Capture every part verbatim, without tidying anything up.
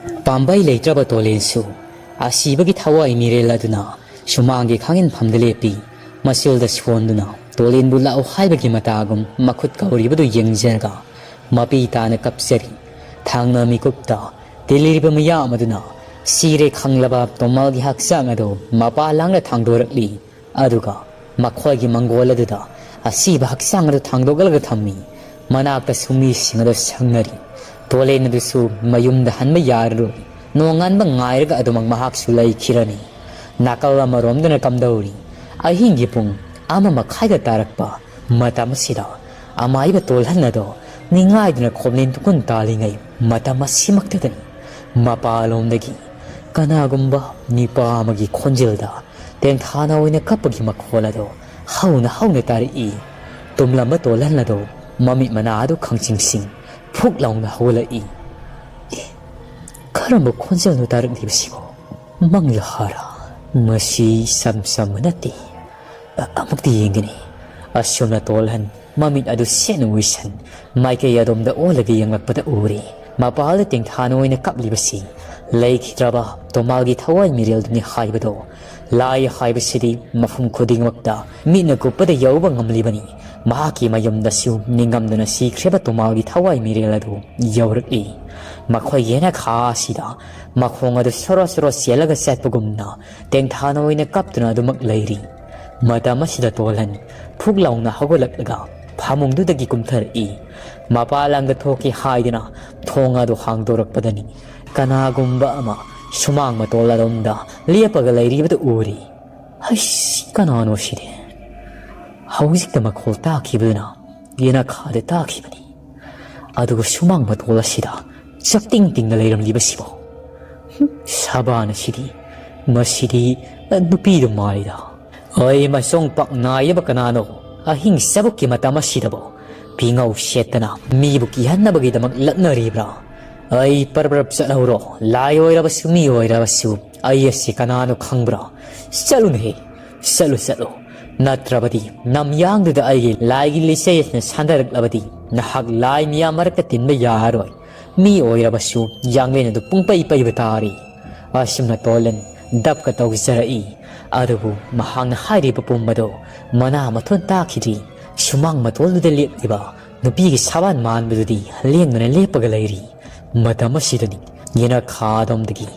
ꯄꯥꯝꯕꯩ ꯂꯩꯇ꯭ꯔꯕ ꯇꯣꯂꯦꯟꯁꯨ ꯑꯁꯤꯕꯒꯤ ꯊꯋꯥꯏ ꯃꯤꯔꯦꯜ ꯑꯗꯨꯅ ꯁꯨꯃꯥꯡꯒꯤ ꯈꯥꯡꯍꯦꯟꯐꯝꯗ ꯂꯦꯞꯄꯤ꯫ ꯃꯆꯤꯜꯗ ꯁꯣꯟꯗꯨꯅ ꯇꯣꯂꯦꯟꯕꯨ ꯂꯥꯛꯎ ꯍꯥꯏꯕꯒꯤ ꯃꯇꯥꯒꯨꯝ ꯃꯈꯨꯠ ꯀꯧꯔꯤꯕꯗꯨ ꯌꯦꯡꯖꯔꯒ ꯃꯄꯤ ꯇꯥꯅ ꯀꯞꯆꯔꯤ꯫ ꯊꯥꯡꯅ ꯃꯤꯀꯨꯞꯇ ꯇꯤꯜꯂꯤꯔꯤꯕ ꯃꯤꯌꯥꯝ ꯑꯗꯨꯅ ꯁꯤꯔꯦ ꯈꯪꯂꯕ ꯇꯣꯃꯥꯜꯒꯤ ꯍꯛꯆꯥꯡ ꯑꯗꯨ ꯃꯄꯥ ꯂꯥꯡꯅ ꯊꯥꯡꯗꯣꯔꯛꯂꯤ꯫ ꯑꯗꯨꯒ ꯃꯈꯣꯏꯒꯤ ꯃꯪꯒꯣꯜ ꯑꯗꯨꯗ ꯑꯁꯤꯕ ꯍꯛꯆꯥꯡ ꯑꯗꯨ ꯊꯥꯡꯗꯣꯛꯂꯒ ꯊꯝꯃꯤ꯫ ꯃꯅꯥꯛꯇꯁꯨ ꯃꯤꯁꯤꯡ ꯑꯗꯨ ꯁꯪꯅꯔꯤ꯫ ꯇꯣꯂꯦꯟ ꯑꯗꯨꯁꯨ ꯃꯌꯨꯝꯗ ꯍꯟꯕ ꯌꯥꯔꯔꯣꯏ꯫ ꯅꯣꯡꯉꯥꯟꯕ ꯉꯥꯏꯔꯒ ꯑꯗꯨꯃꯛ ꯃꯍꯥꯛꯁꯨ ꯂꯩꯈꯤꯔꯅꯤ꯫ ꯅꯥꯀꯜ ꯑꯃꯔꯣꯝꯗꯅ ꯀꯝꯗꯧꯔꯤ? ꯑꯍꯤꯡꯒꯤ ꯄꯨꯡ ꯑꯃ ꯃꯈꯥꯏꯒ ꯇꯥꯔꯛꯄ ꯃꯇꯝ ꯑꯁꯤꯗ ꯑꯃꯥꯏꯕ ꯇꯣꯜꯍꯟ ꯑꯗꯣ ꯅꯤꯡꯉꯥꯏꯗꯨꯅ ꯈꯣꯝꯂꯦꯟ ꯇꯨꯀꯨꯟ ꯇꯥꯜꯂꯤꯉꯩ ꯃꯇꯝ ꯑꯁꯤꯃꯛꯇꯗꯅꯤ ꯃꯄꯥꯂꯣꯝꯗꯒꯤ ꯀꯅꯥꯒꯨꯝꯕ ꯅꯨꯄꯥ ꯑꯃꯒꯤ ꯈꯣꯟꯖꯦꯜꯗ ꯇꯦꯡꯊꯥꯅ ꯑꯣꯏꯅ ꯀꯞꯄꯒꯤ ꯃꯈꯣꯜ ꯑꯗꯣ ꯍꯧꯅ ꯍꯧꯅ ꯇꯥꯔꯛꯏ꯫ ꯇꯨꯝꯂꯝꯕ ꯇꯣꯜꯍꯟ ꯑꯗꯣ ꯃꯃꯤꯠ ꯃꯅꯥ ꯑꯗꯨ ꯈꯪꯁꯤꯡ ꯁꯤꯡ ꯐꯨꯛ ꯂꯥꯎꯅ ꯍꯧꯒꯠꯂꯛꯏ꯫ "ꯑꯦ, ꯀꯔꯝꯕ ꯈꯣꯟꯖꯦꯜꯅꯣ ꯇꯥꯔꯛꯂꯤꯕꯁꯤꯕꯣ? ꯃꯪꯂ ꯍꯥꯔꯥ? ꯃꯁꯤ ꯏꯁꯝ ꯁꯝꯕ ꯅꯠꯇꯦ꯫ ꯑ-, ꯑꯃꯨꯛꯇ ꯌꯦꯡꯒꯅꯤ꯫" ꯑꯁꯨꯝꯅ ꯇꯣꯜꯍꯟ ꯃꯃꯤꯠ ꯑꯗꯨ ꯁꯦꯠꯅ ꯎꯏꯁꯟ ꯃꯥꯏꯀꯩ ꯑꯗꯣꯝꯗ ꯑꯣꯜꯂꯒ ꯌꯦꯡꯂꯛꯄꯗ ꯎꯔꯤ꯫ ꯃꯄꯥꯜꯗ ꯇꯦꯡꯊꯥꯅ ꯑꯣꯏꯅ ꯀꯞꯂꯤꯕꯁꯤ ꯂꯩꯈꯤꯗ꯭ꯔꯕ ꯇꯣꯃꯥꯜꯒꯤ ꯊꯋꯥꯏ ꯃꯤꯔꯦꯜꯗꯨꯅꯤ ꯍꯥꯏꯕꯗꯣ꯫ ꯂꯥꯏ ꯍꯥꯏꯕꯁꯤꯗꯤ ꯃꯐꯝ ꯈꯨꯗꯤꯡꯃꯛꯇ ꯃꯤꯠꯅ ꯀꯨꯞꯄꯗ ꯌꯧꯕ ꯉꯝꯂꯤꯕꯅꯤ꯫ ꯃꯍꯥꯛꯀꯤ ꯃꯌꯨꯝꯗꯁꯨ ꯅꯤꯡꯉꯝꯗꯅ ꯁꯤꯈ꯭ꯔꯕ ꯇꯣꯃꯥꯜꯒꯤ ꯊꯋꯥꯏ ꯃꯤꯔꯦꯜ ꯑꯗꯨ ꯌꯧꯔꯛꯂꯤ꯫ ꯃꯈꯣꯏꯒꯤ ꯌꯦꯅꯈꯥ ꯑꯁꯤꯗ ꯃꯈꯣꯡ ꯑꯗꯨ ꯁꯣꯔꯣ ꯁꯣꯔꯣ ꯆꯦꯜꯂꯒ ꯆꯠꯄꯒꯨꯝꯅ ꯇꯦꯡꯊꯥꯅ ꯑꯣꯏꯅ ꯀꯞꯇꯨꯅ ꯑꯗꯨꯃꯛ ꯂꯩꯔꯤ꯫ ꯃꯇꯝ ꯑꯁꯤꯗ ꯇꯣꯜꯍꯟ ꯐꯨꯛ ꯂꯥꯎꯅ ꯍꯧꯒꯠꯂꯛꯂꯒ ꯐꯃꯨꯡꯗꯨꯗꯒꯤ ꯀꯨꯝꯊꯔꯛꯏ꯫ ꯃꯄꯥ ꯂꯥꯡꯗ ꯊꯣꯛꯀꯦ ꯍꯥꯏꯗꯨꯅ ꯊꯣꯡ ꯑꯗꯨ ꯍꯥꯡꯗꯣꯔꯛꯄꯗꯅꯤ ꯀꯅꯥꯒꯨꯝꯕ ꯑꯃ ꯁꯨꯃꯥꯡ ꯃꯇꯣꯜ ꯑꯗꯣꯝꯗ ꯂꯦꯞꯄꯒ ꯂꯩꯔꯤꯕꯗꯨ ꯎꯔꯤ꯫ "ꯍꯩꯁ, ꯀꯅꯥꯅꯣ ꯁꯤꯗꯤ?" ꯍꯧꯖꯤꯛꯇ ꯃꯈꯣꯜ ꯇꯥꯈꯤꯕꯗꯨꯅ ꯌꯦꯅꯈꯥꯗ ꯇꯥꯈꯤꯕꯅꯤ꯫ ꯑꯗꯨꯒ ꯁꯨꯃꯥꯡ ꯃꯇꯣꯜ ꯑꯁꯤꯗ ꯆꯞꯇꯤꯡ ꯇꯤꯡꯅ ꯂꯩꯔꯝꯂꯤꯕꯁꯤꯕꯣ꯫ ꯍꯨꯝ, ꯁꯥꯕꯥꯟ ꯑꯁꯤꯗꯤ, ꯃꯁꯤꯗꯤ ꯅꯨꯄꯤꯗꯨ ꯃꯥꯜꯂꯤꯗ꯫ ꯑꯩ ꯃꯁꯣꯡ ꯄꯥꯛ ꯅꯥꯏꯗꯕ ꯀꯅꯥꯅꯣ ꯑꯍꯤꯡ ꯆꯕꯨꯛꯀꯤ ꯃꯇꯝ ꯑꯁꯤꯗꯕꯣ ꯐꯤꯉꯧ ꯁꯦꯠꯇꯅ ꯃꯤꯕꯨ ꯀꯤꯍꯟꯅꯕꯒꯤꯗꯃꯛ ꯂꯛꯅꯔꯤꯕ꯭ꯔꯥ? ꯑꯩ ꯄꯔꯞ ꯄꯔꯞ ꯆꯠꯍꯧꯔꯣ, ꯂꯥꯏ ꯑꯣꯏꯔꯕꯁꯨ ꯃꯤ ꯑꯣꯏꯔꯕꯁꯨ ꯑꯩ ꯑꯁꯤ ꯀꯅꯥꯅꯣ ꯈꯪꯕ꯭ꯔꯥ? ꯆꯠꯂꯨꯅꯦꯍꯦ, ꯆꯠꯂꯨ ꯆꯠꯂꯨ꯫ ꯅꯠꯇ꯭ꯔꯕꯗꯤ ꯅꯝꯌꯥꯡꯗꯨꯗ ꯑꯩꯒꯤ ꯂꯥꯏꯒꯤ ꯂꯤꯆꯩ ꯑꯁꯤꯅ ꯁꯥꯟꯗꯔꯛꯂꯕꯗꯤ ꯅꯍꯥꯛ ꯂꯥꯏ ꯃꯤꯌꯥꯝ ꯃꯔꯛꯇ ꯇꯤꯟꯕ ꯌꯥꯔꯔꯣꯏ꯫ ꯃꯤ ꯑꯣꯏꯔꯕꯁꯨ ꯌꯥꯡꯂꯦꯟ ꯑꯗꯨ ꯄꯨꯡꯄꯩ ꯄꯩꯕ ꯇꯥꯔꯤ꯫ ꯑꯁꯨꯝꯅ ꯇꯣꯂꯟ ꯗꯞꯀ ꯇꯧꯖꯔꯛꯏ꯫ ꯑꯗꯨꯕꯨ ꯃꯍꯥꯛꯅ ꯍꯥꯏꯔꯤꯕ ꯄꯨꯝꯕꯗꯣ ꯃꯅꯥ ꯃꯊꯣꯟ ꯇꯥꯈꯤꯗ꯭ꯔꯤ꯫ ꯁꯨꯃꯥꯡ ꯃꯇꯣꯜꯗꯨꯗ ꯂꯦꯞꯂꯤꯕ ꯅꯨꯄꯤꯒꯤ ꯁꯥꯕꯥꯟ ꯃꯥꯟꯕꯗꯨꯗꯤ ꯂꯦꯡꯗꯅ ꯂꯦꯞꯄꯒ ꯂꯩꯔꯤ꯫ ꯃꯇꯝ ꯑꯁꯤꯗꯅꯤ ꯌꯦꯅꯈꯥꯗꯣꯝꯗꯒꯤ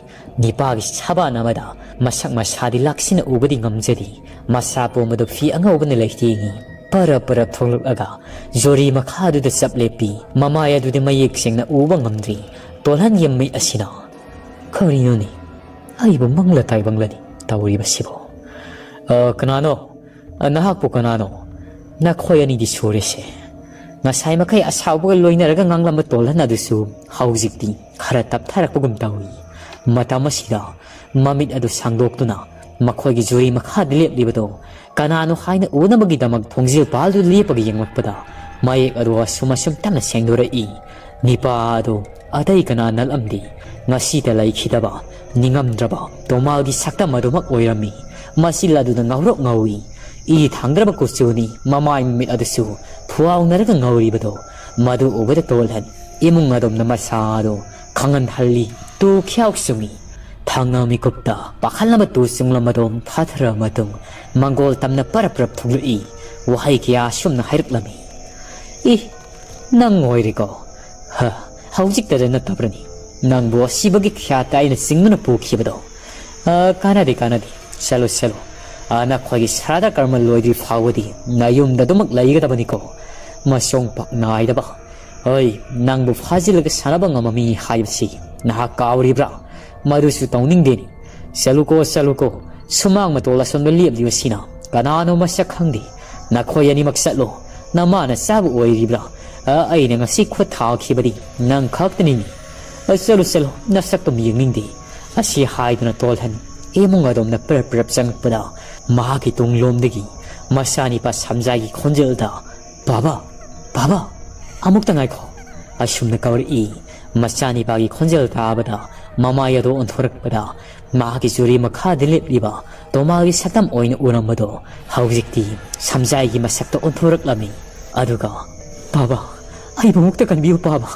ꯅꯤꯄꯥꯒꯤ ꯁꯥꯕꯥꯟ ꯑꯃꯗ ꯃꯁꯛ ꯃꯁꯥꯗꯤ ꯂꯥꯛꯁꯤꯟꯅ ꯎꯕꯗꯤ ꯉꯝꯖꯗꯦ꯫ ꯃꯁꯥ ꯄꯣꯝꯕꯗꯨ ꯐꯤ ꯑꯉꯧꯕꯅ ꯂꯩꯇꯦꯡꯉꯤ꯫ ꯄꯔꯞ ꯄꯔꯞ ꯊꯣꯛꯂꯛꯂꯒ ꯖꯣꯔꯤ ꯃꯈꯥꯗꯨꯗ ꯆꯞ ꯂꯦꯞꯄꯤ꯫ ꯃꯃꯥꯏ ꯑꯗꯨꯗꯤ ꯃꯌꯦꯛ ꯁꯦꯡꯅ ꯎꯕ ꯉꯝꯗ꯭ꯔꯤ꯫ ꯇꯣꯜꯍꯟꯒꯤ ꯃꯤꯠ ꯑꯁꯤꯅ, "ꯀꯔꯤꯅꯣꯅꯦ? ꯑꯩꯕꯨ ꯃꯪꯂ ꯇꯥꯏꯕꯪꯂꯅꯤ ꯇꯧꯔꯤꯕꯁꯤꯕꯣ?" "ꯑ, ꯀꯅꯥꯅꯣ? ꯑ, ꯅꯍꯥꯛꯄꯨ ꯀꯅꯥꯅꯣ? ꯅꯈꯣꯏ ꯑꯅꯤꯗꯤ ꯁꯨꯔꯦꯁꯦ꯫" ꯉꯁꯥꯏ ꯃꯈꯩ ꯑꯁꯥꯎꯕꯒ ꯂꯣꯏꯅꯔꯒ ꯉꯥꯡꯂꯝꯕ ꯇꯣꯜꯍꯟ ꯑꯗꯨꯁꯨ ꯍꯧꯖꯤꯛꯇꯤ ꯈꯔ ꯇꯞꯊꯔꯛꯄꯒꯨꯝ ꯇꯧꯏ꯫ ꯃꯇꯝ ꯑꯁꯤꯗ ꯃꯃꯤꯠ ꯑꯗꯨ ꯁꯥꯡꯗꯣꯛꯇꯨꯅ ꯃꯈꯣꯏꯒꯤ ꯖꯨꯔꯤ ꯃꯈꯥꯗ ꯂꯦꯞꯂꯤꯕꯗꯣ ꯀꯅꯥꯅꯣ ꯍꯥꯏꯅ ꯎꯅꯕꯒꯤꯗꯃꯛ ꯊꯣꯡꯖꯤꯜ ꯄꯥꯜꯗꯨ ꯂꯦꯞꯄꯒ ꯌꯦꯡꯂꯛꯄꯗ ꯃꯌꯦꯛ ꯑꯗꯨ ꯑꯁꯨꯝ ꯑꯁꯨꯝ ꯇꯞꯅ ꯁꯦꯡꯗꯣꯔꯛꯏ꯫ ꯅꯤꯄꯥ ꯑꯗꯨ ꯑꯇꯩ ꯀꯅꯥ ꯅꯠꯂꯝꯗꯦ꯫ ꯉꯁꯤꯗ ꯂꯩꯈꯤꯗꯕ, ꯅꯤꯡꯉꯝꯗ꯭ꯔꯕ ꯇꯣꯃꯥꯜꯒꯤ ꯁꯛꯇꯝ ꯑꯗꯨꯃꯛ ꯑꯣꯏꯔꯝꯃꯤ꯫ ꯃꯁꯤ ꯂꯥꯗꯨꯅ ꯉꯧꯔꯣꯛ ꯉꯧꯏ꯫ ꯏ ꯊꯥꯡꯗ꯭ꯔꯕ ꯀꯨꯆꯨꯅꯤ, ꯃꯃꯥꯏ ꯃꯃꯤꯠ ꯑꯗꯨꯁꯨ ꯊꯨꯋꯥꯎꯅꯔꯒ ꯉꯧꯔꯤꯕꯗꯣ꯫ ꯃꯗꯨ ꯎꯕꯗ ꯇꯣꯜꯍꯟ ꯏꯃꯨꯡ ꯑꯗꯨꯝꯅ ꯃꯁꯥ ꯑꯗꯨ ꯈꯪꯍꯟꯍꯜꯂꯤ꯫ ꯇꯨ ꯈ꯭ꯌꯥꯎ ꯆꯨꯝꯃꯤ꯫ ꯊꯪꯅ ꯃꯤꯀꯨꯞꯇ ꯄꯥꯈꯠꯂꯕ ꯇꯨ ꯆꯨꯡꯂꯝ ꯑꯗꯨ ꯊꯥꯊꯔꯕ ꯃꯇꯨꯡ ꯃꯪꯒꯣꯜ ꯇꯝꯅ ꯄꯔꯞ ꯄꯔꯞ ꯊꯣꯛꯂꯛꯏ꯫ ꯋꯥꯍꯩ ꯀꯌꯥ ꯑꯁꯨꯝꯅ ꯍꯥꯏꯔꯛꯂꯝꯃꯤ꯫ "ꯏ, ꯅꯪ ꯑꯣꯏꯔꯦꯀꯣ? ꯍ, ꯍꯧꯖꯤꯛꯇꯗ ꯅꯠꯇꯕ꯭ꯔꯅꯤ ꯅꯪꯕꯨ ꯑꯁꯤꯕꯒꯤ ꯈ꯭ꯌꯥꯠꯇ ꯑꯩꯅ ꯆꯤꯡꯗꯨꯅ ꯄꯨꯈꯤꯕꯗꯣ? ꯑ, ꯀꯥꯟꯅꯗꯦ, ꯀꯥꯟꯅꯗꯦ꯫ ꯆꯠꯂꯣ, ꯆꯠꯂꯣ꯫ ꯑ, ꯅꯈꯣꯏꯒꯤ ꯁ꯭ꯔꯥꯗ ꯀꯔꯃ ꯂꯣꯏꯗ꯭ꯔꯤ ꯐꯥꯎꯕꯗꯤ ꯅꯌꯨꯝꯗ ꯑꯗꯨꯃꯛ ꯂꯩꯒꯗꯕꯅꯤꯀꯣ꯫ ꯃꯁꯣꯡ ꯄꯥꯛ ꯅꯥꯏꯗꯕ꯫ ꯍꯣꯏ, ꯅꯪꯕꯨ ꯐꯥꯖꯤꯜꯂꯒ ꯁꯥꯟꯅꯕ ꯉꯝꯕ ꯃꯤ ꯍꯥꯏꯕꯁꯤ ꯅꯍꯥꯛ ꯀꯥꯎꯔꯤꯕ꯭ꯔꯥ? ꯃꯗꯨꯁꯨ ꯇꯧꯅꯤꯡꯗꯦꯅꯤ꯫ ꯆꯠꯂꯨꯀꯣ, ꯆꯠꯂꯨꯀꯣ꯫ ꯁꯨꯃꯥꯡ ꯃꯇꯣꯜ ꯑꯁꯣꯝꯗ ꯂꯦꯞꯂꯤꯕꯁꯤꯅ ꯀꯅꯥꯅꯣ ꯃꯁꯛ ꯈꯪꯗꯦ꯫ ꯅꯈꯣꯏ ꯑꯅꯤꯃꯛ ꯆꯠꯂꯣ꯫ ꯅꯃꯥꯅ ꯆꯥꯕ ꯑꯣꯏꯔꯤꯕ꯭ꯔꯥ? ꯑ, ꯑꯩꯅ ꯉꯁꯤ ꯈꯨꯠ ꯊꯥꯈꯤꯕꯗꯤ ꯅꯪ ꯈꯛꯇꯅꯤꯅꯦ꯫ ꯑ, ꯆꯠꯂꯨ, ꯆꯠꯂꯨ, ꯅꯁꯛꯇꯨꯝ ꯌꯦꯡꯅꯤꯡꯗꯦ꯫" ꯑꯁꯤ ꯍꯥꯏꯗꯨꯅ ꯇꯣꯜꯍꯟ ꯏꯃꯨꯡ ꯑꯗꯣꯝꯗ ꯄꯔꯞ ꯄꯔꯞ ꯆꯪꯂꯛꯄꯗ ꯃꯍꯥꯛꯀꯤ ꯇꯨꯡꯂꯣꯝꯗꯒꯤ ꯃꯆꯥꯅꯤꯄꯥ ꯁꯝꯖꯥꯏꯒꯤ ꯈꯣꯟꯖꯦꯜꯗ, "ꯕꯥꯕꯥ, ꯕꯥꯕꯥ, ꯑꯃꯨꯛꯇ ꯉꯥꯏꯈꯣ," ꯑꯁꯨꯝꯅ ꯀꯧꯔꯛꯏ꯫ ꯃꯆꯥꯅꯤꯄꯥꯒꯤ ꯈꯣꯟꯖꯦꯜ ꯇꯥꯕꯗ ꯃꯃꯥꯏ ꯑꯗꯨ ꯑꯣꯟꯊꯣꯔꯛꯄꯗ ꯃꯍꯥꯛꯀꯤ ꯖꯨꯔꯤ ꯃꯈꯥꯗ ꯂꯦꯞꯂꯤꯕ ꯇꯣꯃꯥꯒꯤ ꯁꯛꯇꯝ ꯑꯣꯏꯅ ꯎꯔꯝꯕꯗꯣ ꯍꯧꯖꯤꯛꯇꯤ ꯁꯝꯖꯥꯏꯒꯤ ꯃꯁꯛꯇ ꯑꯣꯟꯊꯣꯔꯛꯂꯝꯃꯤ꯫ ꯑꯗꯨꯒ, "ꯕꯥꯕꯥ, ꯑꯩꯕꯨ ꯑꯃꯨꯛꯇ ꯀꯟꯕꯤꯌꯨ ꯕꯥꯕꯥ꯫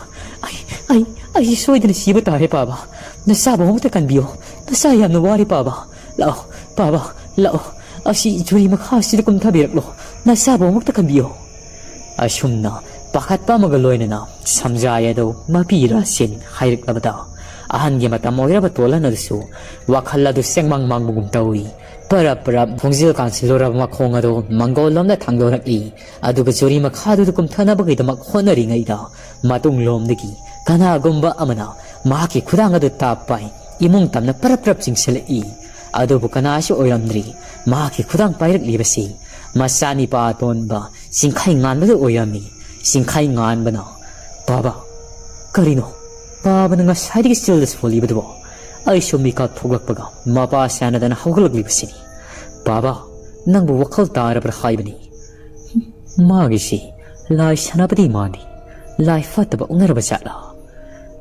ꯑꯩ, ꯑꯩ, ꯑꯩ ꯁꯣꯏꯗꯅ ꯁꯤꯕ ꯇꯥꯔꯦ, ꯄꯥꯕ꯫ ꯅꯆꯥꯕꯨ ꯑꯃꯨꯛꯇ ꯀꯟꯕꯤꯌꯨ꯫ ꯅꯆꯥ ꯌꯥꯝꯅ ꯋꯥꯔꯦ, ꯄꯥꯕ꯫ ꯂꯥꯛꯑꯣ, ꯄꯥꯕ, ꯂꯥꯛꯑꯣ꯫ ꯑꯁꯤ ꯖꯨꯔꯤ ꯃꯈꯥꯁꯤꯗ ꯀꯨꯝꯊꯕꯤꯔꯛꯂꯣ꯫ ꯅꯆꯥꯕꯨ ꯑꯃꯨꯛꯇ ꯀꯟꯕꯤꯌꯨ꯫ ꯑꯁꯨꯝꯅ ꯄꯥꯈꯠꯄ ꯑꯃꯒ ꯂꯣꯏꯅꯅ ꯁꯝꯖꯥꯏ ꯑꯗꯨ ꯃꯄꯤ ꯔꯥꯁꯦꯟ ꯍꯥꯏꯔꯛꯂꯕꯗ, ꯑꯍꯟꯒꯤ ꯃꯇꯝ ꯑꯣꯏꯔꯕ ꯇꯣꯜꯍꯟ ꯑꯗꯨꯁꯨ ꯋꯥꯈꯜ ꯑꯗꯨ ꯆꯦꯡꯃꯥꯡ ꯃꯥꯡꯕꯒꯨꯝ ꯇꯧꯏ꯫ ꯄꯔꯞ ꯄꯔꯞ ꯈꯣꯡꯖꯦꯜ ꯀꯥꯟꯁꯤꯜꯂꯨꯔꯕ ꯃꯈꯣꯡ ꯑꯗꯨ ꯃꯪꯒꯣꯜ ꯂꯣꯝꯗ ꯊꯥꯡꯗꯣꯔꯛꯏ꯫ ꯑꯗꯨꯒ ꯖꯨꯔꯤ ꯃꯈꯥꯗꯨꯗ ꯀꯨꯝꯊꯅꯕꯒꯤꯗꯃꯛ ꯍꯣꯠꯅꯔꯤꯉꯩꯗ, ꯃꯇꯨꯡꯂꯣꯝꯗꯒꯤ ꯀꯅꯥꯒꯨꯝꯕ ꯑꯃꯅ ꯃꯍꯥꯛꯀꯤ ꯈꯨꯗꯥꯡ ꯑꯗꯨ ꯇꯥꯞ ꯄꯥꯏ꯫ ꯏꯃꯨꯡ ꯇꯝꯅ ꯄꯔꯞ ꯄꯔꯞ ꯆꯤꯡꯁꯤꯜꯂꯛꯏ꯫ ꯑꯗꯨꯕꯨ ꯀꯅꯥꯁꯨ ꯑꯣꯏꯔꯝꯗ꯭ꯔꯤ꯫ ꯃꯍꯥꯛꯀꯤ ꯈꯨꯗꯥꯡ ꯄꯥꯏꯔꯛꯂꯤꯕꯁꯤ ꯃꯆꯥꯅꯤꯄꯥ ꯑꯇꯣꯟꯕ ꯆꯤꯡꯈꯩ ꯉꯥꯟꯕꯗꯨ ꯑꯣꯏꯔꯝꯃꯤ꯫ ꯆꯤꯡꯈꯩ ꯉꯥꯟꯕꯅ, "ꯄꯥꯕ, ꯀꯔꯤꯅꯣ? ꯄꯥꯕꯅ ꯉꯁꯥꯏꯗꯒꯤ ꯆꯤꯜꯗ ꯁꯣꯜꯂꯤꯕꯗꯨꯕꯣ?" ꯑꯩꯁꯨ ꯃꯤꯀꯞ ꯊꯣꯛꯂꯛꯄꯒ ꯃꯄꯥ ꯁꯥꯟꯅꯗꯅ ꯍꯧꯒꯠꯂꯛꯂꯤꯕꯁꯤꯅꯤ꯫ "ꯄꯥꯕ, ꯅꯪꯕꯨ ꯋꯥꯈꯜ ꯇꯥꯔꯕ꯭ꯔꯥ ꯍꯥꯏꯕꯅꯤ?" ꯃꯥꯒꯤꯁꯤ ꯂꯥꯏ ꯁꯥꯟꯅꯕꯗꯤ ꯃꯥꯟꯗꯦ꯫ ꯂꯥꯏ ꯐꯠꯇꯕ ꯑꯣꯟꯅꯔꯕ ꯖꯥꯠꯂꯥ?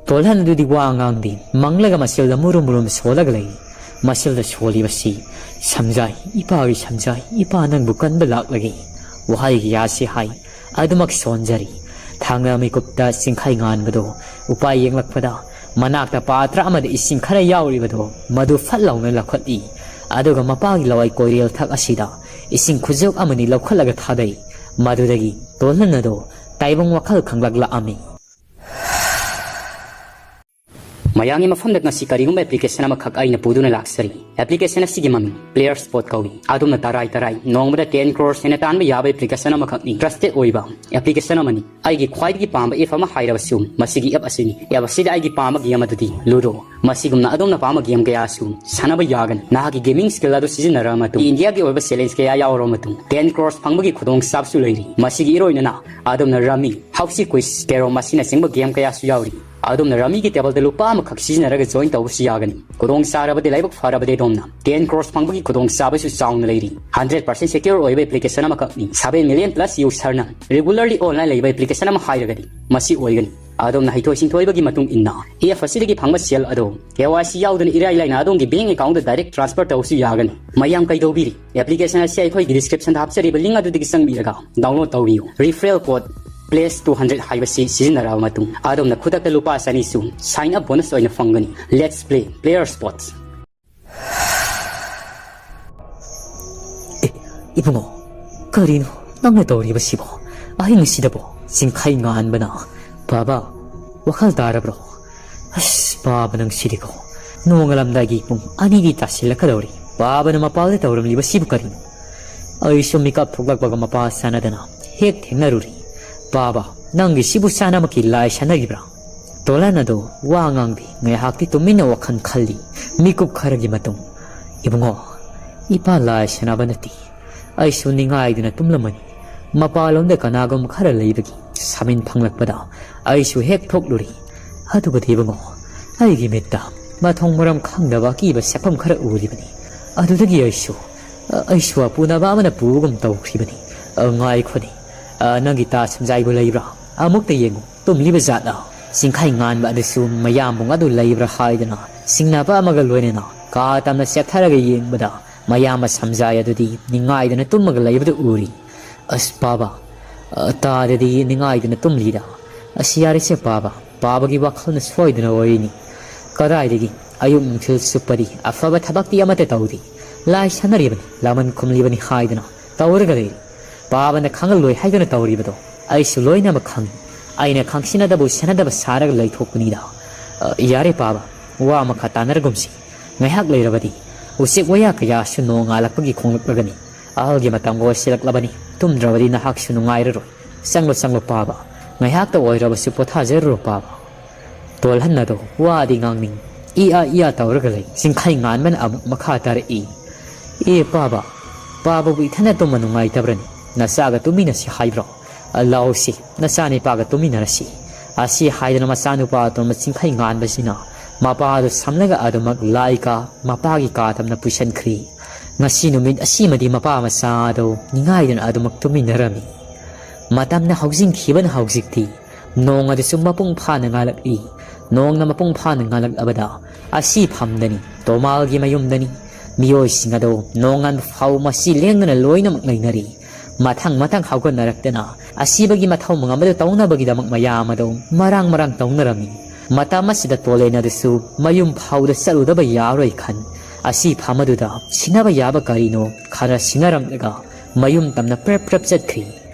ꯇꯣꯜꯍꯟ ꯑꯗꯨꯗꯤ ꯋꯥ ꯉꯥꯡꯗꯦ꯫ ꯃꯪꯂꯒ ꯃꯆꯤꯜꯗ ꯃꯨꯔꯨꯝ ꯃꯨꯔꯨꯝ ꯁꯣꯜꯂꯒ ꯂꯩ꯫ ꯃꯆꯤꯜꯗ ꯁꯣꯜꯂꯤꯕꯁꯤ, "ꯁꯝꯖꯥꯏ, ꯏꯄꯥꯒꯤ ꯁꯝꯖꯥꯏ, ꯏꯄꯥ ꯅꯪꯕꯨ ꯀꯟꯕ ꯂꯥꯛꯂꯒꯦ"꯫ ꯋꯥꯍꯩ ꯀꯌꯥꯁꯤ ꯍꯥꯏ꯫ ꯑꯗꯨꯃꯛ ꯁꯣꯟꯖꯔꯤ꯫ ꯊꯥꯡꯅ ꯃꯤꯀꯨꯞꯇ ꯆꯤꯡꯈꯩ ꯉꯥꯟꯕꯗꯣ ꯎꯄꯥꯏ ꯌꯦꯡꯂꯛꯄꯗ, ꯃꯅꯥꯛꯇ ꯄꯥꯇ꯭ꯔ ꯑꯃꯗ ꯏꯁꯤꯡ ꯈꯔ ꯌꯥꯎꯔꯤꯕꯗꯣ ꯃꯗꯨ ꯐꯠ ꯂꯥꯎꯅ ꯂꯧꯈꯠꯂꯤ꯫ ꯑꯗꯨꯒ ꯃꯄꯥꯒꯤ ꯂꯋꯥꯏ ꯀꯣꯏꯔꯦꯜ ꯊꯛ ꯑꯁꯤꯗ ꯏꯁꯤꯡ ꯈꯨꯖꯣꯛ ꯑꯃꯅꯤ ꯂꯧꯈꯠꯂꯒ ꯊꯥꯗꯩ꯫ ꯃꯗꯨꯗꯒꯤ ꯇꯣꯜꯍꯟ ꯑꯗꯣ ꯇꯥꯏꯕꯪ ꯋꯥꯈꯜ ꯈꯪꯂꯛꯂꯛꯑꯝꯃꯤ꯫ ꯃꯌꯥꯝꯒꯤ ꯃꯐꯝꯗ ꯉꯁꯤ ꯀꯔꯤꯒꯨꯝꯕ ꯑꯦꯄ꯭ꯂꯤꯀꯦꯁꯟ ꯑꯃꯈꯛ ꯑꯩꯅ ꯄꯨꯗꯨꯅ ꯂꯥꯛꯆꯔꯤ꯫ ꯑꯦꯄ꯭ꯂꯤꯀꯦꯁꯟ ꯑꯁꯤꯒꯤ ꯃꯃꯤꯡ Player Spot ꯀꯧꯏ꯫ ꯑꯗꯣꯝꯅ ꯇꯔꯥꯏ ꯇꯔꯥꯏ ꯅꯣꯡꯃꯗ ten crores ꯍꯦꯟꯅ ꯇꯥꯟꯕ ꯌꯥꯕ ꯑꯦꯄ꯭ꯂꯤꯀꯦꯁꯟ ꯑꯃꯈꯛꯅꯤ꯫ ꯇ꯭ꯔꯁꯇꯦꯗ ꯑꯣꯏꯕ ꯑꯦꯄ꯭ꯂꯤꯀꯦꯁꯟ ꯑꯃꯅꯤ꯫ ꯑꯩꯒꯤ ꯈ꯭ꯋꯥꯏꯗꯒꯤ ꯄꯥꯝꯕ ꯑꯦꯞ ꯑꯃ ꯍꯥꯏꯔꯕꯁꯨ ꯃꯁꯤꯒꯤ ꯑꯦꯞ ꯑꯁꯤꯅꯤ꯫ ꯑꯦꯞ ꯑꯁꯤꯗ ꯑꯩꯒꯤ ꯄꯥꯝꯕ ꯒꯦꯝ ꯑꯗꯨꯗꯤ ꯂꯨꯗꯣ꯫ ꯃꯁꯤꯒꯨꯝꯅ ꯑꯗꯣꯝꯅ ꯄꯥꯝꯕ ꯒꯦꯝ ꯀꯌꯥꯁꯨ ꯁꯥꯟꯅꯕ ꯌꯥꯒꯅꯤ꯫ ꯅꯍꯥꯛꯀꯤ ꯒꯦꯃꯤꯡ ꯁ꯭ꯀꯤꯜ ꯑꯗꯨ ꯁꯤꯖꯤꯟꯅꯔꯕ ꯃꯇꯨꯡ, ꯏꯟꯗꯤꯌꯥꯒꯤ ꯑꯣꯏꯕ ꯆꯦꯂꯦꯟꯖ ꯀꯌꯥ ꯌꯥꯎꯔꯕ ꯃꯇꯨꯡ, ten crores ꯐꯪꯕꯒꯤ ꯈꯨꯗꯣꯡꯆꯥꯕꯁꯨ ꯂꯩꯔꯤ꯫ ꯃꯁꯤꯒꯤ ꯏꯔꯣꯏꯅꯅ ꯑꯗꯣꯝꯅ ꯔꯃꯤ, ꯍꯥꯎꯁꯤ ꯀ꯭ꯋꯤꯖ, ꯀꯦꯔꯣꯝ ꯑꯁꯤꯅꯆꯤꯡꯕ ꯒꯦꯝ ꯀꯌꯥꯁꯨ ꯌꯥꯎꯔꯤ꯫ ꯑꯗꯣꯝꯅ ꯔꯃꯤꯒꯤ ꯇꯦꯕꯜꯗ ꯂꯨꯄꯥ ꯑꯃꯈꯛ ꯁꯤꯖꯤꯟꯅꯔꯒ ꯖꯣꯏꯟ ꯇꯧꯕꯁꯨ ꯌꯥꯒꯅꯤ꯫ ꯈꯨꯗꯣꯡꯆꯥꯔꯕꯗꯤ ꯂꯥꯏꯕꯛ ꯐꯔꯕꯗꯤ ꯑꯗꯣꯝꯅ ten crores ꯐꯪꯕꯒꯤ ꯈꯨꯗꯣꯡꯆꯥꯕꯁꯨ ꯆꯥꯎꯅ ꯂꯩꯔꯤ꯫ Hundred percent secure ꯑꯣꯏꯕ ꯑꯦꯄ꯭ꯂꯤꯀꯦꯁꯟ ꯑꯃꯈꯛꯅꯤ꯫ Seven million plus userꯅ regularly online ꯂꯩꯕ ꯑꯦꯄ꯭ꯂꯤꯀꯦꯁꯟ ꯑꯃ ꯍꯥꯏꯔꯒꯗꯤ ꯃꯁꯤ ꯑꯣꯏꯒꯅꯤ꯫ ꯑꯗꯣꯝꯅ ꯍꯩꯊꯣꯏ ꯁꯤꯡꯊꯣꯏꯕꯒꯤ ꯃꯇꯨꯡ ꯏꯟꯅ ꯑꯦꯞ ꯑꯁꯤꯗꯒꯤ ꯐꯪꯕ ꯁꯦꯜ ꯑꯗꯣ KYC ꯌꯥꯎꯗꯅ ꯏꯔꯥꯏ ꯂꯥꯏꯅ ꯑꯗꯣꯝꯒꯤ ꯕꯦꯡ ꯑꯦꯀꯥꯎꯟꯗ direct transfer ꯇꯧꯕꯁꯨ ꯌꯥꯒꯅꯤ꯫ ꯃꯌꯥꯝ ꯀꯩꯗꯧꯕꯤꯔꯤ? ꯑꯦꯄ꯭ꯂꯤꯀꯦꯁꯟ ꯑꯁꯤ ꯑꯩꯈꯣꯏꯒꯤ ꯗꯤꯁꯀ꯭ꯔꯤꯞꯁꯟꯗ ꯍꯥꯞꯆꯔꯤꯕ ꯂꯤꯡ ꯑꯗꯨꯗꯒꯤ ꯆꯪꯕꯤꯔꯒ download ꯇꯧꯕꯤꯌꯨ꯫ Referral code Pledge two hundred ꯍꯥꯏꯕꯁꯤ ꯁꯤꯖꯤꯟꯅꯔꯕ ꯃꯇꯨꯡ, ꯑꯗꯣꯝꯅ ꯈꯨꯗꯛꯇ ꯂꯨꯄꯥ ꯆꯅꯤ ꯁꯨ sign up bonus ꯑꯣꯏꯅ ꯐꯪꯒꯅꯤ꯫ Let's play player sports. ꯑꯦ, ꯏꯕꯨꯡꯉꯣ, ꯀꯔꯤꯅꯣ ꯅꯪꯅ ꯇꯧꯔꯤꯕꯁꯤꯕꯣ? ꯑꯍꯤꯡ ꯑꯁꯤꯗꯕꯣ? ꯆꯤꯡꯈꯩ ꯉꯥꯟꯕꯅ, "ꯕꯥꯕꯥ, ꯋꯥꯈꯜ ꯇꯥꯔꯕ꯭ꯔꯣ?" ꯑꯁ, ꯕꯥꯕꯥ ꯅꯪꯁꯤꯗꯤꯀꯣ꯫ ꯅꯣꯡꯉꯥꯜꯂꯝꯗꯥꯏꯒꯤ ꯄꯨꯡ ꯑꯅꯤꯗꯤ ꯇꯥꯁꯤꯜꯂꯛꯀꯗꯧꯔꯤ꯫ ꯕꯥꯕꯥꯅ ꯃꯄꯥꯜꯗ ꯇꯧꯔꯝꯂꯤꯕꯁꯤꯕꯨ ꯀꯔꯤꯅꯣ? ꯑꯩꯁꯨ ꯃꯤꯀꯞ ꯊꯣꯛꯂꯛꯄꯒ ꯃꯄꯥ ꯁꯥꯟꯅꯗꯅ ꯍꯦꯛ ꯊꯦꯡꯅꯔꯨꯔꯤ꯫ "ꯕꯥꯕꯥ, ꯅꯪꯒꯤꯁꯤꯕꯨ ꯆꯥꯅꯃꯛꯀꯤ ꯂꯥꯏ ꯁꯥꯟꯅꯔꯤꯕ꯭ꯔꯥ?" ꯇꯣꯂꯟ ꯑꯗꯨ ꯋꯥ ꯉꯥꯡꯗꯦ꯫ ꯉꯥꯏꯍꯥꯛꯇꯤ ꯇꯨꯃꯤꯟꯅ ꯋꯥꯈꯜ ꯈꯜꯂꯤ꯫ ꯃꯤꯀꯨꯞ ꯈꯔꯒꯤ ꯃꯇꯨꯡ, "ꯏꯕꯨꯡꯉꯣ, ꯏꯄꯥ ꯂꯥꯏ ꯁꯥꯟꯅꯕ ꯅꯠꯇꯦ꯫ ꯑꯩꯁꯨ ꯅꯤꯡꯉꯥꯏꯗꯨꯅ ꯇꯨꯝꯂꯝꯃꯅꯤ꯫ ꯃꯄꯥꯟꯂꯣꯝꯗ ꯀꯅꯥꯒꯨꯝꯕ ꯈꯔ ꯂꯩꯕꯒꯤ ꯁꯥꯃꯤꯟ ꯐꯪꯂꯛꯄꯗ ꯑꯩꯁꯨ ꯍꯦꯛ ꯊꯣꯛꯂꯨꯔꯤ꯫ ꯑꯗꯨꯒꯗꯤ ꯏꯕꯨꯡꯉꯣ, ꯑꯩꯒꯤ ꯃꯤꯠꯇ ꯃꯊꯣꯡ ꯃꯔꯝ ꯈꯪꯗꯕ ꯑꯀꯤꯕ ꯁꯛꯐꯝ ꯈꯔ ꯎꯔꯤꯕꯅꯤ꯫ ꯑꯗꯨꯗꯒꯤ ꯑꯩꯁꯨ, ꯑ, ꯑꯩꯁꯨ ꯑꯄꯨꯅꯕ ꯑꯃꯅ ꯄꯨꯕꯒꯨꯝ ꯇꯧꯈ꯭ꯔꯤꯕꯅꯤ꯫ ꯑ, ꯉꯥꯏꯈꯣꯅꯤ꯫ ꯑ, ꯅꯪꯒꯤ ꯇꯥ ꯁꯝꯖꯥꯏꯕꯨ ꯂꯩꯕ꯭ꯔꯥ? ꯑꯃꯨꯛꯇ ꯌꯦꯡꯉꯨ꯫ ꯇꯨꯝꯂꯤꯕ ꯖꯥꯠꯂ?" ꯆꯤꯡꯈꯩ ꯉꯥꯟꯕ ꯑꯗꯨꯁꯨ ꯃꯌꯥꯝꯕꯨꯡ ꯑꯗꯨ ꯂꯩꯕ꯭ꯔꯥ ꯍꯥꯏꯗꯨꯅ ꯆꯤꯡꯅꯕ ꯑꯃꯒ ꯂꯣꯏꯅꯅ ꯀꯥ ꯇꯝꯅ ꯆꯦꯞꯊꯔꯒ ꯌꯦꯡꯕꯗ, ꯃꯌꯥꯝꯕ ꯁꯝꯖꯥꯏ ꯑꯗꯨꯗꯤ ꯅꯤꯡꯉꯥꯏꯗꯅ ꯇꯨꯝꯃꯒ ꯂꯩꯕꯗꯨ ꯎꯔꯤ꯫ "ꯑꯁ ꯄꯥꯕ, ꯑ, ꯇꯥꯗꯗꯤ ꯅꯤꯡꯉꯥꯏꯗꯅ ꯇꯨꯝꯂꯤꯗ꯫ ꯑꯁ ꯌꯥꯔꯦꯁꯦ ꯄꯥꯕ, ꯄꯥꯕꯒꯤ ꯋꯥꯈꯜꯅ ꯁꯣꯏꯗꯅ ꯑꯣꯏꯔꯤꯅꯤ꯫ ꯀꯗꯥꯏꯗꯒꯤ ꯑꯌꯨꯛ ꯅꯨꯡꯊꯤꯜ ꯆꯨꯞꯄꯗꯤ ꯑꯐꯕ ꯊꯕꯛꯇꯤ ꯑꯃꯠꯇ ꯇꯧꯗꯦ꯫ ꯂꯥꯏ ꯁꯥꯟꯅꯔꯤꯕꯅꯤ, ꯂꯃꯟ ꯈꯨꯝꯂꯤꯕꯅꯤ ꯍꯥꯏꯗꯨꯅ ꯇꯧꯔꯒ ꯂꯩꯔꯤ꯫ ꯄꯥꯕꯅ ꯈꯪꯍꯜꯂꯣꯏ ꯍꯥꯏꯗꯨꯅ ꯇꯧꯔꯤꯕꯗꯣ ꯑꯩꯁꯨ ꯂꯣꯏꯅꯃꯛ ꯈꯪꯏ꯫ ꯑꯩꯅ ꯈꯪꯁꯤꯟꯅꯗꯕ ꯎꯁꯤꯟꯅꯗꯕ ꯁꯥꯔꯒ ꯂꯩꯊꯣꯛꯄꯅꯤꯗ꯫ ꯑ, ꯌꯥꯔꯦ ꯄꯥꯕ, ꯋꯥ ꯃꯈꯥ ꯇꯥꯅꯔꯒꯨꯝꯁꯤ꯫ ꯉꯥꯏꯍꯥꯛ ꯂꯩꯔꯕꯗꯤ ꯎꯆꯦꯛ ꯋꯥꯌꯥ ꯀꯌꯥꯁꯨ ꯅꯣꯡ ꯉꯥꯜꯂꯛꯄꯒꯤ ꯈꯣꯡꯂꯛꯂꯒꯅꯤ꯫ ꯑꯍꯜꯒꯤ ꯃꯇꯝꯒ ꯑꯣꯏꯁꯤꯜꯂꯛꯂꯕꯅꯤ꯫ ꯇꯨꯝꯗ꯭ꯔꯕꯗꯤ ꯅꯍꯥꯛꯁꯨ ꯅꯨꯡꯉꯥꯏꯔꯔꯣꯏ꯫ ꯆꯪꯂꯣ, ꯆꯪꯂꯣ ꯄꯥꯕ, ꯉꯥꯏꯍꯥꯛꯇ ꯑꯣꯏꯔꯕꯁꯨ ꯄꯣꯊꯥꯖꯔꯨꯔꯣ ꯄꯥꯕ꯫" ꯇꯣꯜꯍꯟ ꯑꯗꯣ ꯋꯥꯗꯤ ꯉꯥꯡꯅꯤꯡ ꯏꯌꯥ ꯏꯌꯥ ꯇꯧꯔꯒ ꯂꯩ꯫ ꯆꯤꯡꯈꯩ ꯉꯥꯟꯕꯅ ꯑꯃꯨꯛ ꯃꯈꯥ ꯇꯥꯔꯛꯏ꯫ "ꯑꯦ ꯄꯥꯕ, ꯄꯥꯕꯕꯨ ꯏꯊꯟꯗ ꯇꯨꯝꯕ ꯅꯨꯡꯉꯥꯏꯇꯕ꯭ꯔꯅꯤ? ꯅꯆꯥꯒ ꯇꯨꯝꯃꯤꯟꯅꯁꯤ ꯍꯥꯏꯕ꯭ꯔꯣ? ꯑ, ꯂꯥꯛꯑꯣꯁꯤ, ꯅꯆꯥꯅꯤꯄꯥꯒ ꯇꯨꯝꯃꯤꯟꯅꯔꯁꯤ꯫" ꯑꯁꯤ ꯍꯥꯏꯗꯨꯅ ꯃꯆꯥꯅꯨꯄꯥ ꯑꯇꯣꯝꯕ ꯆꯤꯡꯈꯩ ꯉꯥꯟꯕꯁꯤꯅ ꯃꯄꯥꯗꯨ ꯁꯝꯂꯒ ꯑꯗꯨꯃꯛ ꯂꯥꯏ ꯀꯥ ꯃꯄꯥꯒꯤ ꯀꯥ ꯇꯝꯅ ꯄꯨꯁꯤꯟꯈ꯭ꯔꯤ꯫ ꯉꯁꯤ ꯅꯨꯃꯤꯠ ꯑꯁꯤꯃꯗꯤ ꯃꯄꯥ ꯃꯆꯥ ꯑꯗꯨ ꯅꯤꯡꯉꯥꯏꯗꯨꯅ ꯑꯗꯨꯃꯛ ꯇꯨꯝꯃꯤꯟꯅꯔꯝꯃꯤ꯫ ꯃꯇꯝꯅ ꯍꯧꯖꯤꯟꯈꯤꯕꯅ ꯍꯧꯖꯤꯛꯇꯤ ꯅꯣꯡ ꯑꯗꯨꯁꯨ ꯃꯄꯨꯡ ꯐꯥꯅ ꯉꯥꯜꯂꯛꯂꯤ꯫ ꯅꯣꯡꯅ ꯃꯄꯨꯡ ꯐꯥꯅ ꯉꯥꯜꯂꯛꯂꯕꯗ ꯑꯁꯤ ꯐꯝꯗꯅꯤ, ꯇꯣꯃꯥꯜꯒꯤ ꯃꯌꯨꯝꯗꯅꯤ꯫ ꯃꯤꯑꯣꯏꯁꯤꯡ ꯑꯗꯨ ꯅꯣꯡꯉꯥꯟꯕ ꯐꯥꯎ ꯃꯁꯤ ꯂꯦꯡꯗꯅ ꯂꯣꯏꯅꯃꯛ ꯂꯩꯅꯔꯤ꯫ ꯃꯊꯪ ꯃꯊꯪ ꯍꯧꯒꯠꯅꯔꯛꯇꯅ ꯑꯁꯤꯕꯒꯤ ꯃꯊꯧ ꯃꯉꯝ ꯑꯗꯨ ꯇꯧꯅꯕꯒꯤꯗꯃꯛ ꯃꯌꯥꯝ ꯑꯗꯨ ꯃꯔꯥꯡ ꯃꯔꯥꯡ ꯇꯧꯅꯔꯝꯃꯤ꯫ ꯃꯇꯝ ꯑꯁꯤꯗ ꯇꯣꯂꯦꯟ ꯑꯗꯨꯁꯨ ꯃꯌꯨꯝ ꯐꯥꯎꯗ ꯆꯠꯂꯨꯗꯕ ꯌꯥꯔꯣꯏ ꯈꯟ ꯑꯁꯤ ꯐꯝ ꯑꯗꯨꯗ ꯁꯤꯟꯅꯕ ꯌꯥꯕ ꯀꯔꯤꯅꯣ ꯈꯔ ꯁꯤꯟꯅꯔꯝꯂꯒ ꯃꯌꯨꯝ ꯇꯝꯅ ꯄ꯭ꯔꯞ ꯄ꯭ꯔꯞ ꯆꯠꯈ꯭ꯔꯤ꯫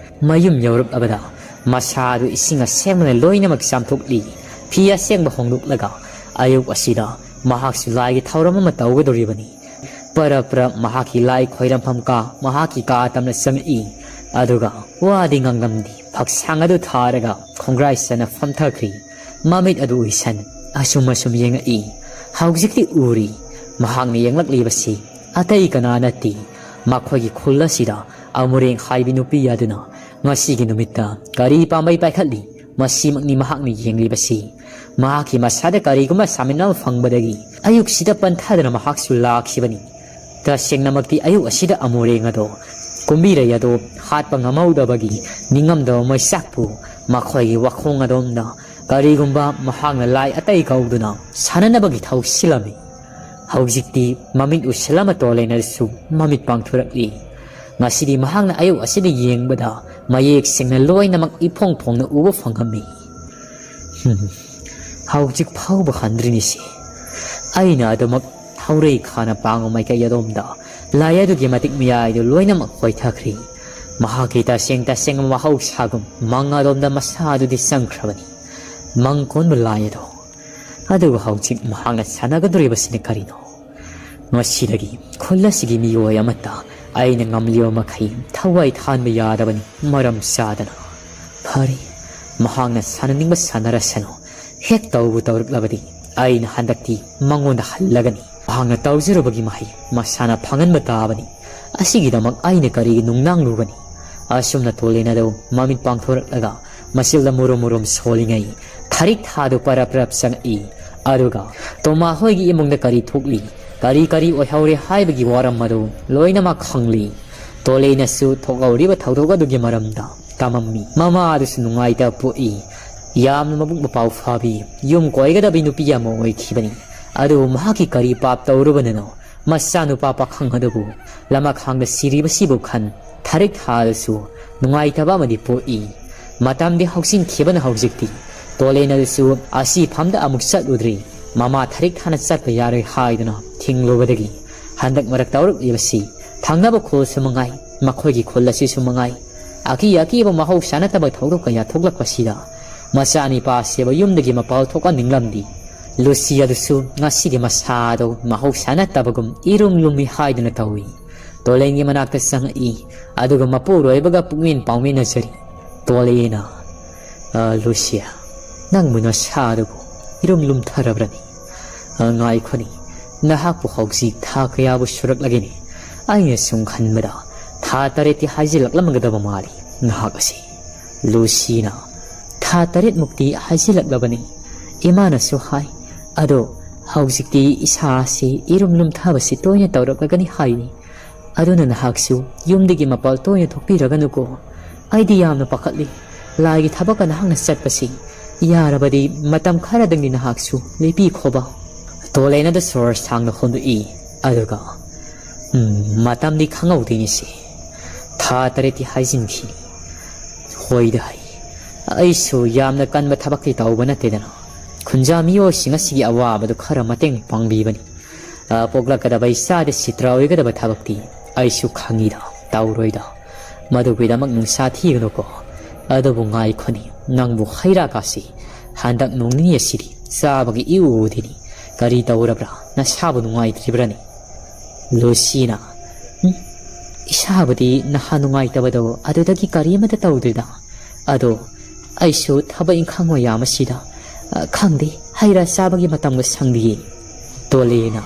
ꯃꯌꯨꯝ ꯌꯧꯔꯛꯂꯕꯗ ꯃꯁꯥ ꯑꯗꯨ ꯏꯁꯤꯡ ꯑꯁꯦꯡꯕꯅ ꯂꯣꯏꯅꯃꯛ ꯆꯥꯝꯊꯣꯛꯂꯤ꯫ ꯐꯤ ꯑꯁꯦꯡꯕ ꯍꯣꯡꯗꯣꯛꯂꯒ ꯑꯌꯨꯛ ꯑꯁꯤꯗ ꯃꯍꯥꯛꯁꯨ ꯂꯥꯏꯒꯤ ꯊꯧꯔꯝ ꯑꯃ ꯇꯧꯒꯗꯧꯔꯤꯕꯅꯤ꯫ ꯄꯔꯞ ꯄꯔꯞ ꯃꯍꯥꯛꯀꯤ ꯂꯥꯏ ꯈꯣꯏꯔꯝꯐꯝ ꯀꯥ ꯃꯍꯥꯛꯀꯤ ꯀꯥ ꯇꯝꯅ ꯆꯪꯉꯛꯏ꯫ ꯑꯗꯨꯒ ꯋꯥꯗꯤ ꯉꯥꯡꯂꯝꯗꯦ꯫ ꯐꯛꯁꯥꯡ ꯑꯗꯨ ꯊꯥꯔꯒ ꯈꯣꯡꯒ꯭ꯔꯥꯏ ꯆꯟꯅ ꯐꯝꯊꯈ꯭ꯔꯤ꯫ ꯃꯃꯤꯠ ꯑꯗꯨ ꯎꯏꯁꯟ ꯑꯁꯨꯝ ꯑꯁꯨꯝ ꯌꯦꯡꯉꯛꯏ꯫ ꯍꯧꯖꯤꯛꯇꯤ ꯎꯔꯤ꯫ ꯃꯍꯥꯛꯅ ꯌꯦꯡꯂꯛꯂꯤꯕꯁꯤ ꯑꯇꯩ ꯀꯅꯥ ꯅꯠꯇꯦ꯫ ꯃꯈꯣꯏꯒꯤ ꯈꯨꯜ ꯑꯁꯤꯗ ꯑꯃꯨꯔꯦꯡ ꯍꯥꯏꯕꯤ ꯅꯨꯄꯤ ꯑꯗꯨꯅ ꯉꯁꯤꯒꯤ ꯅꯨꯃꯤꯠꯇ ꯀꯔꯤ ꯄꯥꯝꯕꯩ ꯄꯥꯏꯈꯠꯂꯤ? ꯃꯁꯤꯃꯛꯅꯤ ꯃꯍꯥꯛꯅ ꯌꯦꯡꯂꯤꯕꯁꯤ꯫ ꯃꯍꯥꯛꯀꯤ ꯃꯁꯥꯗ ꯀꯔꯤꯒꯨꯝꯕ ꯁꯥꯃꯤꯟ ꯑꯃ ꯐꯪꯕꯗꯒꯤ ꯑꯌꯨꯛꯁꯤꯗ ꯄꯟꯊꯗꯅ ꯃꯍꯥꯛꯁꯨ ꯂꯥꯛꯈꯤꯕꯅꯤ꯫ ꯇꯁꯦꯡꯅꯃꯛꯇꯤ ꯑꯌꯨꯛ ꯑꯁꯤꯗ ꯑꯃꯨꯔꯦꯡ ꯑꯗꯣ, ꯀꯨꯝꯕꯤꯔꯩ ꯑꯗꯣ ꯍꯥꯠꯄ ꯉꯝꯍꯧꯗꯕꯒꯤ ꯅꯤꯡꯉꯝꯗꯕ ꯃꯩꯆꯥꯛꯄꯨ ꯃꯈꯣꯏꯒꯤ ꯋꯥꯈꯣꯡ ꯑꯗꯣꯝꯗ ꯀꯔꯤꯒꯨꯝꯕ ꯃꯍꯥꯛꯅ ꯂꯥꯏ ꯑꯇꯩ ꯀꯧꯗꯨꯅ ꯁꯥꯟꯅꯅꯕꯒꯤ ꯊꯧ ꯁꯤꯜꯂꯝꯃꯤ꯫ ꯍꯧꯖꯤꯛꯇꯤ ꯃꯃꯤꯠ ꯎꯁꯤꯜꯂꯝꯕ ꯇꯣꯂꯦꯟ ꯑꯗꯨꯁꯨ ꯃꯃꯤꯠ ꯄꯥꯡꯊꯣꯔꯛꯂꯤ꯫ ꯉꯁꯤꯗꯤ ꯃꯍꯥꯛꯅ ꯑꯌꯨꯛ ꯑꯁꯤꯗ ꯌꯦꯡꯕꯗ ꯃꯌꯦꯛ ꯁꯦꯡꯅ ꯂꯣꯏꯅꯃꯛ ꯏꯐꯣꯡ ꯐꯣꯡꯅ ꯎꯕ ꯐꯪꯉꯝꯃꯤ꯫ ꯍꯝ, ꯍꯧꯖꯤꯛ ꯐꯥꯎꯕ ꯍꯟꯗ꯭ꯔꯤꯅꯤꯁꯤ꯫ ꯑꯩꯅ ꯑꯗꯨꯃꯛ ꯊꯧꯔꯩ ꯈꯥꯅ ꯄꯥꯡꯕ ꯃꯥꯏꯀꯩ ꯑꯗꯣꯝꯗ ꯂꯥꯏ ꯑꯗꯨꯒꯤ ꯃꯇꯤꯛ ꯃꯌꯥꯏꯗꯨ ꯂꯣꯏꯅꯃꯛ ꯀꯣꯏꯊꯈ꯭ꯔꯤ꯫ ꯃꯍꯥꯛꯀꯤ ꯇꯁꯦꯡ ꯇꯁꯦꯡꯕ ꯃꯍꯧꯁꯥꯒꯨꯝ ꯃꯪ ꯑꯗꯣꯝꯗ ꯃꯁꯥ ꯑꯗꯨꯗꯤ ꯆꯪꯈ꯭ꯔꯕꯅꯤ꯫ ꯃꯪ ꯀꯣꯟꯕ ꯂꯥꯏ ꯑꯗꯣ꯫ ꯑꯗꯨꯒ ꯍꯧꯖꯤꯛ ꯃꯍꯥꯛꯅ ꯁꯥꯟꯅꯒꯗꯧꯔꯤꯕꯁꯤꯅ ꯀꯔꯤꯅꯣ? ꯃꯁꯤꯗꯒꯤ ꯈꯨꯜ ꯑꯁꯤꯒꯤ ꯃꯤꯑꯣꯏ ꯑꯃꯠꯇ ꯑꯩꯅ ꯉꯝꯂꯤꯕ ꯃꯈꯩ ꯊꯋꯥꯏ ꯊꯥꯍꯟꯕ ꯌꯥꯗꯕꯅꯤ, ꯃꯔꯝ ꯆꯥꯗꯅ꯫ ꯐꯔꯦ, ꯃꯍꯥꯛꯅ ꯁꯥꯟꯅꯅꯤꯡꯕ ꯁꯥꯟꯅꯔꯁꯅꯨ꯫ ꯍꯦꯛ ꯇꯧꯕꯨ ꯇꯧꯔꯛꯂꯕꯗꯤ ꯑꯩꯅ ꯍꯟꯗꯛꯇꯤ ꯃꯉꯣꯟꯗ ꯍꯜꯂꯒꯅꯤ꯫ ꯃꯍꯥꯛꯅ ꯇꯧꯖꯔꯨꯕꯒꯤ ꯃꯍꯩ ꯃꯁꯥꯅ ꯐꯪꯍꯟꯕ ꯇꯥꯕꯅꯤ꯫ ꯑꯁꯤꯒꯤꯗꯃꯛ ꯑꯩꯅ ꯀꯔꯤꯒꯤ ꯅꯨꯡꯅꯥꯡꯂꯨꯒꯅꯤ? ꯑꯁꯨꯝꯅ ꯇꯣꯂꯦꯟ ꯑꯗꯨ ꯃꯃꯤꯠ ꯄꯥꯡꯊꯣꯔꯛꯂꯒ ꯃꯆꯤꯜꯗ ꯃꯨꯔꯨꯝ ꯃꯨꯔꯨꯝ ꯁꯣꯜꯂꯤꯉꯩ ꯊꯔꯤꯛ ꯊꯥꯗꯨ ꯄꯔꯞ ꯄꯔꯞ ꯆꯪꯉꯛꯏ꯫ ꯑꯗꯨꯒ ꯇꯣꯃꯥ ꯍꯣꯏꯒꯤ ꯏꯃꯨꯡꯗ ꯀꯔꯤ ꯊꯣꯛꯂꯤ, ꯀꯔꯤ ꯀꯔꯤ ꯑꯣꯏꯍꯧꯔꯦ ꯍꯥꯏꯕꯒꯤ ꯋꯥꯔꯝ ꯑꯗꯨ ꯂꯣꯏꯅꯃꯛ ꯈꯪꯂꯤ꯫ ꯇꯣꯂꯦꯅꯁꯨ ꯊꯣꯛꯍꯧꯔꯤꯕ ꯊꯧꯗꯣꯛ ꯑꯗꯨꯒꯤ ꯃꯔꯝꯗ ꯇꯝꯃꯝꯃꯤ꯫ ꯃꯃꯥ ꯑꯗꯨꯁꯨ ꯅꯨꯡꯉꯥꯏꯇꯕ ꯄꯣꯛꯏ꯫ ꯌꯥꯝꯅ ꯃꯕꯨꯛ ꯃꯄꯥꯎ ꯐꯕꯤ, ꯌꯨꯝ ꯀꯣꯏꯒꯗꯕꯤ ꯅꯨꯄꯤ ꯑꯃ ꯑꯣꯏꯈꯤꯕꯅꯤ꯫ ꯑꯗꯨꯕꯨ ꯃꯍꯥꯛꯀꯤ ꯀꯔꯤ ꯄꯥꯞ ꯇꯧꯔꯨꯕꯅꯅꯣ? ꯃꯆꯥꯅꯨꯄꯥ ꯄꯥꯈꯪ ꯑꯗꯨꯕꯨ ꯂꯃꯈꯥꯡꯗ ꯁꯤꯔꯤꯕꯁꯤꯕꯨ ꯈꯟ ꯊꯥꯔꯤꯛ ꯊꯥꯗꯁꯨ ꯅꯨꯡꯉꯥꯏꯇꯕ ꯑꯃꯗꯤ ꯄꯣꯛꯏ꯫ ꯃꯇꯝꯗꯤ ꯍꯧꯖꯤꯟꯈꯤꯕꯅ ꯍꯧꯖꯤꯛꯇꯤ ꯇꯣꯂꯦꯟ ꯑꯗꯨꯁꯨ ꯑꯁꯤ ꯐꯝꯗ ꯑꯃꯨꯛ ꯆꯠꯂꯨꯗ꯭ꯔꯤ꯫ ꯃꯃꯥ ꯊꯥꯔꯤꯛ ꯊꯥꯅ ꯆꯠꯄ ꯌꯥꯔꯣꯏ ꯍꯥꯏꯗꯨꯅ ꯊꯤꯡꯂꯨꯕꯗꯒꯤ ꯍꯟꯗꯛ ꯃꯔꯛ ꯇꯧꯔꯛꯂꯤꯕꯁꯤ ꯊꯪꯅꯕ ꯈꯨꯜꯁꯨ ꯃꯉꯥꯏ, ꯃꯈꯣꯏꯒꯤ ꯈꯨꯜ ꯑꯁꯤꯁꯨ ꯃꯉꯥꯏ, ꯑꯀꯤ ꯑꯀꯤꯕ ꯃꯍꯧꯁꯥ ꯅꯠꯇꯕ ꯊꯧꯗꯣꯛ ꯀꯌꯥ ꯊꯣꯛꯂꯛꯄꯁꯤꯗ ꯃꯆꯥꯅꯤꯄꯥ ꯑꯁꯤꯕꯨ ꯌꯨꯝꯗꯒꯤ ꯃꯄꯥꯜ ꯊꯣꯛꯍꯟꯅꯤꯡꯂꯝꯗꯦ꯫ ꯂꯨꯁꯤ ꯑꯗꯨꯁꯨ ꯉꯁꯤꯗꯤ ꯃꯁꯥꯗꯣ ꯃꯍꯧꯁꯥ ꯅꯠꯇꯕꯒꯨꯝ ꯏꯔꯨꯝ ꯂꯨꯝꯃꯤ ꯍꯥꯏꯗꯨꯅ ꯇꯧꯏ꯫ ꯇꯣꯂꯦꯟꯒꯤ ꯃꯅꯥꯛꯇ ꯆꯪꯉꯛꯏ, ꯑꯗꯨꯒ ꯃꯄꯨꯔꯣꯏꯕꯒ ꯄꯨꯛꯃꯤꯟ ꯄꯥꯎꯃꯤꯟꯅꯖꯔꯤ꯫ ꯇꯣꯂꯦꯟꯅ, "ꯑ, ꯂꯨꯁꯤꯌꯥ, ꯅꯪꯕꯨ ꯅꯁꯥꯗꯨꯕꯨ ꯏꯔꯨꯝ ꯂꯨꯝꯊꯔꯕ꯭ꯔꯅꯤ? ꯑ, ꯉꯥꯏꯈꯣꯅꯤ, ꯅꯍꯥꯛꯄꯨ ꯍꯧꯖꯤꯛ ꯊꯥ ꯀꯌꯥꯕꯨ ꯁꯨꯔꯛꯂꯒꯦꯅꯦ? ꯑꯩꯅ ꯁꯨꯝ ꯈꯟꯕꯗ ꯊꯥ ꯇꯔꯦꯠꯇꯤ ꯍꯥꯏꯖꯤꯜꯂꯛꯂꯝꯒꯗꯕ ꯃꯥꯜꯂꯤ ꯅꯍꯥꯛ ꯑꯁꯤ꯫" ꯂꯨꯁꯤꯅ, "ꯊꯥ ꯇꯔꯦꯠꯃꯨꯛꯇꯤ ꯍꯥꯏꯖꯤꯜꯂꯛꯂꯕꯅꯤ꯫ ꯏꯃꯥꯅꯁꯨ ꯍꯥꯏ꯫ ꯑꯗꯣ ꯍꯧꯖꯤꯛꯇꯤ ꯏꯁꯥ ꯑꯁꯤ ꯏꯔꯨꯝ ꯂꯨꯝꯊꯕꯁꯤ ꯇꯣꯏꯅ ꯇꯧꯔꯛꯂꯒꯅꯤ ꯍꯥꯏꯔꯤ꯫ ꯑꯗꯨꯅ ꯅꯍꯥꯛꯁꯨ ꯌꯨꯝꯗꯒꯤ ꯃꯄꯥꯜ ꯇꯣꯏꯅ ꯊꯣꯛꯄꯤꯔꯒꯅꯨꯀꯣ꯫ ꯑꯩꯗꯤ ꯌꯥꯝꯅ ꯄꯥꯈꯠꯂꯤ꯫ ꯂꯥꯏꯒꯤ ꯊꯕꯛꯀ ꯅꯍꯥꯛꯅ ꯆꯠꯄꯁꯤ꯫ ꯌꯥꯔꯕꯗꯤ ꯃꯇꯝ ꯈꯔꯗꯪꯗꯤ ꯅꯍꯥꯛꯁꯨ ꯂꯦꯞꯄꯤꯈꯣꯕ꯫" ꯇꯣꯂꯦꯟ ꯑꯗꯨ ꯁꯣꯔ ꯁꯥꯡꯅ ꯍꯣꯟꯗꯣꯛꯏ꯫ ꯑꯗꯨꯒ, "ꯎꯝ, ꯃꯇꯝꯗꯤ ꯈꯪꯍꯧꯗꯦꯅꯦ ꯁꯤ꯫ ꯊꯥ ꯇꯔꯦꯠꯇꯤ ꯍꯥꯏꯖꯤꯟꯈꯤ꯫ ꯍꯣꯏꯗ ꯍꯩ꯫ ꯑꯩꯁꯨ ꯌꯥꯝꯅ ꯀꯟꯕ ꯊꯕꯛꯇꯤ ꯇꯧꯕ ꯅꯠꯇꯦꯗꯅ꯫ ꯈꯨꯟꯖꯥ ꯃꯤꯑꯣꯏꯁꯤꯡ ꯑꯁꯤꯒꯤ ꯑꯋꯥꯕꯗꯨ ꯈꯔ ꯃꯇꯦꯡ ꯄꯥꯡꯕꯤꯕꯅꯤ꯫ ꯑ, ꯄꯣꯛꯂꯛꯀꯗꯕ ꯏꯆꯥꯗ ꯁꯤꯇ꯭ꯔꯥ ꯑꯣꯏꯒꯗꯕ ꯊꯕꯛꯇꯤ ꯑꯩꯁꯨ ꯈꯪꯉꯤꯗ, ꯇꯧꯔꯣꯏꯗ꯫ ꯃꯗꯨꯒꯤꯗꯃꯛ ꯅꯨꯡꯁꯥ ꯊꯤꯒꯅꯨꯀꯣ꯫ ꯑꯗꯨꯕꯨ ꯉꯥꯏꯈꯣꯅꯤ, ꯅꯪꯕꯨ ꯍꯩ ꯔꯥ ꯀꯥꯁꯤ ꯍꯟꯗꯛ ꯅꯣꯡ ꯅꯤꯅꯤ ꯑꯁꯤꯗꯤ ꯆꯥꯕꯒꯤ ꯏꯎ ꯎꯗꯦꯅꯤ꯫ ꯀꯔꯤ ꯇꯧꯔꯕ꯭ꯔꯥ? ꯅꯁꯥꯕꯨ ꯅꯨꯡꯉꯥꯏꯇ꯭ꯔꯤꯕ꯭ꯔꯥꯅꯦ?" ꯂꯨꯁꯤꯅ, "ꯎꯝ, ꯏꯁꯥꯕꯨꯗꯤ ꯅꯍꯥ ꯅꯨꯡꯉꯥꯏꯇꯕꯗꯣ ꯑꯗꯨꯗꯒꯤ ꯀꯔꯤ ꯑꯃꯠꯇ ꯇꯧꯗ꯭ꯔꯤꯗ꯫ ꯑꯗꯣ ꯑꯩꯁꯨ ꯊꯕꯛ ꯏꯪꯈꯥꯡ ꯃꯌꯥꯝ ꯑꯁꯤꯗ, ꯑ, ꯈꯪꯗꯦ, ꯍꯩ ꯔꯥ ꯆꯥꯕꯒꯤ ꯃꯇꯝꯒ ꯁꯪꯗꯤꯌꯦ꯫" ꯇꯣꯂꯦꯅ,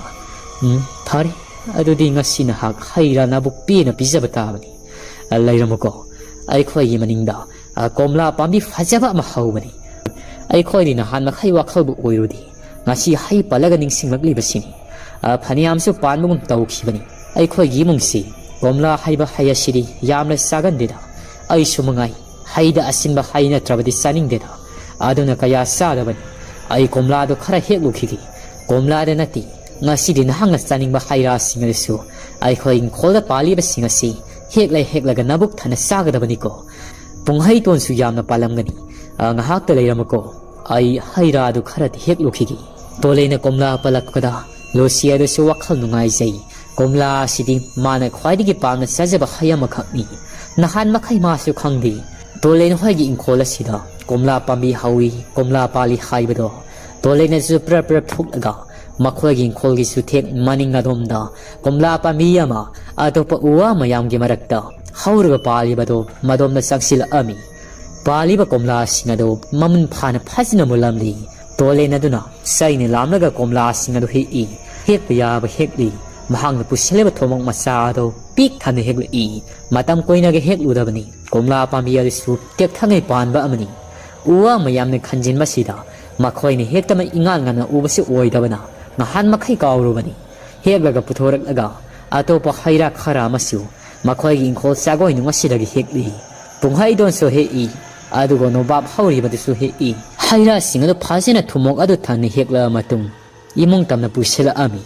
"ꯎꯝ, ꯐꯔꯦ, ꯑꯗꯨꯗꯤ ꯉꯁꯤ ꯅꯍꯥꯛ ꯍꯩ ꯔꯥ ꯅꯕꯨꯛ ꯄꯦꯟꯅ ꯄꯤꯖꯕ ꯇꯥꯕꯅꯤ꯫ ꯑ, ꯂꯩꯔꯝꯃꯨꯀꯣ, ꯑꯩꯈꯣꯏꯒꯤ ꯃꯅꯤꯡꯗ, ꯑ, ꯀꯣꯝꯂꯥ ꯄꯥꯝꯕꯤ ꯐꯖꯕ ꯑꯃ ꯍꯧꯕꯅꯤ꯫ ꯑꯩꯈꯣꯏꯗꯤ ꯅꯍꯥꯟ ꯃꯈꯩ ꯋꯥꯈꯜꯕꯨ ꯑꯣꯏꯔꯨꯗꯦ, ꯉꯁꯤ ꯍꯩ ꯄꯜꯂꯒ ꯅꯤꯡꯁꯤꯡꯂꯛꯂꯤꯕꯁꯤꯅꯤ꯫ ꯑ, ꯐꯅꯌꯥꯝꯁꯨ ꯄꯥꯟꯕꯒꯨꯝ ꯇꯧꯈꯤꯕꯅꯤ꯫ ꯑꯩꯈꯣꯏꯒꯤ ꯏꯃꯨꯡꯁꯤ ꯀꯣꯝꯂꯥ ꯍꯥꯏꯕ ꯍꯩ ꯑꯁꯤꯗꯤ ꯌꯥꯝꯅ ꯆꯥꯒꯟꯗꯦꯗ꯫ ꯑꯩꯁꯨ ꯃꯉꯥꯏ, ꯍꯩꯗ ꯑꯁꯤꯟꯕ ꯍꯩ ꯅꯠꯇ꯭ꯔꯕꯗꯤ ꯆꯥꯅꯤꯡꯗꯦꯗ꯫ ꯑꯗꯨꯅ ꯀꯌꯥ ꯆꯥꯗꯕꯅꯤ꯫ ꯑꯩ ꯀꯣꯝꯂꯥꯗꯣ ꯈꯔ ꯍꯦꯛꯂꯨꯈꯤꯒꯦ꯫" "ꯀꯣꯝꯂꯥꯗ ꯅꯠꯇꯦ, ꯉꯁꯤꯗꯤ ꯅꯍꯥꯛꯅ ꯆꯥꯅꯤꯡꯕ ꯍꯩ ꯔꯥꯁꯤꯡ ꯑꯗꯨꯁꯨ ꯑꯩꯈꯣꯏ ꯏꯪꯈꯣꯜꯗ ꯄꯥꯜꯂꯤꯕꯁꯤꯡ ꯑꯁꯤ ꯍꯦꯛꯂ ꯍꯦꯛꯂꯒ ꯅꯕꯨꯛ ꯊꯟꯅ ꯆꯥꯒꯗꯕꯅꯤꯀꯣ꯫ ꯄꯨꯡꯍꯩꯇꯣꯟꯁꯨ ꯌꯥꯝꯅ ꯄꯥꯜꯂꯝꯒꯅꯤ꯫ ꯑ, ꯉꯥꯏꯍꯥꯛꯇ ꯂꯩꯔꯝꯃꯨꯀꯣ, ꯑꯩ ꯍꯩ ꯔꯥꯗꯨ ꯈꯔꯗꯤ ꯍꯦꯛꯂꯨꯈꯤꯒꯦ꯫ ꯇꯣꯂꯩꯅ ꯀꯣꯝꯂꯥ ꯄꯜꯂꯛꯄꯗ ꯂꯨꯁꯤ ꯑꯗꯨꯁꯨ ꯋꯥꯈꯜ ꯅꯨꯡꯉꯥꯏꯖꯩ꯫ ꯀꯣꯝꯂꯥ ꯑꯁꯤꯗꯤ ꯃꯥꯅ ꯈ꯭ꯋꯥꯏꯗꯒꯤ ꯄꯥꯝꯅ ꯆꯥꯖꯕ ꯍꯩ ꯑꯃꯈꯛꯅꯤ꯫ ꯅꯍꯥꯟ ꯃꯈꯩ ꯃꯥꯁꯨ ꯈꯪꯗꯦ꯫ ꯇꯣꯂꯩꯅ ꯍꯣꯏꯒꯤ ꯏꯪꯈꯣꯜ ꯑꯁꯤꯗ ꯀꯣꯝꯂꯥ ꯄꯥꯝꯕꯤ ꯍꯧꯏ, ꯀꯣꯝꯂꯥ ꯄꯥꯜꯂꯤ ꯍꯥꯏꯕꯗꯣ ꯇꯣꯂꯩꯅꯁꯨ ꯄ꯭ꯔꯞ ꯄ꯭ꯔꯞ ꯊꯣꯛꯂꯒ ꯃꯈꯣꯏꯒꯤ ꯏꯪꯈꯣꯜꯒꯤ ꯆꯨꯊꯦꯛ ꯃꯅꯤꯡ ꯑꯗꯣꯝꯗ ꯀꯣꯝꯂꯥ ꯄꯥꯝꯕꯤ ꯑꯃ ꯑꯇꯣꯞꯄ ꯎ ꯋꯥ ꯃꯌꯥꯝꯒꯤ ꯃꯔꯛꯇ ꯍꯧꯔꯒ ꯄꯥꯜꯂꯤꯕꯗꯣ ꯃꯗꯣꯝꯗ ꯆꯪꯁꯤꯜꯂꯛꯑꯝꯃꯤ꯫ ꯄꯥꯜꯂꯤꯕ ꯀꯣꯝꯂꯥꯁꯤꯡ ꯑꯗꯨ ꯃꯃꯨꯟ ꯐꯥꯅ ꯐꯖꯅ ꯃꯨꯜꯂꯝꯂꯤ꯫ ꯇꯣꯂꯦꯟ ꯑꯗꯨꯅ ꯆꯩꯅ ꯂꯥꯝꯂꯒ ꯀꯣꯝꯂꯥꯁꯤꯡ ꯑꯗꯨ ꯍꯦꯛꯏ꯫ ꯍꯦꯛꯄ ꯌꯥꯕ ꯍꯦꯛꯂꯤ꯫ ꯃꯍꯥꯛꯅ ꯄꯨꯁꯤꯜꯂꯤꯕ ꯊꯨꯝꯃꯣꯛ ꯃꯆꯥ ꯑꯗꯨ ꯄꯤꯛ ꯊꯟꯅ ꯍꯦꯛꯂꯛꯏ꯫ ꯃꯇꯝ ꯀꯨꯏꯅꯒ ꯍꯦꯛꯂꯨꯗꯕꯅꯤ꯫ ꯀꯣꯝꯂꯥ ꯄꯥꯝꯕꯤ ꯑꯗꯨꯁꯨ ꯇꯦꯛꯊꯉꯩ ꯄꯥꯟꯕ ꯑꯃꯅꯤ꯫ ꯎ ꯋꯥ ꯃꯌꯥꯝꯅ ꯈꯟꯖꯤꯟꯕꯁꯤꯗ ꯃꯈꯣꯏꯅ ꯍꯦꯛꯇꯃꯛ ꯏꯉꯥꯟ ꯉꯟꯅ ꯎꯕꯁꯨ ꯑꯣꯏꯗꯕꯅ ꯉꯍꯥꯟ ꯃꯈꯩ ꯀꯥꯎꯔꯨꯕꯅꯤ꯫ ꯍꯦꯛꯂꯒ ꯄꯨꯊꯣꯔꯛꯂꯒ ꯑꯇꯣꯞꯄ ꯍꯩ ꯔꯥ ꯈꯔ ꯑꯃꯁꯨ ꯃꯈꯣꯏꯒꯤ ꯏꯪꯈꯣꯜ ꯆꯥꯒꯣꯏꯅꯨꯡ ꯑꯁꯤꯗꯒꯤ ꯍꯦꯛꯂꯤ꯫ ꯄꯨꯡꯍꯩꯗꯣꯟꯁꯨ ꯍꯦꯛꯏ, ꯑꯗꯨꯒ ꯅꯣꯕꯥꯞ ꯍꯧꯔꯤꯕꯗꯨꯁꯨ ꯍꯦꯛꯏ꯫ ꯍꯩ ꯔꯥꯁꯤꯡ ꯑꯗꯨ ꯐꯖꯅ ꯊꯨꯝꯃꯣꯛ ꯑꯗꯨ ꯊꯟꯅ ꯍꯦꯛꯂꯕ ꯃꯇꯨꯡ ꯏꯃꯨꯡ ꯇꯝꯅ ꯄꯨꯁꯤꯜꯂꯛꯑꯝꯃꯤ꯫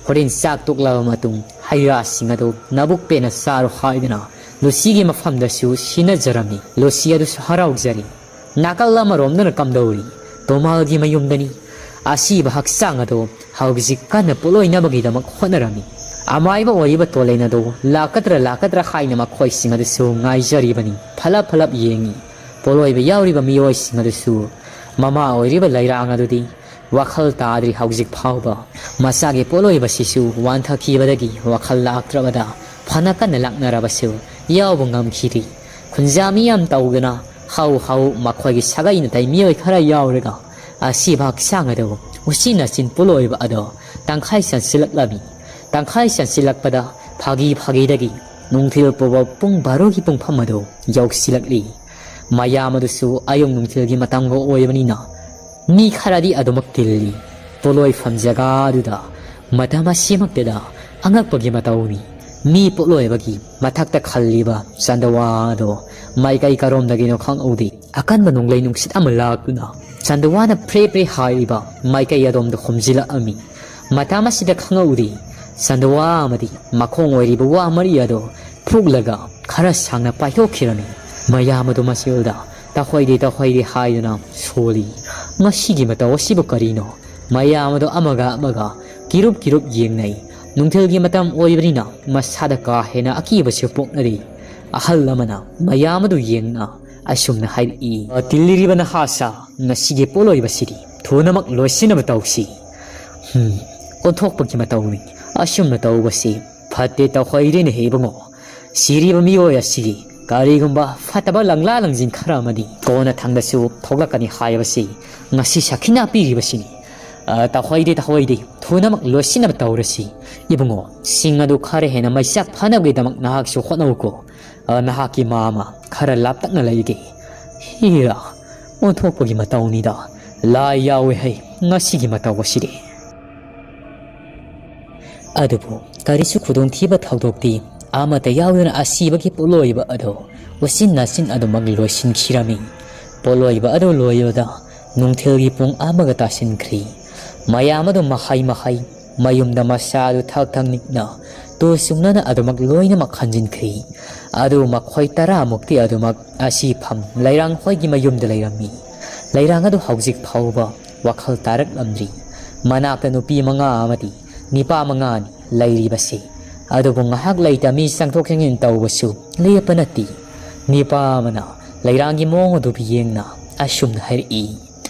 ꯍꯣꯔꯦꯟ ꯆꯥꯛ ꯇꯣꯛꯂꯕ ꯃꯇꯨꯡ ꯍꯩ ꯔꯥꯁꯤꯡ ꯑꯗꯨ ꯅꯕꯨꯛ ꯄꯦꯟꯅ ꯆꯥꯔꯣ ꯍꯥꯏꯗꯨꯅ ꯂꯨꯁꯤꯒꯤ ꯃꯐꯝꯗꯁꯨ ꯁꯤꯟꯅꯖꯔꯝꯃꯤ꯫ ꯂꯨꯁꯤ ꯑꯗꯨꯁꯨ ꯍꯔꯥꯎꯖꯔꯤ꯫ ꯅꯥꯀꯜ ꯑꯃꯔꯣꯝꯗꯅ ꯀꯝꯗꯧꯔꯤ? ꯇꯣꯃꯥꯜꯒꯤ ꯃꯌꯨꯝꯗꯅꯤ꯫ ꯑꯁꯤꯕ ꯍꯛꯆꯥꯡ ꯑꯗꯨ ꯍꯧꯖꯤꯛ ꯀꯟꯅ ꯄꯣꯠꯂꯣꯏꯅꯕꯒꯤꯗꯃꯛ ꯍꯣꯠꯅꯔꯝꯃꯤ꯫ ꯑꯃꯥꯏꯕ ꯑꯣꯏꯔꯤꯕ ꯇꯣꯂꯦꯟ ꯑꯗꯨ ꯂꯥꯛꯀꯗ꯭ꯔꯥ ꯂꯥꯛꯀꯗ꯭ꯔꯥ ꯍꯥꯏꯅ ꯃꯈꯣꯏꯁꯤꯡ ꯑꯗꯨꯁꯨ ꯉꯥꯏꯖꯔꯤꯕꯅꯤ꯫ ꯐꯂꯞ ꯐꯂꯞ ꯌꯦꯡꯉꯤ꯫ ꯄꯣꯠꯂꯣꯏꯕ ꯌꯥꯎꯔꯤꯕ ꯃꯤꯑꯣꯏꯁꯤꯡ ꯑꯗꯨꯁꯨ ꯃꯃꯥ ꯑꯣꯏꯔꯤꯕ ꯂꯩꯔꯥꯡ ꯑꯗꯨꯗꯤ ꯋꯥꯈꯜ ꯇꯥꯗ꯭ꯔꯤ ꯍꯧꯖꯤꯛ ꯐꯥꯎꯕ꯫ ꯃꯆꯥꯒꯤ ꯄꯣꯠꯂꯣꯏꯕꯁꯤꯁꯨ ꯋꯥꯟꯊꯈꯤꯕꯗꯒꯤ ꯋꯥꯈꯜ ꯂꯥꯛꯇ꯭ꯔꯕꯗ ꯐꯅ ꯀꯟꯅ ꯂꯥꯛꯅꯔꯕꯁꯨ ꯌꯥꯎꯕ ꯉꯝꯈꯤꯗꯦ꯫ ꯈꯨꯟꯖꯥ ꯃꯤ ꯌꯥꯝ ꯇꯧꯗꯨꯅ ꯍꯧ ꯍꯧ ꯃꯈꯣꯏꯒꯤ ꯁꯥꯒꯩ ꯅꯥꯇꯩ ꯃꯤꯑꯣꯏ ꯈꯔ ꯌꯥꯎꯔꯒ ꯑꯁꯤꯕ ꯍꯛꯆꯥꯡ ꯑꯗꯨ ꯎꯆꯤꯟ ꯅꯥꯆꯤꯟ ꯄꯣꯠꯂꯣꯏꯕ ꯑꯗꯣ ꯇꯪꯈꯥꯏ ꯆꯟꯁꯤꯜꯂꯛꯂꯝꯃꯤ꯫ ꯇꯪꯈꯥꯏ ꯆꯟꯁꯤꯜꯂꯛꯄꯗ ꯐꯥꯒꯤ ꯐꯥꯒꯤꯗꯒꯤ ꯅꯨꯡꯊꯤꯜ ꯄꯨꯕ ꯄꯨꯡ ꯕꯥꯔꯣꯒꯤ ꯄꯨꯡꯐꯝ ꯑꯗꯨ ꯌꯧꯁꯤꯜꯂꯛꯂꯤ꯫ ꯃꯌꯥꯝ ꯑꯗꯨꯁꯨ ꯑꯌꯨꯛ ꯅꯨꯡꯊꯤꯜꯒꯤ ꯃꯇꯝꯒ ꯑꯣꯏꯕꯅꯤꯅ ꯃꯤ ꯈꯔꯗꯤ ꯑꯗꯨꯃꯛ ꯇꯤꯜꯂꯤ꯫ ꯄꯣꯠꯂꯣꯏꯐꯝ ꯖꯒꯥ ꯑꯗꯨꯗ ꯃꯇꯝ ꯑꯁꯤꯃꯛꯇꯗ ꯑꯉꯛꯄꯒꯤ ꯃꯇꯧꯅꯤ꯫ ꯃꯤ ꯄꯣꯠꯂꯣꯏꯕꯒꯤ ꯃꯊꯛꯇ ꯈꯜꯂꯤꯕ ꯆꯥꯟꯗꯋꯥ ꯑꯗꯣ ꯃꯥꯏꯀꯩ ꯀꯔꯣꯝꯗꯒꯤꯅꯣ ꯈꯪꯍꯧꯗꯦ꯫ ꯑꯀꯟꯕ ꯅꯣꯡꯂꯩ ꯅꯨꯡꯁꯤꯠ ꯑꯃ ꯂꯥꯛꯇꯨꯅ ꯆꯥꯟꯗꯋꯥꯅ ꯐ꯭ꯔꯦ ꯐ꯭ꯔꯦ ꯍꯥꯏꯔꯤꯕ ꯃꯥꯏꯀꯩ ꯑꯗꯣꯝꯗ ꯈꯣꯝꯖꯤꯜꯂꯛꯑꯝꯃꯤ꯫ ꯃꯇꯝ ꯑꯁꯤꯗ ꯈꯪꯍꯧꯗꯦ, ꯆꯥꯟꯗꯋꯥ ꯑꯃꯗꯤ ꯃꯈꯣꯡ ꯑꯣꯏꯔꯤꯕ ꯋꯥ ꯃꯔꯤ ꯑꯗꯣ ꯐꯨꯛꯂꯒ ꯈꯔ ꯁꯥꯡꯅ ꯄꯥꯏꯊꯣꯛꯈꯤꯔꯝꯃꯤ꯫ ꯃꯌꯥꯝ ꯑꯗꯨ ꯃꯆꯤꯜꯗ "ꯇꯧꯍꯩꯗꯦ, ꯇꯧꯍꯩꯗꯦ" ꯍꯥꯏꯗꯨꯅ ꯁꯣꯜꯂꯤ꯫ ꯃꯁꯤꯒꯤ ꯃꯇꯧ ꯑꯁꯤꯕꯨ ꯀꯔꯤꯅꯣ? ꯃꯌꯥꯝ ꯑꯗꯨ ꯑꯃꯒ ꯑꯃꯒ ꯀꯤꯔꯨꯞ ꯀꯤꯔꯨꯞ ꯌꯦꯡꯅꯩ꯫ ꯅꯨꯡꯊꯤꯜꯒꯤ ꯃꯇꯝ ꯑꯣꯏꯕꯅꯤꯅ ꯃꯁꯥꯗ ꯀꯥ ꯍꯦꯟꯅ ꯑꯀꯤꯕꯁꯨ ꯄꯣꯛꯅꯔꯤ꯫ ꯑꯍꯜ ꯑꯃꯅ ꯃꯌꯥꯝ ꯑꯗꯨ ꯌꯦꯡꯅ ꯑꯁꯨꯝꯅ ꯍꯥꯏꯔꯛꯏ, "ꯇꯤꯜꯂꯤꯔꯤꯕ ꯅꯍꯥꯁꯥ, ꯉꯁꯤꯒꯤ ꯄꯣꯠꯂꯣꯏꯕꯁꯤꯗꯤ ꯊꯨꯅꯃꯛ ꯂꯣꯏꯁꯤꯟꯅꯕ ꯇꯧꯁꯤ꯫ ꯍꯨꯝ, ꯑꯣꯟꯊꯣꯛꯄꯒꯤ ꯃꯇꯧꯅꯤ꯫ ꯑꯁꯨꯝꯅ ꯇꯧꯕꯁꯤ ꯐꯠꯇꯦ, ꯇꯧꯍꯩꯗꯦꯅꯦ ꯏꯕꯨꯡꯉꯣ꯫ ꯁꯤꯔꯤꯕ ꯃꯤꯑꯣꯏ ꯑꯁꯤꯒꯤ ꯀꯔꯤꯒꯨꯝꯕ ꯐꯠꯇꯕ ꯂꯪꯂꯥ ꯂꯪꯖꯤꯟ ꯈꯔ ꯑꯃꯗꯤ ꯀꯣꯟꯅ ꯊꯪꯗꯁꯨ ꯊꯣꯛꯂꯛꯀꯅꯤ ꯍꯥꯏꯕꯁꯤ ꯉꯁꯤ ꯁꯥꯈꯤꯅ ꯄꯤꯔꯤꯕꯁꯤꯅꯤ꯫ ꯑ, ꯇꯧꯍꯩꯗꯦ, ꯇꯧꯍꯩꯗꯦ, ꯊꯨꯅꯃꯛ ꯂꯣꯏꯁꯤꯟꯅꯕ ꯇꯧꯔꯁꯤ꯫ ꯏꯕꯨꯡꯉꯣ, ꯁꯤꯡ ꯑꯗꯨ ꯈꯔ ꯍꯦꯟꯅ ꯃꯩꯆꯥꯛ ꯐꯅꯕꯒꯤꯗꯃꯛ ꯅꯍꯥꯛꯁꯨ ꯍꯣꯠꯅꯧꯀꯣ꯫ ꯑ, ꯅꯍꯥꯛꯀꯤ ꯃꯥꯝꯃ ꯈꯔ ꯂꯥꯞꯇꯛꯅ ꯂꯩꯒꯦ꯫" ꯍꯤꯔꯥ, ꯑꯣꯟꯊꯣꯛꯄꯒꯤ ꯃꯇꯧꯅꯤꯗ꯫ ꯂꯥꯏ ꯌꯥꯎꯋꯦ ꯍꯩ, ꯉꯁꯤꯒꯤ ꯃꯇꯧ ꯑꯁꯤꯗꯤ꯫ ꯑꯗꯨꯕꯨ ꯀꯔꯤꯁꯨ ꯈꯨꯗꯣꯡꯊꯤꯕ ꯊꯧꯗꯣꯛꯇꯤ ꯑꯃꯠꯇ ꯌꯥꯎꯗꯅ ꯑꯁꯤꯕꯒꯤ ꯄꯣꯠꯂꯣꯏꯕ ꯑꯗꯨ ꯎꯆꯤꯟ ꯅꯥꯆꯤꯟ ꯑꯗꯨꯃꯛ ꯂꯣꯏꯁꯤꯟꯈꯤꯔꯝꯃꯤ꯫ ꯄꯣꯠꯂꯣꯏꯕ ꯑꯗꯨ ꯂꯣꯏꯕꯗ ꯅꯨꯡꯊꯤꯜꯒꯤ ꯄꯨꯡ ꯑꯃꯒ ꯇꯥꯁꯤꯟꯈ꯭ꯔꯤ꯫ ꯃꯌꯥꯝ ꯑꯗꯨ ꯃꯍꯩ ꯃꯍꯩ ꯃꯌꯨꯝꯗ ꯃꯁꯥ ꯑꯗꯨ ꯊꯛ ꯊꯛ ꯅꯤꯛꯅ ꯇꯨ ꯆꯨꯡꯅꯅ ꯑꯗꯨꯃꯛ ꯂꯣꯏꯅꯃꯛ ꯍꯟꯖꯤꯟꯈ꯭ꯔꯤ꯫ ꯑꯗꯨ ꯃꯈꯣꯏ ꯇꯔꯥꯃꯨꯛꯇꯤ ꯑꯗꯨꯃꯛ ꯑꯁꯤꯐꯝ ꯂꯩꯔꯥꯡ ꯍꯣꯏꯒꯤ ꯃꯌꯨꯝꯗ ꯂꯩꯔꯝꯃꯤ꯫ ꯂꯩꯔꯥꯡ ꯑꯗꯨ ꯍꯧꯖꯤꯛ ꯐꯥꯎꯕ ꯋꯥꯈꯜ ꯇꯥꯔꯛꯂꯝꯗ꯭ꯔꯤ꯫ ꯃꯅꯥꯛꯇ ꯅꯨꯄꯤ ꯃꯉꯥ ꯑꯃꯗꯤ ꯅꯤꯄꯥ ꯃꯉꯥꯅꯤ ꯂꯩꯔꯤꯕꯁꯤ꯫ ꯑꯗꯨꯕꯨ ꯉꯥꯏꯍꯥꯛ ꯂꯩꯇ ꯃꯤ ꯆꯪꯊꯣꯛ ꯆꯪꯁꯤꯟ ꯇꯧꯕꯁꯨ ꯂꯦꯞꯄ ꯅꯠꯇꯦ꯫ ꯅꯤꯄꯥ ꯑꯃꯅ ꯂꯩꯔꯥꯡꯒꯤ ꯃꯑꯣꯡ ꯑꯗꯨ ꯌꯦꯡꯅ ꯑꯁꯨꯝꯅ ꯍꯥꯏꯔꯛꯏ,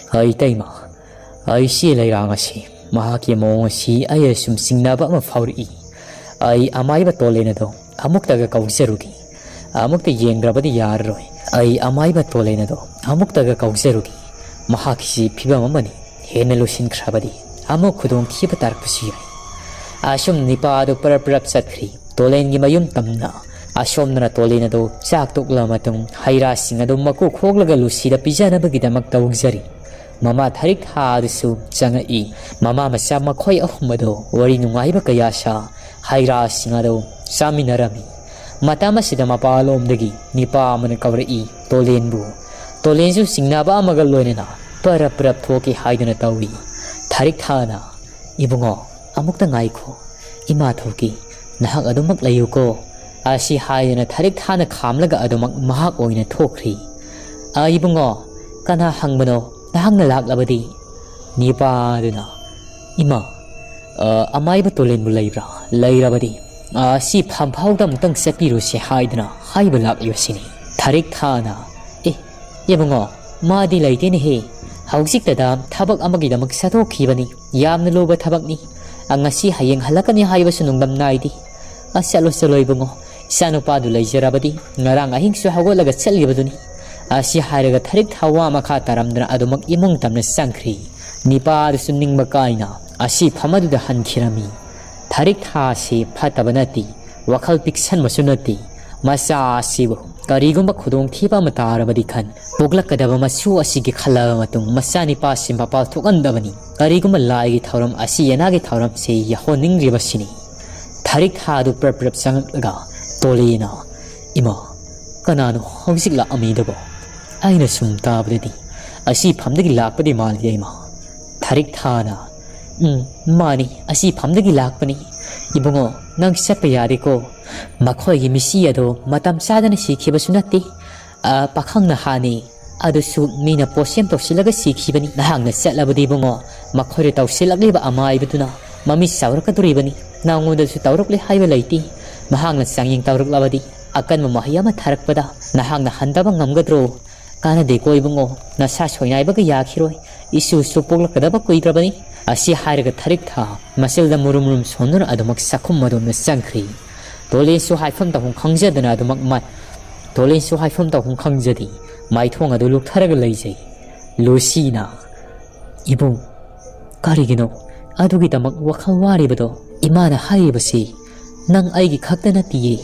"ꯏꯇꯩꯃ, ꯑꯩꯁꯤ ꯂꯩꯔꯥꯡ ꯑꯁꯤ ꯃꯍꯥꯛꯀꯤ ꯃꯑꯣꯡ ꯑꯁꯤ ꯑꯩ ꯑꯁꯨꯝ ꯆꯤꯡꯅꯕ ꯑꯃ ꯐꯥꯎꯔꯛꯏ꯫ ꯑꯩ ꯑꯃꯥꯏꯕ ꯇꯣꯂꯦꯟ ꯑꯗꯣ ꯑꯃꯨꯛꯇꯒ ꯀꯧꯖꯔꯨꯒꯦ꯫ ꯑꯃꯨꯛꯇ ꯌꯦꯡꯗ꯭ꯔꯕꯗꯤ ꯌꯥꯔꯔꯣꯏ꯫ ꯑꯩ ꯑꯃꯥꯏꯕ ꯇꯣꯂꯦꯟ ꯑꯗꯣ ꯑꯃꯨꯛꯇꯒ ꯀꯧꯖꯔꯨꯒꯦ꯫ ꯃꯍꯥꯛꯀꯤꯁꯤ ꯐꯤꯕꯝ ꯑꯃꯅꯤ꯫ ꯍꯦꯟꯅ ꯂꯨꯁꯤꯟꯈ꯭ꯔꯕꯗꯤ ꯑꯃꯨꯛ ꯈꯨꯗꯣꯡꯊꯤꯕ ꯇꯥꯔꯛꯄꯁꯨ ꯌꯥꯏ꯫" ꯑꯁꯨꯝ ꯅꯤꯄꯥ ꯑꯗꯨ ꯄꯔꯞ ꯄꯔꯞ ꯆꯠꯈ꯭ꯔꯤ꯫ ꯇꯣꯂꯦꯟꯒꯤ ꯃꯌꯨꯝ ꯇꯝꯅ ꯑꯁꯣꯝꯗꯅ ꯇꯣꯂꯦꯟ ꯑꯗꯨ ꯆꯥꯛ ꯇꯣꯛꯂꯕ ꯃꯇꯨꯡ ꯍꯩ ꯔꯥꯁꯤꯡ ꯑꯗꯨ ꯃꯀꯨ ꯈꯣꯛꯂꯒ ꯂꯨꯁꯤꯗ ꯄꯤꯖꯅꯕꯒꯤꯗꯃꯛ ꯇꯧꯖꯔꯤ꯫ ꯃꯃꯥ ꯊꯔꯤꯛ ꯊꯥ ꯑꯗꯨꯁꯨ ꯆꯪꯉꯛꯏ꯫ ꯃꯃꯥ ꯃꯆꯥ ꯃꯈꯣꯏ ꯑꯍꯨꯝ ꯑꯗꯨ ꯋꯥꯔꯤ ꯅꯨꯡꯉꯥꯏꯕ ꯀꯌꯥ ꯁꯥ ꯍꯩ ꯔꯥꯁꯤꯡ ꯑꯗꯨ ꯆꯥꯃꯤꯟꯅꯔꯝꯃꯤ꯫ ꯃꯇꯝ ꯑꯁꯤꯗ ꯃꯄꯥꯟꯂꯣꯝꯗꯒꯤ ꯅꯤꯄꯥ ꯑꯃꯅ ꯀꯧꯔꯛꯏ ꯇꯣꯂꯦꯟꯕꯨ꯫ ꯇꯣꯂꯦꯟꯁꯨ ꯆꯤꯡꯅꯕ ꯑꯃꯒ ꯂꯣꯏꯅꯅ ꯄꯔꯞ ꯄꯔꯞ ꯊꯣꯛꯀꯦ ꯍꯥꯏꯗꯨꯅ ꯇꯧꯏ꯫ ꯊꯔꯤꯛ ꯊꯥꯅ, "ꯏꯕꯨꯡꯉꯣ, ꯑꯃꯨꯛꯇ ꯉꯥꯏꯈꯣ꯫ ꯏꯃꯥ ꯊꯣꯛꯀꯤ, ꯅꯍꯥꯛ ꯑꯗꯨꯃꯛ ꯂꯩꯌꯨꯀꯣ꯫ ꯑꯁꯤ ꯍꯥꯏꯗꯨꯅ ꯊꯔꯤꯛ ꯊꯥꯅ ꯈꯥꯝꯂꯒ ꯑꯗꯨꯃꯛ ꯃꯍꯥꯛ ꯑꯣꯏꯅ ꯊꯣꯛꯈ꯭ꯔꯤ꯫ "ꯑ, ꯏꯕꯨꯡꯉꯣ, ꯀꯅꯥ ꯍꯪꯕꯅꯣ? ꯅꯍꯥꯛꯅ ꯂꯥꯛꯂꯕꯗꯤ?" ꯅꯤꯄꯥꯗꯨꯅ, "ꯏꯃꯥ, ꯑ, ꯑꯃꯥꯏꯕ ꯇꯣꯂꯦꯟꯕꯨ ꯂꯩꯕ꯭ꯔꯥ? ꯂꯩꯔꯕꯗꯤ, ꯑ, ꯁꯤ ꯐꯝꯐꯥꯎꯗ ꯑꯃꯨꯛꯇꯪ ꯆꯠꯄꯤꯔꯨꯁꯦ" ꯍꯥꯏꯗꯨꯅ ꯍꯥꯏꯕ ꯂꯥꯛꯂꯤꯕꯁꯤꯅꯤ꯫ ꯊꯔꯤꯛ ꯊꯥꯅ, "ꯑꯦ, ꯏꯕꯨꯡꯉꯣ, ꯃꯥꯗꯤ ꯂꯩꯇꯦꯅꯦꯍꯦ꯫ ꯍꯧꯖꯤꯛꯇꯗ ꯊꯕꯛ ꯑꯃꯒꯤꯗꯃꯛ ꯆꯠꯊꯣꯛꯈꯤꯕꯅꯤ꯫ ꯌꯥꯝꯅ ꯂꯨꯕ ꯊꯕꯛꯅꯤ꯫ ꯑ, ꯉꯁꯤ ꯍꯌꯦꯡ ꯍꯜꯂꯛꯀꯅꯤ ꯍꯥꯏꯕꯁꯨ ꯅꯨꯡꯗꯝ ꯅꯥꯏꯗꯦ꯫ ꯑ, ꯆꯠꯂꯣ, ꯆꯠꯂꯣ ꯏꯕꯨꯡꯉꯣ꯫ ꯏꯆꯥꯅꯨꯄꯥꯗꯨ ꯂꯩꯖꯔꯕꯗꯤ ꯉꯔꯥꯡ ꯑꯍꯤꯡꯁꯨ ꯍꯧꯒꯠꯂꯒ ꯆꯠꯂꯤꯕꯗꯨꯅꯤ"꯫ ꯑꯁꯤ ꯍꯥꯏꯔꯒ ꯊꯔꯤꯛ ꯊꯥ ꯋꯥ ꯃꯈꯥ ꯇꯥꯔꯝꯗꯅ ꯑꯗꯨꯃꯛ ꯏꯃꯨꯡ ꯇꯝꯅ ꯆꯪꯈ꯭ꯔꯤ꯫ ꯅꯤꯄꯥꯗꯨꯁꯨ ꯅꯤꯡꯕ ꯀꯥꯏꯅ ꯑꯁꯤ ꯐꯝ ꯑꯗꯨꯗ ꯍꯟꯈꯤꯔꯝꯃꯤ꯫ ꯊꯔꯤꯛ ꯊꯥ ꯑꯁꯤ ꯐꯠꯇꯕ ꯅꯠꯇꯦ, ꯋꯥꯈꯜ ꯄꯤꯛꯁꯟꯕꯁꯨ ꯅꯠꯇꯦ꯫ ꯃꯆꯥ ꯑꯁꯤꯕꯨ ꯀꯔꯤꯒꯨꯝꯕ ꯈꯨꯗꯣꯡꯊꯤꯕ ꯑꯃ ꯇꯥꯔꯕꯗꯤ ꯈꯟ ꯄꯣꯛꯂꯛꯀꯗꯕ ꯃꯁꯨ ꯑꯁꯤꯒꯤ ꯈꯜꯂꯕ ꯃꯇꯨꯡ ꯃꯆꯥꯅꯤꯄꯥꯁꯤ ꯃꯄꯥꯜ ꯊꯣꯛꯍꯟꯗꯕꯅꯤ꯫ ꯀꯔꯤꯒꯨꯝꯕ ꯂꯥꯏꯒꯤ ꯊꯧꯔꯝ ꯑꯁꯤ ꯌꯦꯅꯥꯒꯤ ꯊꯧꯔꯝꯁꯦ ꯌꯥꯍꯣꯟꯅꯤꯡꯂꯤꯕꯁꯤꯅꯤ꯫ ꯊꯔꯤꯛ ꯊꯥ ꯑꯗꯨ ꯄ꯭ꯔꯞ ꯄ꯭ꯔꯞ ꯆꯪꯂꯛꯂꯒ ꯇꯣꯂꯦꯅ, "ꯏꯃꯥ, ꯀꯅꯥꯅꯣ ꯍꯧꯖꯤꯛ ꯂꯥꯛꯑꯝꯃꯤꯗꯨꯕꯣ? ꯑꯩꯅ ꯁꯨꯝ ꯇꯥꯕꯗꯗꯤ ꯑꯁꯤ ꯐꯝꯗꯒꯤ ꯂꯥꯛꯄꯗꯤ ꯃꯥꯜꯂꯤ, ꯏꯃꯥ"꯫ ꯊꯔꯤꯛ ꯊꯥꯅ, "ꯎꯝ, ꯃꯥꯅꯤ, ꯑꯁꯤ ꯐꯝꯗꯒꯤ ꯂꯥꯛꯄꯅꯤ꯫ ꯏꯕꯨꯡꯉꯣ, ꯅꯪ ꯆꯠꯄ ꯌꯥꯔꯦꯀꯣ꯫ ꯃꯈꯣꯏꯒꯤ ꯃꯤꯁꯤ ꯑꯗꯣ ꯃꯇꯝ ꯆꯥꯗꯅ ꯁꯤꯈꯤꯕꯁꯨ ꯅꯠꯇꯦ꯫ ꯑ, ꯄꯥꯈꯪ ꯅꯍꯥꯅꯤ꯫ ꯑꯗꯨꯁꯨ ꯃꯤꯅ ꯄꯣꯠꯁꯦꯝ ꯇꯧꯁꯤꯜꯂꯒ ꯁꯤꯈꯤꯕꯅꯤ꯫ ꯅꯍꯥꯛꯅ ꯆꯠꯂꯕꯗꯤ ꯏꯕꯨꯡꯉꯣ, ꯃꯈꯣꯏꯗ ꯇꯧꯁꯤꯜꯂꯛꯂꯤꯕ ꯑꯃꯥꯏꯕꯗꯨꯅ ꯃꯃꯤꯠ ꯆꯥꯎꯔꯛꯀꯗꯣꯔꯤꯕꯅꯤ꯫ ꯅꯉꯣꯟꯗꯁꯨ ꯇꯧꯔꯛꯂꯦ ꯍꯥꯏꯕ ꯂꯩꯇꯦ꯫ ꯃꯍꯥꯛꯅ ꯆꯥꯡꯌꯦꯡ ꯇꯧꯔꯛꯂꯕꯗꯤ ꯑꯀꯟꯕ ꯃꯍꯩ ꯑꯃ ꯊꯥꯔꯛꯄꯗ ꯅꯍꯥꯛꯅ ꯍꯟꯊꯕ ꯉꯝꯒꯗ꯭ꯔꯣ? ꯀꯥꯟꯅꯗꯦꯀꯣ ꯏꯕꯨꯡꯉꯣ, ꯅꯁꯥ ꯁꯣꯏꯅꯥꯏꯕꯒ ꯌꯥꯈꯤꯔꯣꯏ꯫ ꯏꯁꯨꯁꯨ ꯄꯣꯛꯂꯛꯀꯗꯕ ꯀꯨꯏꯗ꯭ꯔꯕꯅꯤ"꯫ ꯑꯁꯤ ꯍꯥꯏꯔꯒ ꯊꯔꯤꯛ ꯊꯥ ꯃꯆꯤꯜꯗ ꯃꯨꯔꯨꯝ ꯃꯨꯔꯨꯝ ꯁꯣꯟꯗꯨꯅ ꯑꯗꯨꯃꯛ ꯆꯥꯛꯈꯨꯝ ꯑꯗꯣꯝꯗ ꯆꯪꯈ꯭ꯔꯤ꯫ ꯇꯣꯂꯦꯟꯁꯨ ꯍꯥꯏꯐꯝ ꯇꯧꯐꯝ ꯈꯪꯖꯗꯅ ꯑꯗꯨꯃꯛ ꯃꯥꯏ-, ꯇꯣꯂꯦꯟꯁꯨ ꯍꯥꯏꯐꯝ ꯇꯧꯐꯝ ꯈꯪꯖꯗꯦ꯫ ꯃꯥꯏꯊꯣꯡ ꯑꯗꯨ ꯂꯨꯞꯊꯔꯒ ꯂꯩꯖꯩ꯫ ꯂꯨꯁꯤꯅ, "ꯏꯕꯨꯡ, ꯀꯔꯤꯒꯤꯅꯣ ꯑꯗꯨꯒꯤꯗꯃꯛ ꯋꯥꯈꯜ ꯋꯥꯔꯤꯕꯗꯣ? ꯏꯃꯥꯅ ꯍꯥꯏꯔꯤꯕꯁꯤ ꯅꯪ ꯑꯩꯒꯤ ꯈꯛꯇ ꯅꯠꯇꯤꯌꯦ꯫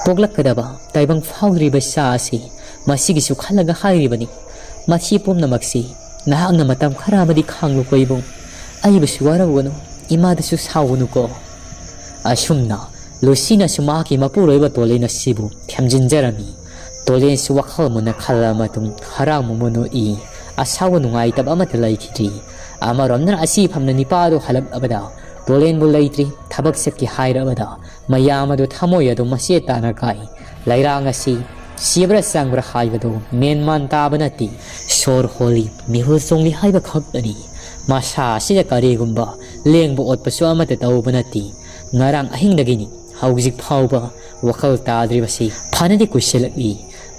ꯄꯣꯛꯂꯛꯀꯗꯕ ꯇꯥꯏꯕꯪ ꯐꯥꯎꯗ꯭ꯔꯤꯕ ꯏꯆꯥ ꯑꯁꯤ ꯃꯁꯤꯒꯤꯁꯨ ꯈꯜꯂꯒ ꯍꯥꯏꯔꯤꯕꯅꯤ꯫ ꯃꯁꯤ ꯄꯨꯝꯅꯃꯛꯁꯤ ꯅꯍꯥꯛꯅ ꯃꯇꯝ ꯈꯔ ꯑꯃꯗꯤ ꯈꯥꯡꯂꯨꯀꯣ ꯏꯕꯨꯡ꯫ ꯑꯩꯕꯨꯁꯨ ꯋꯥꯔꯧꯒꯅꯨ, ꯏꯃꯥꯗꯁꯨ ꯁꯥꯎꯒꯅꯨꯀꯣ"꯫ ꯑꯁꯨꯝꯅ ꯂꯨꯁꯤꯅꯁꯨ ꯃꯍꯥꯛꯀꯤ ꯃꯄꯨꯔꯣꯏꯕ ꯇꯣꯂꯦꯟ ꯑꯁꯤꯕꯨ ꯊꯦꯝꯖꯤꯟꯖꯔꯝꯃꯤ꯫ ꯇꯣꯂꯦꯟꯁꯨ ꯋꯥꯈꯜ ꯃꯨꯟꯅ ꯈꯜꯂꯕ ꯃꯇꯨꯡ ꯍꯔꯥꯎ ꯃꯃꯣꯟ ꯅꯣꯛꯏ꯫ ꯑꯁꯥꯎꯕ ꯅꯨꯡꯉꯥꯏꯇꯕ ꯑꯃꯠꯇ ꯂꯩꯈꯤꯗ꯭ꯔꯤ꯫ ꯑꯃꯔꯣꯝꯗꯅ ꯑꯁꯤ ꯐꯝꯅ ꯅꯤꯄꯥꯗꯨ ꯍꯜꯂꯛꯂꯕꯗ ꯇꯣꯂꯦꯟꯕꯨ ꯂꯩꯇ꯭ꯔꯤ꯫ ꯊꯕꯛ ꯆꯠꯀꯦ ꯍꯥꯏꯔꯕꯗ ꯃꯌꯥꯝ ꯑꯗꯨ ꯊꯃꯣꯏ ꯑꯗꯨ ꯃꯆꯦꯠ ꯇꯥꯅ ꯀꯥꯏ꯫ ꯂꯩꯔꯥꯡ ꯑꯁꯤ ꯁꯤꯕ꯭ꯔꯥ ꯆꯪꯕ꯭ꯔꯥ ꯍꯥꯏꯕꯗꯨ ꯃꯦꯟ ꯃꯥꯟ ꯇꯥꯕ ꯅꯠꯇꯦ꯫ ꯁꯣꯔ ꯍꯣꯜꯂꯤ, ꯃꯤꯍꯨꯜ ꯆꯣꯡꯂꯤ ꯍꯥꯏꯕ ꯈꯛꯇꯅꯤ꯫ ꯃꯁꯥ ꯑꯁꯤꯗ ꯀꯔꯤꯒꯨꯝꯕ ꯂꯦꯡꯕ ꯑꯣꯠꯄꯁꯨ ꯑꯃꯠꯇ ꯇꯧꯕ ꯅꯠꯇꯦ꯫ ꯉꯔꯥꯡ ꯑꯍꯤꯡꯗꯒꯤꯅꯤ ꯍꯧꯖꯤꯛ ꯐꯥꯎꯕ ꯋꯥꯈꯜ ꯇꯥꯗ꯭ꯔꯤꯕꯁꯤ꯫ ꯐꯅꯗꯤ ꯀꯨꯏꯁꯤꯜꯂꯛꯂꯤ꯫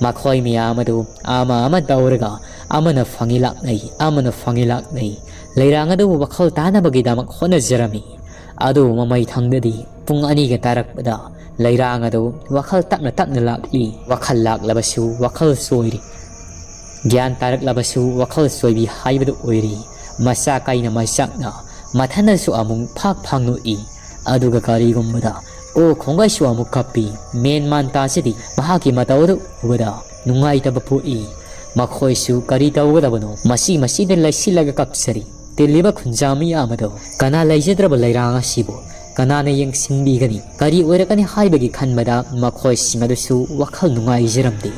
ꯃꯈꯣꯏ ꯃꯌꯥꯝ ꯑꯗꯨ ꯑꯃ ꯑꯃ ꯇꯧꯔꯒ ꯑꯃꯅ ꯐꯪꯉꯤ ꯂꯥꯛꯅꯩ, ꯑꯃꯅ ꯐꯪꯉꯤ ꯂꯥꯛꯅꯩ꯫ ꯂꯩꯔꯥꯡ ꯑꯗꯨꯕꯨ ꯋꯥꯈꯜ ꯇꯥꯅꯕꯒꯤꯗꯃꯛ ꯍꯣꯠꯅꯖꯔꯝꯃꯤ꯫ ꯑꯗꯨꯕꯨ ꯃꯃꯩ ꯊꯪꯗꯗꯤ ꯄꯨꯡ ꯑꯅꯤꯒ ꯇꯥꯔꯛꯄꯗ ꯂꯩꯔꯥꯡ ꯑꯗꯨ ꯋꯥꯈꯜ ꯇꯞꯅ ꯇꯞꯅ ꯂꯥꯛꯂꯤ꯫ ꯋꯥꯈꯜ ꯂꯥꯛꯂꯕꯁꯨ ꯋꯥꯈꯜ ꯆꯣꯏꯔꯤ꯫ ꯒ꯭ꯌꯥꯟ ꯇꯥꯔꯛꯂꯕꯁꯨ ꯋꯥꯈꯜ ꯆꯣꯏꯕꯤ ꯍꯥꯏꯕꯗꯨ ꯑꯣꯏꯔꯤ꯫ ꯃꯆꯥ ꯀꯥꯏꯅ ꯃꯩꯆꯥꯛꯅ ꯃꯊꯟꯗꯁꯨ ꯑꯃꯨꯛ ꯐꯥꯛ ꯐꯥꯡ ꯅꯣꯛꯏ꯫ ꯑꯗꯨꯒ ꯀꯔꯤꯒꯨꯝꯕꯗ ꯑꯣ ꯈꯣꯡꯒꯩꯁꯨ ꯑꯃꯨꯛ ꯀꯞꯄꯤ꯫ ꯃꯦꯟ ꯃꯥꯟ ꯇꯥꯖꯗꯦ꯫ ꯃꯍꯥꯛꯀꯤ ꯃꯇꯧ ꯑꯗꯨ ꯎꯕꯗ ꯅꯨꯡꯉꯥꯏꯇꯕ ꯄꯣꯛꯏ꯫ ꯃꯈꯣꯏꯁꯨ ꯀꯔꯤ ꯇꯧꯒꯗꯕꯅꯣ? ꯃꯁꯤ ꯃꯁꯤꯗ ꯂꯩꯁꯤꯜꯂꯒ ꯀꯞꯆꯔꯤ꯫ ꯇꯤꯜꯂꯤꯕ ꯈꯨꯟꯖꯥ ꯃꯤꯌꯥꯝ ꯑꯗꯨ ꯀꯅꯥ ꯂꯩꯖꯗ꯭ꯔꯕ ꯂꯩꯔꯥꯡ ꯑꯁꯤꯕꯨ ꯀꯅꯥꯅ ꯌꯦꯡꯁꯤꯟꯕꯤꯒꯅꯤ? ꯀꯔꯤ ꯑꯣꯏꯔꯛꯀꯅꯤ ꯍꯥꯏꯕꯒꯤ ꯈꯟꯕꯗ ꯃꯈꯣꯏꯁꯤꯡ ꯑꯗꯨꯁꯨ ꯋꯥꯈꯜ ꯅꯨꯡꯉꯥꯏꯖꯔꯝꯗꯦ꯫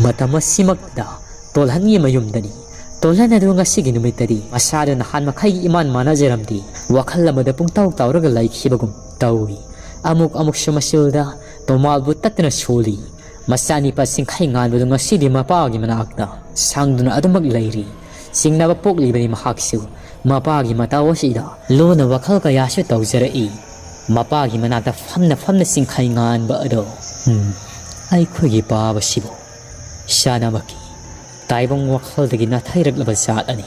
ꯃꯇꯝ ꯑꯁꯤꯃꯛꯇ ꯇꯣꯜꯍꯟꯒꯤ ꯃꯌꯨꯝꯗꯅꯤ꯫ ꯇꯣꯜꯍꯟ ꯑꯗꯨ ꯉꯁꯤꯒꯤ ꯅꯨꯃꯤꯠꯇꯗꯤ ꯃꯁꯥꯗꯨ ꯅꯍꯥꯟ ꯃꯈꯩꯒꯤ ꯏꯃꯥꯟ ꯃꯥꯟꯅꯖꯔꯝꯗꯦ꯫ ꯋꯥꯈꯜ ꯑꯃꯗ ꯄꯨꯡꯇꯥꯎ ꯇꯥꯎꯔꯒ ꯂꯩꯈꯤꯕꯒꯨꯝ ꯇꯧꯏ꯫ ꯑꯃꯨꯛ ꯑꯃꯨꯛꯁꯨ ꯃꯆꯤꯜꯗ ꯇꯣꯃꯥꯜꯕꯨ ꯇꯠꯇꯅ ꯁꯣꯜꯂꯤ꯫ ꯃꯆꯥꯅꯤꯄꯥ ꯆꯤꯡꯈꯩ ꯉꯥꯟꯕꯗꯨ ꯉꯁꯤꯗꯤ ꯃꯄꯥꯒꯤ ꯃꯅꯥꯛꯇ ꯁꯪꯗꯨꯅ ꯑꯗꯨꯃꯛ ꯂꯩꯔꯤ꯫ ꯆꯤꯡꯅꯕ ꯄꯣꯛꯂꯤꯕꯅꯤ ꯃꯍꯥꯛꯁꯨ꯫ ꯃꯄꯥꯒꯤ ꯃꯇꯧ ꯑꯁꯤꯗ ꯂꯨꯅ ꯋꯥꯈꯜ ꯀꯌꯥꯁꯨ ꯇꯧꯖꯔꯛꯏ꯫ ꯃꯄꯥꯒꯤ ꯃꯅꯥꯛꯇ ꯐꯝꯅ ꯐꯝꯅ ꯆꯤꯡꯈꯩ ꯉꯥꯟꯕ ꯑꯗꯣ, ꯎꯝ, ꯑꯩꯈꯣꯏꯒꯤ ꯄꯥꯕꯁꯤꯕꯨ ꯏꯁꯥꯅꯃꯛꯀꯤ ꯇꯥꯏꯕꯪ ꯋꯥꯈꯜꯗꯒꯤ ꯅꯥꯊꯩꯔꯛꯂꯕ ꯖꯥꯠ ꯑꯅꯤ꯫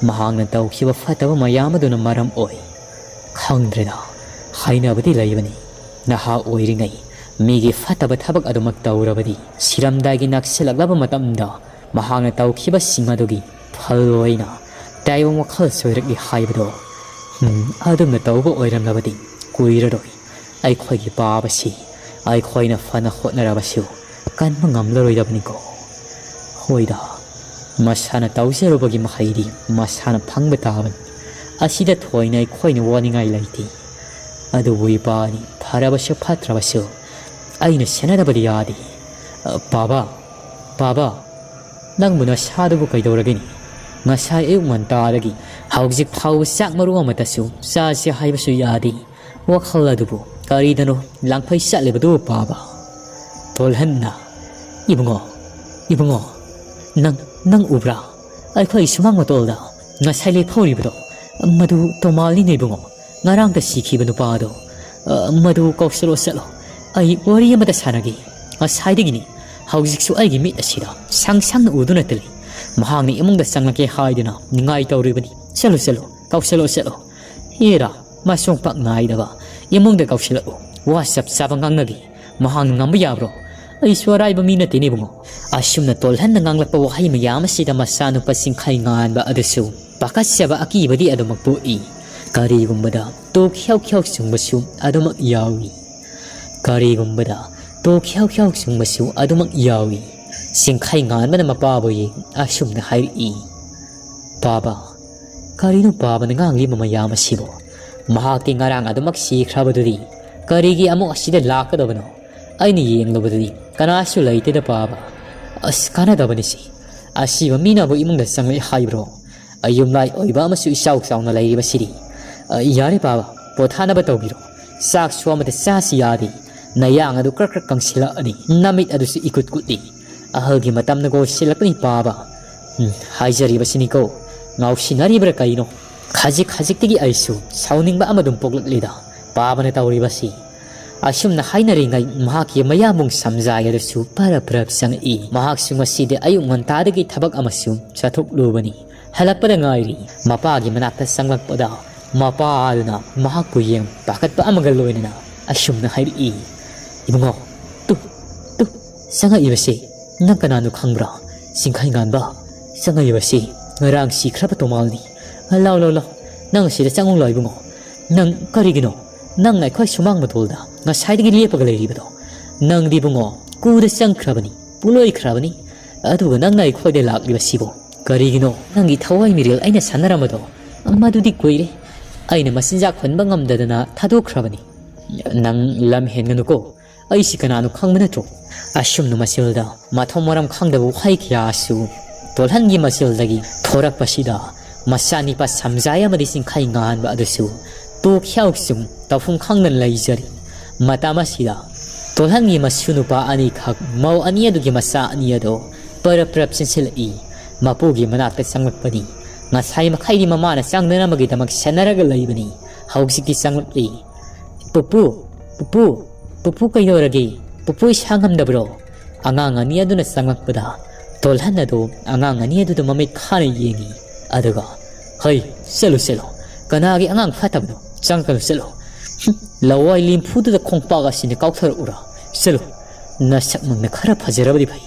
ꯃꯍꯥꯛꯅ ꯇꯧꯈꯤꯕ ꯐꯠꯇꯕ ꯃꯌꯥꯝ ꯑꯗꯨꯅ ꯃꯔꯝ ꯑꯣꯏ꯫ ꯈꯪꯗ꯭ꯔꯦꯗ, ꯍꯥꯏꯅꯕꯗꯤ ꯂꯩꯕꯅꯤ, ꯅꯍꯥ ꯑꯣꯏꯔꯤꯉꯩ ꯃꯤꯒꯤ ꯐꯠꯇꯕ ꯊꯕꯛ ꯑꯗꯨꯃꯛ ꯇꯧꯔꯕꯗꯤ ꯁꯤꯔꯝꯗꯥꯏꯒꯤ ꯅꯛꯁꯤꯜꯂꯛꯂꯕ ꯃꯇꯝꯗ ꯃꯍꯥꯛꯅ ꯇꯧꯈꯤꯕꯁꯤꯡ ꯑꯗꯨꯒꯤ ꯐꯜ ꯑꯣꯏꯅ ꯇꯥꯏꯕꯪ ꯋꯥꯈꯜ ꯁꯣꯏꯔꯛꯂꯤ ꯍꯥꯏꯕꯗꯣ, ꯎꯝ, ꯑꯗꯨꯝꯅ ꯇꯧꯕ ꯑꯣꯏꯔꯝꯂꯕꯗꯤ ꯀꯨꯏꯔꯔꯣꯏ꯫ ꯑꯩꯈꯣꯏꯒꯤ ꯄꯥꯕꯁꯤ ꯑꯩꯈꯣꯏꯅ ꯐꯅ ꯍꯣꯠꯅꯔꯕꯁꯨ ꯀꯟꯕ ꯉꯝꯂꯔꯣꯏꯗꯕꯅꯤꯀꯣ꯫ ꯍꯣꯏꯗ, ꯃꯁꯥꯅ ꯇꯧꯖꯔꯨꯕꯒꯤ ꯃꯍꯩꯗꯤ ꯃꯁꯥꯅ ꯐꯪꯕ ꯇꯥꯕꯅꯤ꯫ ꯑꯁꯤꯗ ꯊꯣꯏꯅ ꯑꯩꯈꯣꯏꯅ ꯋꯥꯅꯤꯡꯉꯥꯏ ꯂꯩꯇꯦ꯫ ꯑꯗꯨꯕꯨ ꯏꯄꯥꯅꯤ ꯐꯔꯕꯁꯨ ꯐꯠꯇ꯭ꯔꯕꯁꯨ ꯑꯩꯅ ꯁꯦꯟꯅꯗꯕꯗꯤ ꯌꯥꯗꯦ꯫ ꯑ, ꯄꯥꯕ, ꯄꯥꯕ, ꯅꯪꯕꯨ ꯅꯁꯥꯗꯨꯕꯨ ꯀꯩꯗꯧꯔꯒꯅꯤ? ꯉꯁꯥꯏ ꯑꯌꯨꯛ ꯉꯟꯇꯥꯗꯒꯤ ꯍꯧꯖꯤꯛ ꯐꯥꯎꯕ ꯆꯥꯛ ꯃꯔꯨ ꯑꯃꯠꯇꯁꯨ ꯆꯥꯁꯤ ꯍꯥꯏꯕꯁꯨ ꯌꯥꯗꯦ꯫ ꯋꯥꯈꯜ ꯑꯗꯨꯕꯨ ꯀꯔꯤꯗꯅꯣ ꯂꯥꯡꯐꯩ ꯆꯠꯂꯤꯕꯗꯨ ꯄꯥꯕ꯫ ꯇꯣꯜꯍꯟꯅ, "ꯏꯕꯨꯡꯉꯣ, ꯏꯕꯨꯡꯉꯣ, ꯅꯪ, ꯅꯪ ꯎꯕ꯭ꯔꯥ? ꯑꯩꯈꯣꯏ ꯁꯨꯃꯥꯡ ꯃꯇꯣꯜꯗ ꯉꯁꯥꯏ ꯂꯦꯞꯍꯧꯔꯤꯕꯗꯣ, ꯃꯗꯨ ꯇꯣꯃꯥꯜꯅꯤꯅꯦ ꯏꯕꯨꯡꯉꯣ꯫ ꯉꯔꯥꯡꯇ ꯁꯤꯈꯤꯕ ꯅꯨꯄꯥꯗꯣ꯫ ꯑ, ꯃꯗꯨ ꯀꯧꯁꯜꯂꯣ ꯆꯠꯂꯣ꯫ ꯑꯩ ꯋꯥꯔꯤ ꯑꯃꯇ ꯁꯥꯟꯅꯒꯦ꯫ ꯉꯁꯥꯏꯗꯒꯤꯅꯤ ꯍꯧꯖꯤꯛꯁꯨ ꯑꯩꯒꯤ ꯃꯤꯠ ꯑꯁꯤꯗ ꯁꯪ ꯁꯪꯅ ꯎꯗꯨꯅꯇ ꯂꯩ꯫ ꯃꯍꯥꯛꯅ ꯏꯃꯨꯡꯗ ꯆꯪꯂꯛꯀꯦ ꯍꯥꯏꯗꯨꯅ ꯅꯤꯡꯉꯥꯏ ꯇꯧꯔꯤꯕꯅꯤ꯫ ꯆꯠꯂꯨ, ꯆꯠꯂꯨ, ꯀꯧꯁꯜꯂꯣ ꯆꯠꯂꯣ꯫ ꯍꯦꯔꯥ, ꯃꯁꯣꯡ ꯄꯥꯛ ꯅꯥꯏꯗꯕ꯫ ꯏꯃꯨꯡꯗ ꯀꯧꯁꯤꯜꯂꯛꯎ꯫ ꯋꯥ ꯆꯞ ꯆꯥꯕ ꯉꯥꯡꯅꯒꯦ꯫ ꯃꯍꯥꯛꯅ ꯉꯝꯕ ꯌꯥꯕ꯭ꯔꯣ? ꯑꯩꯁꯨ ꯑꯔꯥꯏꯕ ꯃꯤ ꯅꯠꯇꯦꯅꯦ ꯏꯕꯨꯡꯉꯣ꯫ ꯑꯁꯨꯝꯅ ꯇꯣꯜꯍꯟꯅ ꯉꯥꯡꯂꯛꯄ ꯋꯥꯍꯩ ꯃꯌꯥꯝ ꯑꯁꯤꯗ ꯃꯆꯥꯅꯨꯄꯥ ꯆꯤꯡꯈꯩ ꯉꯥꯟꯕ ꯑꯗꯨꯁꯨ ꯄꯥꯈꯠꯆꯕ ꯑꯀꯤꯕꯗꯤ ꯑꯗꯨꯃꯛ ꯄꯣꯛꯏ꯫ ꯀꯔꯤꯒꯨꯝꯕꯗ ꯇꯣꯛ ꯈ꯭ꯌꯥꯎ ꯈ꯭ꯌꯥꯎ ꯆꯨꯡꯕꯁꯨ ꯑꯗꯨꯃꯛ ꯌꯥꯎꯏ꯫ ꯀꯔꯤꯒꯨꯝꯕꯗ ꯇꯣꯛ ꯈ꯭ꯌꯥꯎ ꯈ꯭ꯌꯥꯎ ꯆꯨꯡꯕꯁꯨ ꯑꯗꯨꯃꯛ ꯌꯥꯎꯏ꯫ ꯆꯤꯡꯈꯩ ꯉꯥꯟꯕꯅ ꯃꯄꯥꯕꯨ ꯌꯦꯡ ꯑꯁꯨꯝꯅ ꯍꯥꯏꯔꯛꯏ, "ꯄꯥꯕ, ꯀꯔꯤꯅꯣ ꯄꯥꯕꯅ ꯉꯥꯡꯂꯤꯕ ꯃꯌꯥꯝ ꯑꯁꯤꯕꯨ? ꯃꯍꯥꯛꯇꯤ ꯉꯔꯥꯡ ꯑꯗꯨꯃꯛ ꯁꯤꯈ꯭ꯔꯕꯗꯨꯗꯤ ꯀꯔꯤꯒꯤ ꯑꯃꯨꯛ ꯑꯁꯤꯗ ꯂꯥꯛꯀꯗꯕꯅꯣ? ꯑꯩꯅ ꯌꯦꯡꯂꯨꯕꯗꯗꯤ ꯀꯅꯥꯁꯨ ꯂꯩꯇꯦꯗ ꯄꯥꯕ꯫ ꯑꯁ, ꯀꯥꯟꯅꯗꯕꯅꯤ ꯁꯤ꯫ ꯑꯁꯤꯕ ꯃꯤꯅꯕꯨ ꯏꯃꯨꯡꯗ ꯆꯪꯂꯛꯏ ꯍꯥꯏꯕ꯭ꯔꯣ? ꯑꯌꯨꯝꯂꯥꯏ ꯑꯣꯏꯕ ꯑꯃꯁꯨ ꯏꯆꯥꯎ ꯆꯥꯎꯅ ꯂꯩꯔꯤꯕꯁꯤꯗꯤ꯫ ꯑ, ꯌꯥꯔꯦ ꯄꯥꯕ, ꯄꯣꯊꯥꯅꯕ ꯇꯧꯕꯤꯔꯣ꯫ ꯆꯥꯛꯁꯨ ꯑꯃꯇ ꯆꯥꯁꯤ ꯌꯥꯗꯦ꯫ ꯅꯌꯥꯡ ꯑꯗꯨ ꯀ꯭ꯔꯛ ꯀ꯭ꯔꯛ ꯀꯪꯁꯤꯜꯂꯛꯑꯅꯤ꯫ ꯅꯃꯤꯠ ꯑꯗꯨꯁꯨ ꯏꯀꯨꯠ ꯀꯨꯠꯂꯤ꯫ ꯑꯍꯜꯒꯤ ꯃꯇꯝꯅ ꯀꯣꯏꯁꯤꯜꯂꯛꯄꯅꯤ ꯄꯥꯕ꯫ ꯎꯝ, ꯍꯥꯏꯖꯔꯤꯕꯁꯤꯅꯤꯀꯣ꯫ ꯉꯥꯎꯁꯤꯟꯅꯔꯤꯕ꯭ꯔꯥ ꯀꯩꯅꯣ? ꯈꯖꯤꯛ ꯈꯖꯤꯛꯇꯒꯤ ꯑꯩꯁꯨ ꯁꯥꯎꯅꯤꯡꯕ ꯑꯃ ꯑꯗꯨꯝ ꯄꯣꯛꯂꯛꯂꯤꯗ ꯄꯥꯕꯅ ꯇꯧꯔꯤꯕꯁꯤ꯫" ꯑꯁꯨꯝꯅ ꯍꯥꯏꯅꯔꯤꯉꯩ ꯃꯍꯥꯛꯀꯤ ꯃꯌꯥꯕꯨꯡ ꯁꯝꯖꯥꯏ ꯑꯗꯨꯁꯨ ꯄꯔꯞ ꯄꯔꯞ ꯆꯪꯉꯛꯏ꯫ ꯃꯍꯥꯛꯁꯨ ꯉꯁꯤꯗꯤ ꯑꯌꯨꯛ ꯉꯟꯇꯥꯗꯒꯤ ꯊꯕꯛ ꯑꯃꯁꯨ ꯆꯠꯊꯣꯛꯂꯨꯕꯅꯤ꯫ ꯍꯜꯂꯛꯄꯗ ꯉꯥꯏꯔꯤ꯫ ꯃꯄꯥꯒꯤ ꯃꯅꯥꯛꯇ ꯆꯪꯂꯛꯄꯗ ꯃꯄꯥ ꯑꯗꯨꯅ ꯃꯍꯥꯛꯄꯨ ꯌꯦꯡ ꯄꯥꯈꯠꯄ ꯑꯃꯒ ꯂꯣꯏꯅꯅ ꯑꯁꯨꯝꯅ ꯍꯥꯏꯔꯛꯏ, "ꯏꯕꯨꯡꯉꯣ, ꯇꯨ, ꯇꯨ, ꯆꯪꯉꯛꯏꯕꯁꯤ ꯅꯪ ꯀꯅꯥꯅꯣ ꯈꯪꯕ꯭ꯔꯥ? ꯆꯤꯡꯈꯩ ꯉꯥꯟꯕ, ꯆꯪꯉꯛꯏꯕꯁꯤ ꯉꯔꯥꯡ ꯁꯤꯈ꯭ꯔꯕ ꯇꯣꯃꯥꯜꯅꯤ꯫ ꯂꯥꯎ, ꯂꯥꯎ, ꯂꯥꯎ, ꯅꯪ ꯑꯁꯤꯗ ꯆꯪꯉꯨ ꯂꯥꯎ ꯏꯕꯨꯡꯉꯣ꯫ ꯅꯪ ꯀꯔꯤꯒꯤꯅꯣ ꯅꯪꯅ ꯑꯩꯈꯣꯏ ꯁꯨꯃꯥꯡ ꯃꯇꯣꯜꯗ ꯉꯁꯥꯏꯗꯒꯤ ꯂꯦꯞꯄꯒ ꯂꯩꯔꯤꯕꯗꯣ? ꯅꯪꯗꯤ ꯏꯕꯨꯡꯉꯣ ꯀꯨꯗ ꯆꯪꯈ꯭ꯔꯕꯅꯤ, ꯄꯨꯂꯣꯏꯈ꯭ꯔꯕꯅꯤ꯫ ꯑꯗꯨꯒ ꯅꯪꯅ ꯑꯩꯈꯣꯏꯗ ꯂꯥꯛꯂꯤꯕꯁꯤꯕꯨ ꯀꯔꯤꯒꯤꯅꯣ? ꯅꯪꯒꯤ ꯊꯋꯥꯏ ꯃꯤꯔꯦꯜ ꯑꯩꯅ ꯁꯥꯟꯅꯔꯝꯕꯗꯣ ꯃꯗꯨꯗꯤ ꯀꯨꯏꯔꯦ꯫ ꯑꯩꯅ ꯃꯆꯤꯟꯖꯥꯛ ꯍꯨꯟꯕ ꯉꯝꯗꯗꯅ ꯊꯥꯗꯣꯛꯈ꯭ꯔꯕꯅꯤ꯫ ꯅꯪ ꯂꯝ ꯍꯦꯟꯒꯅꯨꯀꯣ꯫ ꯑꯩꯁꯤ ꯀꯅꯥꯅꯣ ꯈꯪꯕ ꯅꯠꯇ꯭ꯔꯣ?" ꯑꯁꯨꯝꯅ ꯃꯆꯤꯜꯗ ꯃꯊꯣꯡ ꯃꯔꯝ ꯈꯪꯗꯕ ꯋꯥꯍꯩ ꯀꯌꯥꯁꯨ ꯇꯣꯜꯍꯟꯒꯤ ꯃꯆꯤꯜꯗꯒꯤ ꯊꯣꯔꯛꯄꯁꯤꯗ ꯃꯆꯥꯅꯤꯄꯥ ꯁꯝꯖꯥꯏ ꯑꯃꯗꯤ ꯆꯤꯡꯈꯩ ꯉꯥꯟꯕ ꯑꯗꯨꯁꯨ ꯇꯣꯛ ꯍ꯭ꯌꯥꯎ ꯆꯨꯝ ꯇꯧꯐꯝ ꯈꯪꯗꯅ ꯂꯩꯖꯔꯤ꯫ ꯃꯇꯝ ꯑꯁꯤꯗ ꯇꯣꯜꯍꯟꯒꯤ ꯃꯁꯨ ꯅꯨꯄꯥ ꯑꯅꯤꯈꯛ ꯃꯧ ꯑꯅꯤ ꯑꯗꯨꯒꯤ ꯃꯆꯥ ꯑꯅꯤ ꯑꯗꯣ ꯄꯔꯞ ꯄꯔꯞ ꯆꯦꯟꯁꯤꯜꯂꯛꯏ꯫ ꯃꯄꯨꯒꯤ ꯃꯅꯥꯛꯇ ꯆꯪꯂꯛꯄꯅꯤ꯫ ꯉꯁꯥꯏ ꯃꯈꯩꯗꯤ ꯃꯃꯥꯅ ꯆꯪꯗꯅꯕꯒꯤꯗꯃꯛ ꯁꯦꯟꯅꯔꯒ ꯂꯩꯕꯅꯤ꯫ ꯍꯧꯖꯤꯛꯇꯤ ꯆꯪꯂꯛꯂꯤ꯫ "ꯄꯨꯄꯨ, ꯄꯨꯄꯨ, ꯄꯨꯄꯨ ꯀꯩꯗꯧꯔꯒꯦ? ꯄꯨꯄꯨ ꯏꯁꯥ ꯉꯝꯗꯕ꯭ꯔꯣ?" ꯑꯉꯥꯡ ꯑꯅꯤ ꯑꯗꯨꯅ ꯆꯪꯂꯛꯄꯗ ꯇꯣꯜꯍꯟ ꯑꯗꯨ ꯑꯉꯥꯡ ꯑꯅꯤ ꯑꯗꯨꯗ ꯃꯃꯤꯠ ꯈꯥꯅ ꯌꯦꯡꯉꯤ꯫ ꯑꯗꯨꯒ, "ꯍꯩ, ꯆꯠꯂꯨ, ꯆꯠꯂꯨ꯫ ꯀꯅꯥꯒꯤ ꯑꯉꯥꯡ ꯐꯠꯇꯕꯅꯣ? ꯆꯪꯉꯛꯀꯅꯨ, ꯆꯠꯂꯨ꯫ ꯍꯨꯝ, ꯂꯋꯥꯏ ꯂꯦꯝꯐꯨꯗꯨꯗ ꯈꯣꯡꯄꯥꯛ ꯑꯁꯤꯅ ꯀꯥꯎꯊꯔꯛꯎꯔꯥ? ꯆꯠꯂꯨ꯫ ꯅꯁꯛꯃꯛꯅ ꯈꯔ ꯐꯖꯔꯕꯗꯤ ꯐꯩ꯫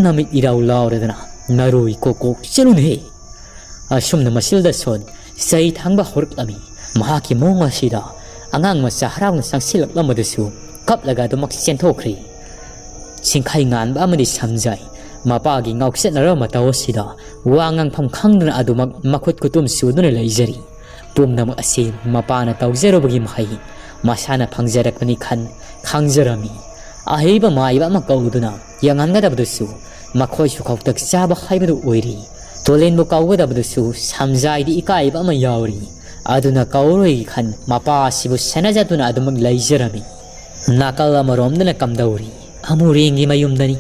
ꯅꯃꯤꯠ ꯏꯔꯥꯎ ꯂꯥꯎꯔꯗꯅ ꯅꯔꯣꯏ ꯀꯣꯛ ꯀꯣꯛ ꯆꯠꯂꯨꯅꯦꯍꯦ!" ꯑꯁꯨꯝꯅ ꯃꯆꯤꯜꯗ ꯁꯣꯟ ꯆꯩ ꯊꯥꯡꯕ ꯍꯧꯔꯛꯂꯝꯃꯤ꯫ ꯃꯍꯥꯛꯀꯤ ꯃꯑꯣꯡ ꯑꯁꯤꯗ ꯑꯉꯥꯡ ꯃꯆꯥ ꯍꯔꯥꯎꯅ ꯆꯪꯁꯤꯜꯂꯛꯂꯝꯕꯗꯨꯁꯨ ꯀꯞꯂꯒ ꯑꯗꯨꯃꯛ ꯆꯦꯟꯊꯣꯛꯈ꯭ꯔꯦ꯫ ꯆꯤꯡꯈꯩ ꯉꯥꯟꯕ ꯑꯃꯗꯤ ꯁꯝꯖꯥꯏ ꯃꯄꯥꯒꯤ ꯉꯥꯎꯆꯠꯅꯔꯕ ꯃꯇꯧ ꯑꯁꯤꯗ ꯋꯥ ꯉꯥꯡꯐꯝ ꯈꯪꯗꯅ ꯑꯗꯨꯃꯛ ꯃꯈꯨꯠ ꯈꯨꯇꯨꯝ ꯁꯨꯗꯨꯅ ꯂꯩꯖꯔꯤ꯫ ꯄꯨꯝꯅꯃꯛ ꯑꯁꯤ ꯃꯄꯥꯅ ꯇꯧꯖꯔꯨꯕꯒꯤ ꯃꯍꯩ ꯃꯁꯥꯅ ꯐꯪꯖꯔꯛꯄꯅꯤ ꯈꯟ ꯈꯪꯖꯔꯝꯃꯤ꯫ ꯑꯍꯩꯕ ꯃꯥꯏꯕ ꯑꯃ ꯀꯧꯗꯨꯅ ꯌꯦꯡꯍꯟꯒꯗꯕꯗꯨꯁꯨ ꯃꯈꯣꯏꯁꯨ ꯈꯧꯇꯛ ꯆꯥꯕ ꯍꯥꯏꯕꯗꯨ ꯑꯣꯏꯔꯤ꯫ ꯇꯣꯂꯦꯟꯕꯨ ꯀꯧꯒꯗꯕꯗꯨꯁꯨ ꯁꯝꯖꯥꯏꯗꯤ ꯏꯀꯥꯏꯕ ꯑꯃ ꯌꯥꯎꯔꯤ꯫ ꯑꯗꯨꯅ ꯀꯧꯔꯣꯏꯒꯦ ꯈꯟ ꯃꯄꯥ ꯑꯁꯤꯕꯨ ꯁꯦꯟꯅꯖꯗꯨꯅ ꯑꯗꯨꯃꯛ ꯂꯩꯖꯔꯝꯃꯤ꯫ ꯅꯥꯀꯜ ꯑꯃꯔꯣꯝꯗꯅ ꯀꯝꯗꯧꯔꯤ? ꯑꯃꯨꯔꯦꯡꯒꯤ ꯃꯌꯨꯝꯗꯅꯤ꯫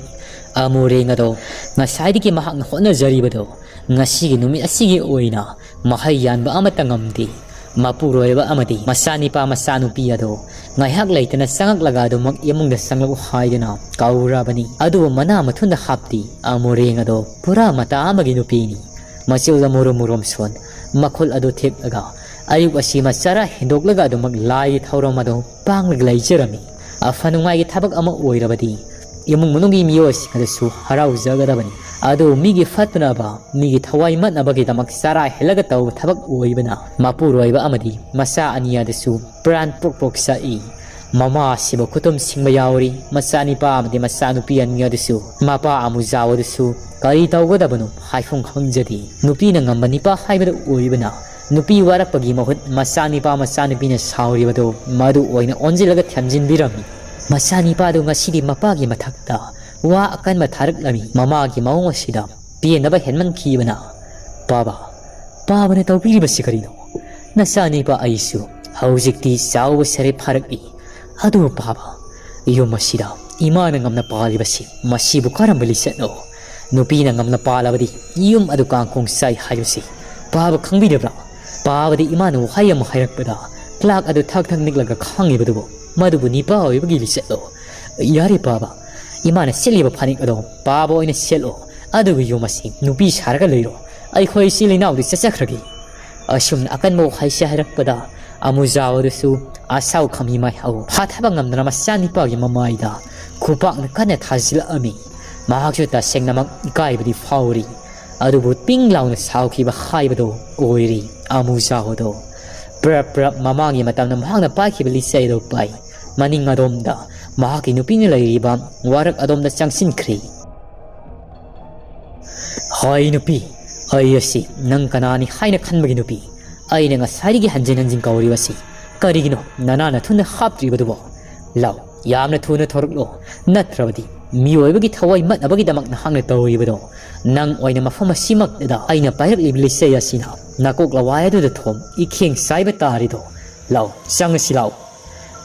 ꯑꯃꯨꯔꯦꯡ ꯑꯗꯣ ꯉꯁꯥꯏꯗꯒꯤ ꯃꯍꯥꯛꯅ ꯍꯣꯠꯅꯖꯔꯤꯕꯗꯣ ꯉꯁꯤꯒꯤ ꯅꯨꯃꯤꯠ ꯑꯁꯤꯒꯤ ꯑꯣꯏꯅ ꯃꯍꯩ ꯌꯥꯟꯕ ꯑꯃꯠꯇ ꯉꯝꯗꯦ꯫ ꯃꯄꯨꯔꯣꯏꯕ ꯑꯃꯗꯤ ꯃꯆꯥꯅꯤꯄꯥ ꯃꯆꯥꯅꯨꯄꯤ ꯑꯗꯣ ꯉꯥꯏꯍꯥꯛ ꯂꯩꯇꯅ ꯆꯪꯉꯛꯂꯒ ꯑꯗꯨꯃꯛ ꯏꯃꯨꯡꯗ ꯆꯪꯂꯛꯎ ꯍꯥꯏꯗꯨꯅ ꯀꯧꯔꯕꯅꯤ꯫ ꯑꯗꯨꯕꯨ ꯃꯅꯥ ꯃꯊꯨꯟꯗ ꯍꯥꯞꯇꯦ꯫ ꯑꯃꯨꯔꯦꯡ ꯑꯗꯣ ꯄꯨꯔꯥ ꯃꯇꯥ ꯑꯃꯒꯤ ꯅꯨꯄꯤꯅꯤ꯫ ꯃꯆꯤꯜꯗ ꯃꯨꯔꯨꯝ ꯃꯨꯔꯨꯝ ꯁꯣꯟ, ꯃꯈꯨꯜ ꯑꯗꯨ ꯊꯦꯛꯂꯒ ꯑꯌꯨꯛ ꯑꯁꯤꯃ ꯆꯔꯥ ꯍꯦꯟꯗꯣꯛꯂꯒ ꯑꯗꯨꯃꯛ ꯂꯥꯏꯒꯤ ꯊꯧꯔꯝ ꯑꯗꯨ ꯄꯥꯡꯂꯒ ꯂꯩꯖꯔꯝꯃꯤ꯫ ꯑꯐ ꯅꯨꯡꯉꯥꯏꯒꯤ ꯊꯕꯛ ꯑꯃ ꯑꯣꯏꯔꯕꯗꯤ ꯏꯃꯨꯡ ꯃꯅꯨꯡꯒꯤ ꯃꯤꯑꯣꯏꯁꯤꯡ ꯑꯗꯨꯁꯨ ꯍꯔꯥꯎꯖꯒꯗꯕꯅꯤ꯫ ꯑꯗꯨ ꯃꯤꯒꯤ ꯐꯠꯇꯅꯕ, ꯃꯤꯒꯤ ꯊꯋꯥꯏ ꯃꯠꯅꯕꯒꯤꯗꯃꯛ ꯆꯔꯥ ꯍꯦꯜꯂꯒ ꯇꯧꯕ ꯊꯕꯛ ꯑꯣꯏꯕꯅ ꯃꯄꯨꯔꯣꯏꯕ ꯑꯃꯗꯤ ꯃꯆꯥ ꯑꯅꯤ ꯑꯗꯨꯁꯨ ꯄ꯭ꯔꯥꯟ ꯄ꯭ꯔꯣꯛ ꯄ꯭ꯔꯣꯛ ꯆꯥꯛꯏ꯫ ꯃꯃꯥ ꯑꯁꯤꯕꯨ ꯈꯨꯇꯨꯝ ꯁꯤꯡꯕ ꯌꯥꯎꯔꯤ꯫ ꯃꯆꯥꯅꯤꯄꯥ ꯑꯃꯗꯤ ꯃꯆꯥꯅꯨꯄꯤ ꯑꯅꯤ ꯑꯗꯨꯁꯨ ꯃꯄꯥ ꯑꯃꯨꯖꯥꯎ ꯑꯗꯨꯁꯨ ꯀꯔꯤ ꯇꯧꯒꯗꯕꯅꯣ ꯍꯥꯏꯐꯝ ꯈꯪꯖꯗꯦ꯫ ꯅꯨꯄꯤꯅ ꯉꯝꯕ ꯅꯤꯄꯥ ꯍꯥꯏꯕꯗꯨ ꯑꯣꯏꯕꯅ ꯅꯨꯄꯤ ꯋꯥꯔꯛꯄꯒꯤ ꯃꯍꯨꯠ ꯃꯆꯥꯅꯤꯄꯥ ꯃꯆꯥꯅꯨꯄꯤꯅ ꯁꯥꯎꯔꯤꯕꯗꯨ ꯃꯗꯨ ꯑꯣꯏꯅ ꯑꯣꯟꯁꯤꯜꯂꯒ ꯊꯦꯝꯖꯤꯟꯕꯤꯔꯝꯃꯤ꯫ ꯃꯆꯥꯅꯤꯄꯥꯗꯨ ꯉꯁꯤꯗꯤ ꯃꯄꯥꯒꯤ ꯃꯊꯛꯇ ꯋꯥ ꯑꯀꯟꯕ ꯊꯥꯔꯛꯂꯝꯃꯤ꯫ ꯃꯃꯥꯒꯤ ꯃꯑꯣꯡ ꯑꯁꯤꯗ ꯄꯦꯟꯗꯕ ꯍꯦꯟꯃꯟꯈꯤꯕꯅ, "ꯄꯥꯕ, ꯄꯥꯕꯅ ꯇꯧꯕꯤꯔꯤꯕꯁꯤ ꯀꯔꯤꯅꯣ? ꯅꯆꯥꯅꯤꯄꯥ ꯑꯩꯁꯨ ꯍꯧꯖꯤꯛꯇꯤ ꯆꯥꯎꯕ ꯁꯔꯦ ꯐꯥꯔꯛꯏ꯫ ꯑꯗꯨꯕꯨ ꯄꯥꯕ, ꯌꯨꯝ ꯑꯁꯤꯗ ꯏꯃꯥꯅ ꯉꯝꯅ ꯄꯥꯜꯂꯤꯕꯁꯤ ꯃꯁꯤꯕꯨ ꯀꯔꯝꯕ ꯂꯤꯆꯠꯅꯣ? ꯅꯨꯄꯤꯅ ꯉꯝꯅ ꯄꯥꯜꯂꯕꯗꯤ ꯌꯨꯝ ꯑꯗꯨ ꯀꯥꯡꯈꯣꯡ ꯆꯥꯏ ꯍꯥꯏꯕꯁꯤ ꯄꯥꯕ ꯈꯪꯕꯤꯗꯕ꯭ꯔꯥ? ꯄꯥꯕꯗꯤ ꯏꯃꯥꯅ ꯋꯥꯍꯩ ꯑꯃ ꯍꯥꯏꯔꯛꯄꯗ ꯀ꯭ꯂꯥꯛ ꯑꯗꯨ ꯊꯛ ꯊꯛ ꯅꯤꯛꯂꯒ ꯈꯥꯡꯉꯤꯕꯗꯨꯕꯨ ꯃꯗꯨꯕꯨ ꯅꯤꯄꯥ ꯑꯣꯏꯕꯒꯤ ꯂꯤꯆꯠꯂꯣ? ꯌꯥꯔꯦ ꯄꯥꯕ, ꯏꯃꯥꯅ ꯁꯦꯠꯂꯤꯕ ꯐꯅꯦꯛ ꯑꯗꯣ ꯄꯥꯕ ꯑꯣꯏꯅ ꯁꯦꯠꯂꯣ, ꯑꯗꯨꯒ ꯌꯨꯝ ꯑꯁꯤ ꯅꯨꯄꯤ ꯁꯥꯔꯒ ꯂꯩꯔꯣ꯫ ꯑꯩꯈꯣꯏ ꯏꯆꯤꯜ ꯏꯅꯥꯎꯗꯤ ꯆꯠꯆꯈ꯭ꯔꯒꯦ"꯫ ꯑꯁꯨꯝꯅ ꯑꯀꯟꯕ ꯋꯥꯍꯩꯁꯦ ꯍꯥꯏꯔꯛꯄꯗ ꯑꯃꯨꯖꯥꯎ ꯑꯗꯨꯁꯨ ꯑꯁꯥꯎ ꯈꯥꯃꯤ ꯃꯥꯏꯍꯧ ꯐꯥꯊꯕ ꯉꯝꯗꯅ ꯃꯆꯥꯅꯤꯄꯥꯒꯤ ꯃꯃꯥꯏꯗ ꯈꯨꯄꯥꯛꯅ ꯀꯟꯅ ꯊꯥꯖꯤꯜꯂꯛꯑꯝꯃꯤ꯫ ꯃꯍꯥꯛꯁꯨ ꯇꯁꯦꯡꯅꯃꯛ ꯏꯀꯥꯏꯕꯗꯤ ꯐꯥꯎꯔꯤ, ꯑꯗꯨꯕꯨ ꯄꯤꯡ ꯂꯥꯎꯅ ꯁꯥꯎꯈꯤꯕ ꯍꯥꯏꯕꯗꯣ ꯑꯣꯏꯔꯤ꯫ ꯑꯃꯨꯖꯥꯎ ꯑꯗꯣ ꯄ꯭ꯔꯞ ꯄ꯭ꯔꯞ ꯃꯃꯥꯡꯒꯤ ꯃꯇꯝꯗ ꯃꯍꯥꯛꯅ ꯄꯥꯏꯈꯤꯕ ꯂꯤꯆꯩ ꯑꯗꯨ ꯄꯥꯏ꯫ ꯃꯅꯤꯡ ꯑꯗꯣꯝꯗ ꯃꯍꯥꯛꯀꯤ ꯅꯨꯄꯤꯅ ꯂꯩꯔꯤꯕ ꯋꯥꯔꯛ ꯑꯗꯣꯝꯗ ꯆꯪꯁꯤꯟꯈ꯭ꯔꯤ꯫ "ꯍꯣꯏ ꯅꯨꯄꯤ, ꯑꯩ ꯑꯁꯤ ꯅꯪ ꯀꯅꯥꯅꯤ ꯍꯥꯏꯅ ꯈꯟꯕꯒꯤ ꯅꯨꯄꯤ? ꯑꯩꯅ ꯉꯁꯥꯏꯗꯒꯤ ꯍꯟꯖꯤꯟ ꯍꯟꯖꯤꯟ ꯀꯧꯔꯤꯕꯁꯤ ꯀꯔꯤꯒꯤꯅꯣ ꯅꯅꯥ ꯅꯊꯨꯟꯗ ꯍꯥꯞꯇ꯭ꯔꯤꯕꯗꯨꯕꯣ? ꯂꯥꯎ, ꯌꯥꯝꯅ ꯊꯨꯅ ꯊꯣꯔꯛꯂꯣ, ꯅꯠꯇ꯭ꯔꯕꯗꯤ ꯃꯤꯑꯣꯏꯕꯒꯤ ꯊꯋꯥꯏ ꯃꯠꯅꯕꯒꯤꯗꯃꯛ ꯅꯍꯥꯛꯅ ꯇꯧꯔꯤꯕꯗꯣ, ꯅꯪ ꯑꯣꯏꯅ ꯃꯐꯝ ꯑꯁꯤꯃꯛꯇꯗ ꯑꯩꯅ ꯄꯥꯏꯔꯛꯂꯤꯕ ꯂꯤꯆꯩ ꯑꯁꯤꯅ ꯅꯀꯣꯛ ꯂꯋꯥꯏ ꯑꯗꯨꯗ ꯊꯣꯝ ꯏꯈꯦꯡ ꯆꯥꯏꯕ ꯇꯥꯔꯤꯗꯣ꯫ ꯂꯥꯎ, ꯆꯪꯉꯁꯤ ꯂꯥꯎ"꯫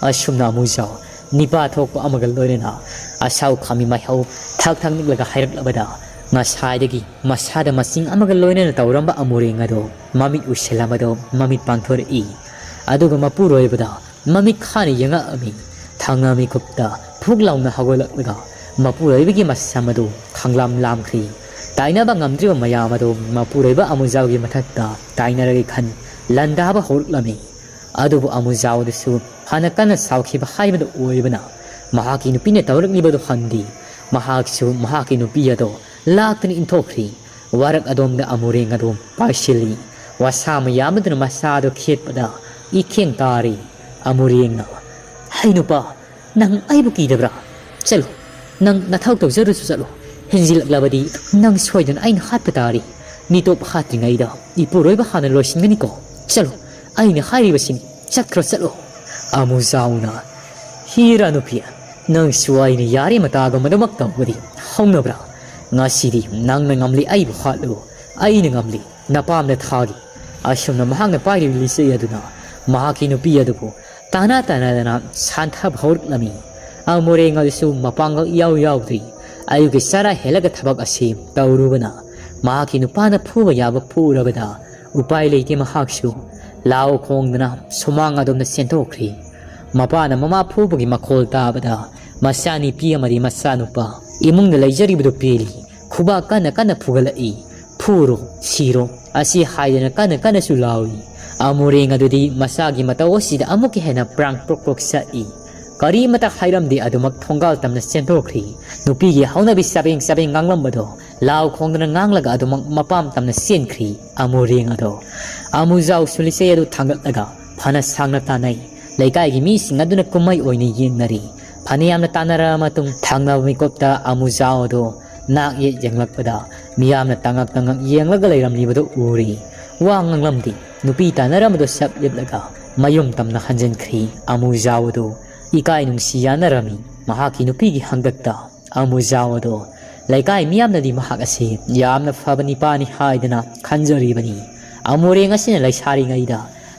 ꯑꯁꯨꯝꯅ ꯑꯃꯨꯖꯥꯎ ꯅꯤꯄꯥ ꯊꯣꯛꯄ ꯑꯃꯒ ꯂꯣꯏꯅꯅ ꯑꯁꯥꯎ ꯈꯥꯃꯤ ꯃꯥꯏꯍꯧ ꯊꯛ ꯊꯛ ꯅꯤꯛꯂꯒ ꯍꯥꯏꯔꯛꯂꯕꯗ, ꯉꯁꯥꯏꯗꯒꯤ ꯃꯁꯥꯗ ꯃꯆꯤꯡ ꯑꯃꯒ ꯂꯣꯏꯅꯅ ꯇꯧꯔꯝꯕ ꯑꯃꯨꯔꯦꯡ ꯑꯗꯣ ꯃꯃꯤꯠ ꯎꯏꯁꯤꯜꯂꯝꯕꯗꯣ ꯃꯃꯤꯠ ꯄꯥꯡꯊꯣꯔꯛꯏ꯫ ꯑꯗꯨꯒ ꯃꯄꯨꯔꯣꯏꯕꯗ ꯃꯃꯤꯠ ꯈꯥꯅ ꯌꯦꯡꯉꯛꯑꯝꯃꯤ꯫ ꯊꯪꯅ ꯃꯤꯀꯨꯞꯇ ꯐꯨꯛ ꯂꯥꯎꯅ ꯍꯧꯒꯠꯂꯛꯂꯒ ꯃꯄꯨꯔꯣꯏꯕꯒꯤ ꯃꯁꯝ ꯑꯗꯨ ꯈꯪꯂꯥꯝ ꯂꯥꯝꯈ꯭ꯔꯤ꯫ ꯇꯥꯏꯅꯕ ꯉꯝꯗ꯭ꯔꯤꯕ ꯃꯌꯥꯝ ꯑꯗꯨ ꯃꯄꯨꯔꯣꯏꯕ ꯑꯃꯨꯖꯥꯎꯒꯤ ꯃꯊꯛꯇ ꯇꯥꯏꯅꯔꯒꯦ ꯈꯟ ꯂꯥꯟꯗꯥꯕ ꯍꯧꯔꯛꯂꯝꯃꯤ꯫ ꯑꯗꯨꯕꯨ ꯑꯃꯨꯖꯥꯎ ꯑꯗꯨꯁꯨ ꯐꯅ ꯀꯟꯅ ꯁꯥꯎꯈꯤꯕ ꯍꯥꯏꯕꯗꯨ ꯑꯣꯏꯕꯅ, ꯃꯍꯥꯛꯀꯤ ꯅꯨꯄꯤꯅ ꯇꯧꯔꯛꯂꯤꯕꯗꯨ ꯈꯪꯗꯦ꯫ ꯃꯍꯥꯛꯁꯨ ꯃꯍꯥꯛꯀꯤ ꯅꯨꯄꯤ ꯑꯗꯨ ꯂꯥꯛꯇꯨꯅ ꯏꯟꯊꯣꯛꯈ꯭ꯔꯤ꯫ ꯋꯥꯔꯛ ꯑꯗꯣꯝꯗ ꯑꯃꯨꯔꯦꯡ ꯑꯗꯨ ꯄꯥꯏꯁꯤꯜꯂꯤ꯫ ꯋꯥꯁꯥ ꯃꯌꯥꯝ ꯑꯗꯨꯅ ꯃꯁꯥꯗꯨ ꯈꯦꯠꯄꯗ ꯏꯈꯦꯡ ꯇꯥꯔꯤ꯫ ꯑꯃꯨꯔꯦꯡꯅ, "ꯍꯩ ꯅꯨꯄꯥ, ꯅꯪ ꯑꯩꯕꯨ ꯀꯤꯗꯕ꯭ꯔꯥ? ꯆꯠꯂꯨ, ꯅꯪ ꯅꯊꯧ ꯇꯧꯖꯔꯨꯁꯨ ꯆꯠꯂꯨ꯫ ꯍꯦꯟꯖꯤꯜꯂꯛꯂꯕꯗꯤ ꯅꯪ ꯁꯣꯏꯗꯅ ꯑꯩꯅ ꯍꯥꯠꯄ ꯇꯥꯔꯤ꯫ ꯃꯤꯇꯣꯞ ꯍꯥꯠꯇ꯭ꯔꯤꯉꯩꯗ ꯏꯄꯨꯔꯣꯏꯕ ꯍꯥꯟꯅ ꯂꯣꯏꯁꯤꯟꯒꯅꯤꯀꯣ꯫ ꯆꯠꯂꯨ, ꯑꯩꯅ ꯍꯥꯏꯔꯤꯕꯁꯤꯅꯤ, ꯆꯠꯈ꯭ꯔꯣ, ꯆꯠꯂꯣ"꯫ ꯑꯃꯨꯖꯥꯎꯅ, "ꯍꯤꯔꯥ ꯅꯨꯄꯤ, ꯅꯪꯁꯨ ꯑꯩꯅ ꯌꯥꯔꯦ ꯃꯇꯥꯒꯨꯝꯕꯗꯃꯛ ꯇꯧꯕꯗꯤ ꯍꯧꯅꯕ꯭ꯔꯥ? "ꯉꯁꯤꯗꯤ ꯅꯪꯅ ꯉꯝꯂꯤ, ꯑꯩꯕꯨ ꯍꯥꯠꯂꯨ, ꯑꯩꯅ ꯉꯝꯂꯤ, ꯅꯄꯥꯝꯗ ꯊꯥꯒꯦ"꯫ ꯑꯁꯨꯝꯅ ꯃꯍꯥꯛꯅ ꯄꯥꯏꯔꯤꯕ ꯂꯤꯆꯩ ꯑꯗꯨꯅ ꯃꯍꯥꯛꯀꯤ ꯅꯨꯄꯤ ꯑꯗꯨꯕꯨ ꯇꯥꯟꯅ ꯇꯥꯟꯅꯗꯅ ꯁꯥꯟꯊꯕ ꯍꯧꯔꯛꯂꯝꯃꯤ꯫ ꯑꯃꯨꯔꯦꯡ ꯑꯗꯨꯁꯨ ꯃꯄꯥꯡꯒꯜ ꯏꯌꯥꯎ ꯌꯥꯎꯗ꯭ꯔꯤ꯫ ꯑꯌꯨꯛꯀꯤ ꯆꯔꯥ ꯍꯦꯜꯂꯒ ꯊꯕꯛ ꯑꯁꯤ ꯇꯧꯔꯨꯕꯅ ꯃꯍꯥꯛꯀꯤ ꯅꯨꯄꯥꯅ ꯐꯨꯕ ꯌꯥꯕ ꯐꯨꯔꯕꯗ ꯎꯄꯥꯏ ꯂꯩꯇꯦ꯫ ꯃꯍꯥꯛꯁꯨ ꯂꯥꯎ ꯈꯣꯡꯗꯅ ꯁꯨꯃꯥꯡ ꯑꯗꯣꯝꯗ ꯆꯦꯟꯊꯣꯛꯈ꯭ꯔꯤ꯫ ꯃꯄꯥꯅ ꯃꯃꯥ ꯐꯨꯕꯒꯤ ꯃꯈꯣꯜ ꯇꯥꯕꯗ ꯃꯆꯥꯅꯨꯄꯤ ꯑꯃꯗꯤ ꯃꯆꯥꯅꯨꯄꯥ ꯏꯃꯨꯡꯗ ꯂꯩꯖꯔꯤꯕꯗꯨ ꯄꯦꯜꯂꯤ꯫ ꯈꯨꯕꯥꯛ ꯀꯟꯅ ꯀꯟꯅ ꯐꯨꯒꯠꯂꯛꯏ꯫ "ꯐꯨꯔꯣ, ꯁꯤꯔꯣ" ꯑꯁꯤ ꯍꯥꯏꯗꯅ ꯀꯟꯅ ꯀꯟꯅꯁꯨ ꯂꯥꯎꯏ꯫ ꯑꯃꯨꯔꯦꯡ ꯑꯗꯨꯗꯤ ꯃꯆꯥꯒꯤ ꯃꯇꯧ ꯑꯁꯤꯗ ꯑꯃꯨꯛꯀ ꯍꯦꯟꯅ ꯄ꯭ꯔꯥꯡ ꯄ꯭ꯔꯣꯛ ꯄ꯭ꯔꯣꯛ ꯆꯠꯏ꯫ ꯀꯔꯤꯃꯇ ꯍꯥꯏꯔꯝꯗꯦ, ꯑꯗꯨꯃꯛ ꯊꯣꯡꯒꯥꯜ ꯇꯝꯅ ꯆꯦꯟꯊꯣꯛꯈ꯭ꯔꯤ꯫ ꯅꯨꯄꯤꯒꯤ ꯍꯧꯅꯕꯤ ꯆꯕꯦꯡ ꯆꯕꯦꯡ ꯉꯥꯡꯂꯝꯕꯗꯣ ꯂꯥꯎ ꯈꯣꯡꯗꯅ ꯉꯥꯡꯂꯒ ꯑꯗꯨꯃꯛ ꯃꯄꯥꯝ ꯇꯝꯅ ꯆꯦꯟꯈ꯭ꯔꯤ꯫ ꯑꯃꯨꯔꯦꯡ ꯑꯗꯣ ꯑꯃꯨꯖꯥꯎ ꯁꯨꯂꯤꯆꯩ ꯑꯗꯨ ꯊꯥꯡꯒꯠꯂꯒ ꯐꯅ ꯁꯥꯡꯅ ꯇꯥꯟꯅꯩ꯫ ꯂꯩꯀꯥꯏꯒꯤ ꯃꯤꯁꯤꯡ ꯑꯗꯨꯅ ꯀꯨꯝꯍꯩ ꯑꯣꯏꯅ ꯌꯦꯡꯅꯔꯤ꯫ ꯐꯅꯌꯥꯝꯅ ꯇꯥꯟꯅꯔꯕ ꯃꯇꯨꯡ ꯊꯪꯅꯕ ꯃꯤꯀꯨꯞꯇ ꯑꯃꯨꯖꯥꯎ ꯑꯗꯣ ꯅꯥꯛ ꯌꯦꯠ ꯌꯦꯡꯂꯛꯄꯗ ꯃꯤꯌꯥꯝꯅ ꯇꯉꯛ ꯇꯉꯛ ꯌꯦꯡꯂꯒ ꯂꯩꯔꯝꯂꯤꯕꯗꯨ ꯎꯔꯤ꯫ ꯋꯥ ꯉꯥꯡꯂꯝꯗꯦ꯫ ꯅꯨꯄꯤ ꯇꯥꯟꯅꯔꯝꯕꯗꯣ ꯁꯞ ꯂꯤꯠꯂꯒ ꯃꯌꯨꯝ ꯇꯝꯅ ꯍꯟꯖꯤꯟꯈ꯭ꯔꯤ꯫ ꯑꯃꯨꯖꯥꯎ ꯑꯗꯣ ꯏꯀꯥꯏ ꯅꯨꯡꯁꯤ ꯌꯥꯅꯔꯝꯃꯤ꯫ ꯃꯍꯥꯛꯀꯤ ꯅꯨꯄꯤꯒꯤ ꯍꯪꯒꯛꯇ ꯑꯃꯨꯖꯥꯎ ꯑꯗꯣ ꯂꯩꯀꯥꯏ ꯃꯤꯌꯥꯝꯅꯗꯤ ꯃꯍꯥꯛ ꯑꯁꯤ ꯌꯥꯝꯅ ꯐꯕ ꯅꯤꯄꯥꯅꯤ ꯍꯥꯏꯗꯅ ꯈꯟꯖꯔꯤꯕꯅꯤ꯫ ꯑꯃꯨꯔꯦꯡ ꯑꯁꯤꯅ ꯂꯩꯁꯥꯔꯤꯉꯩꯗ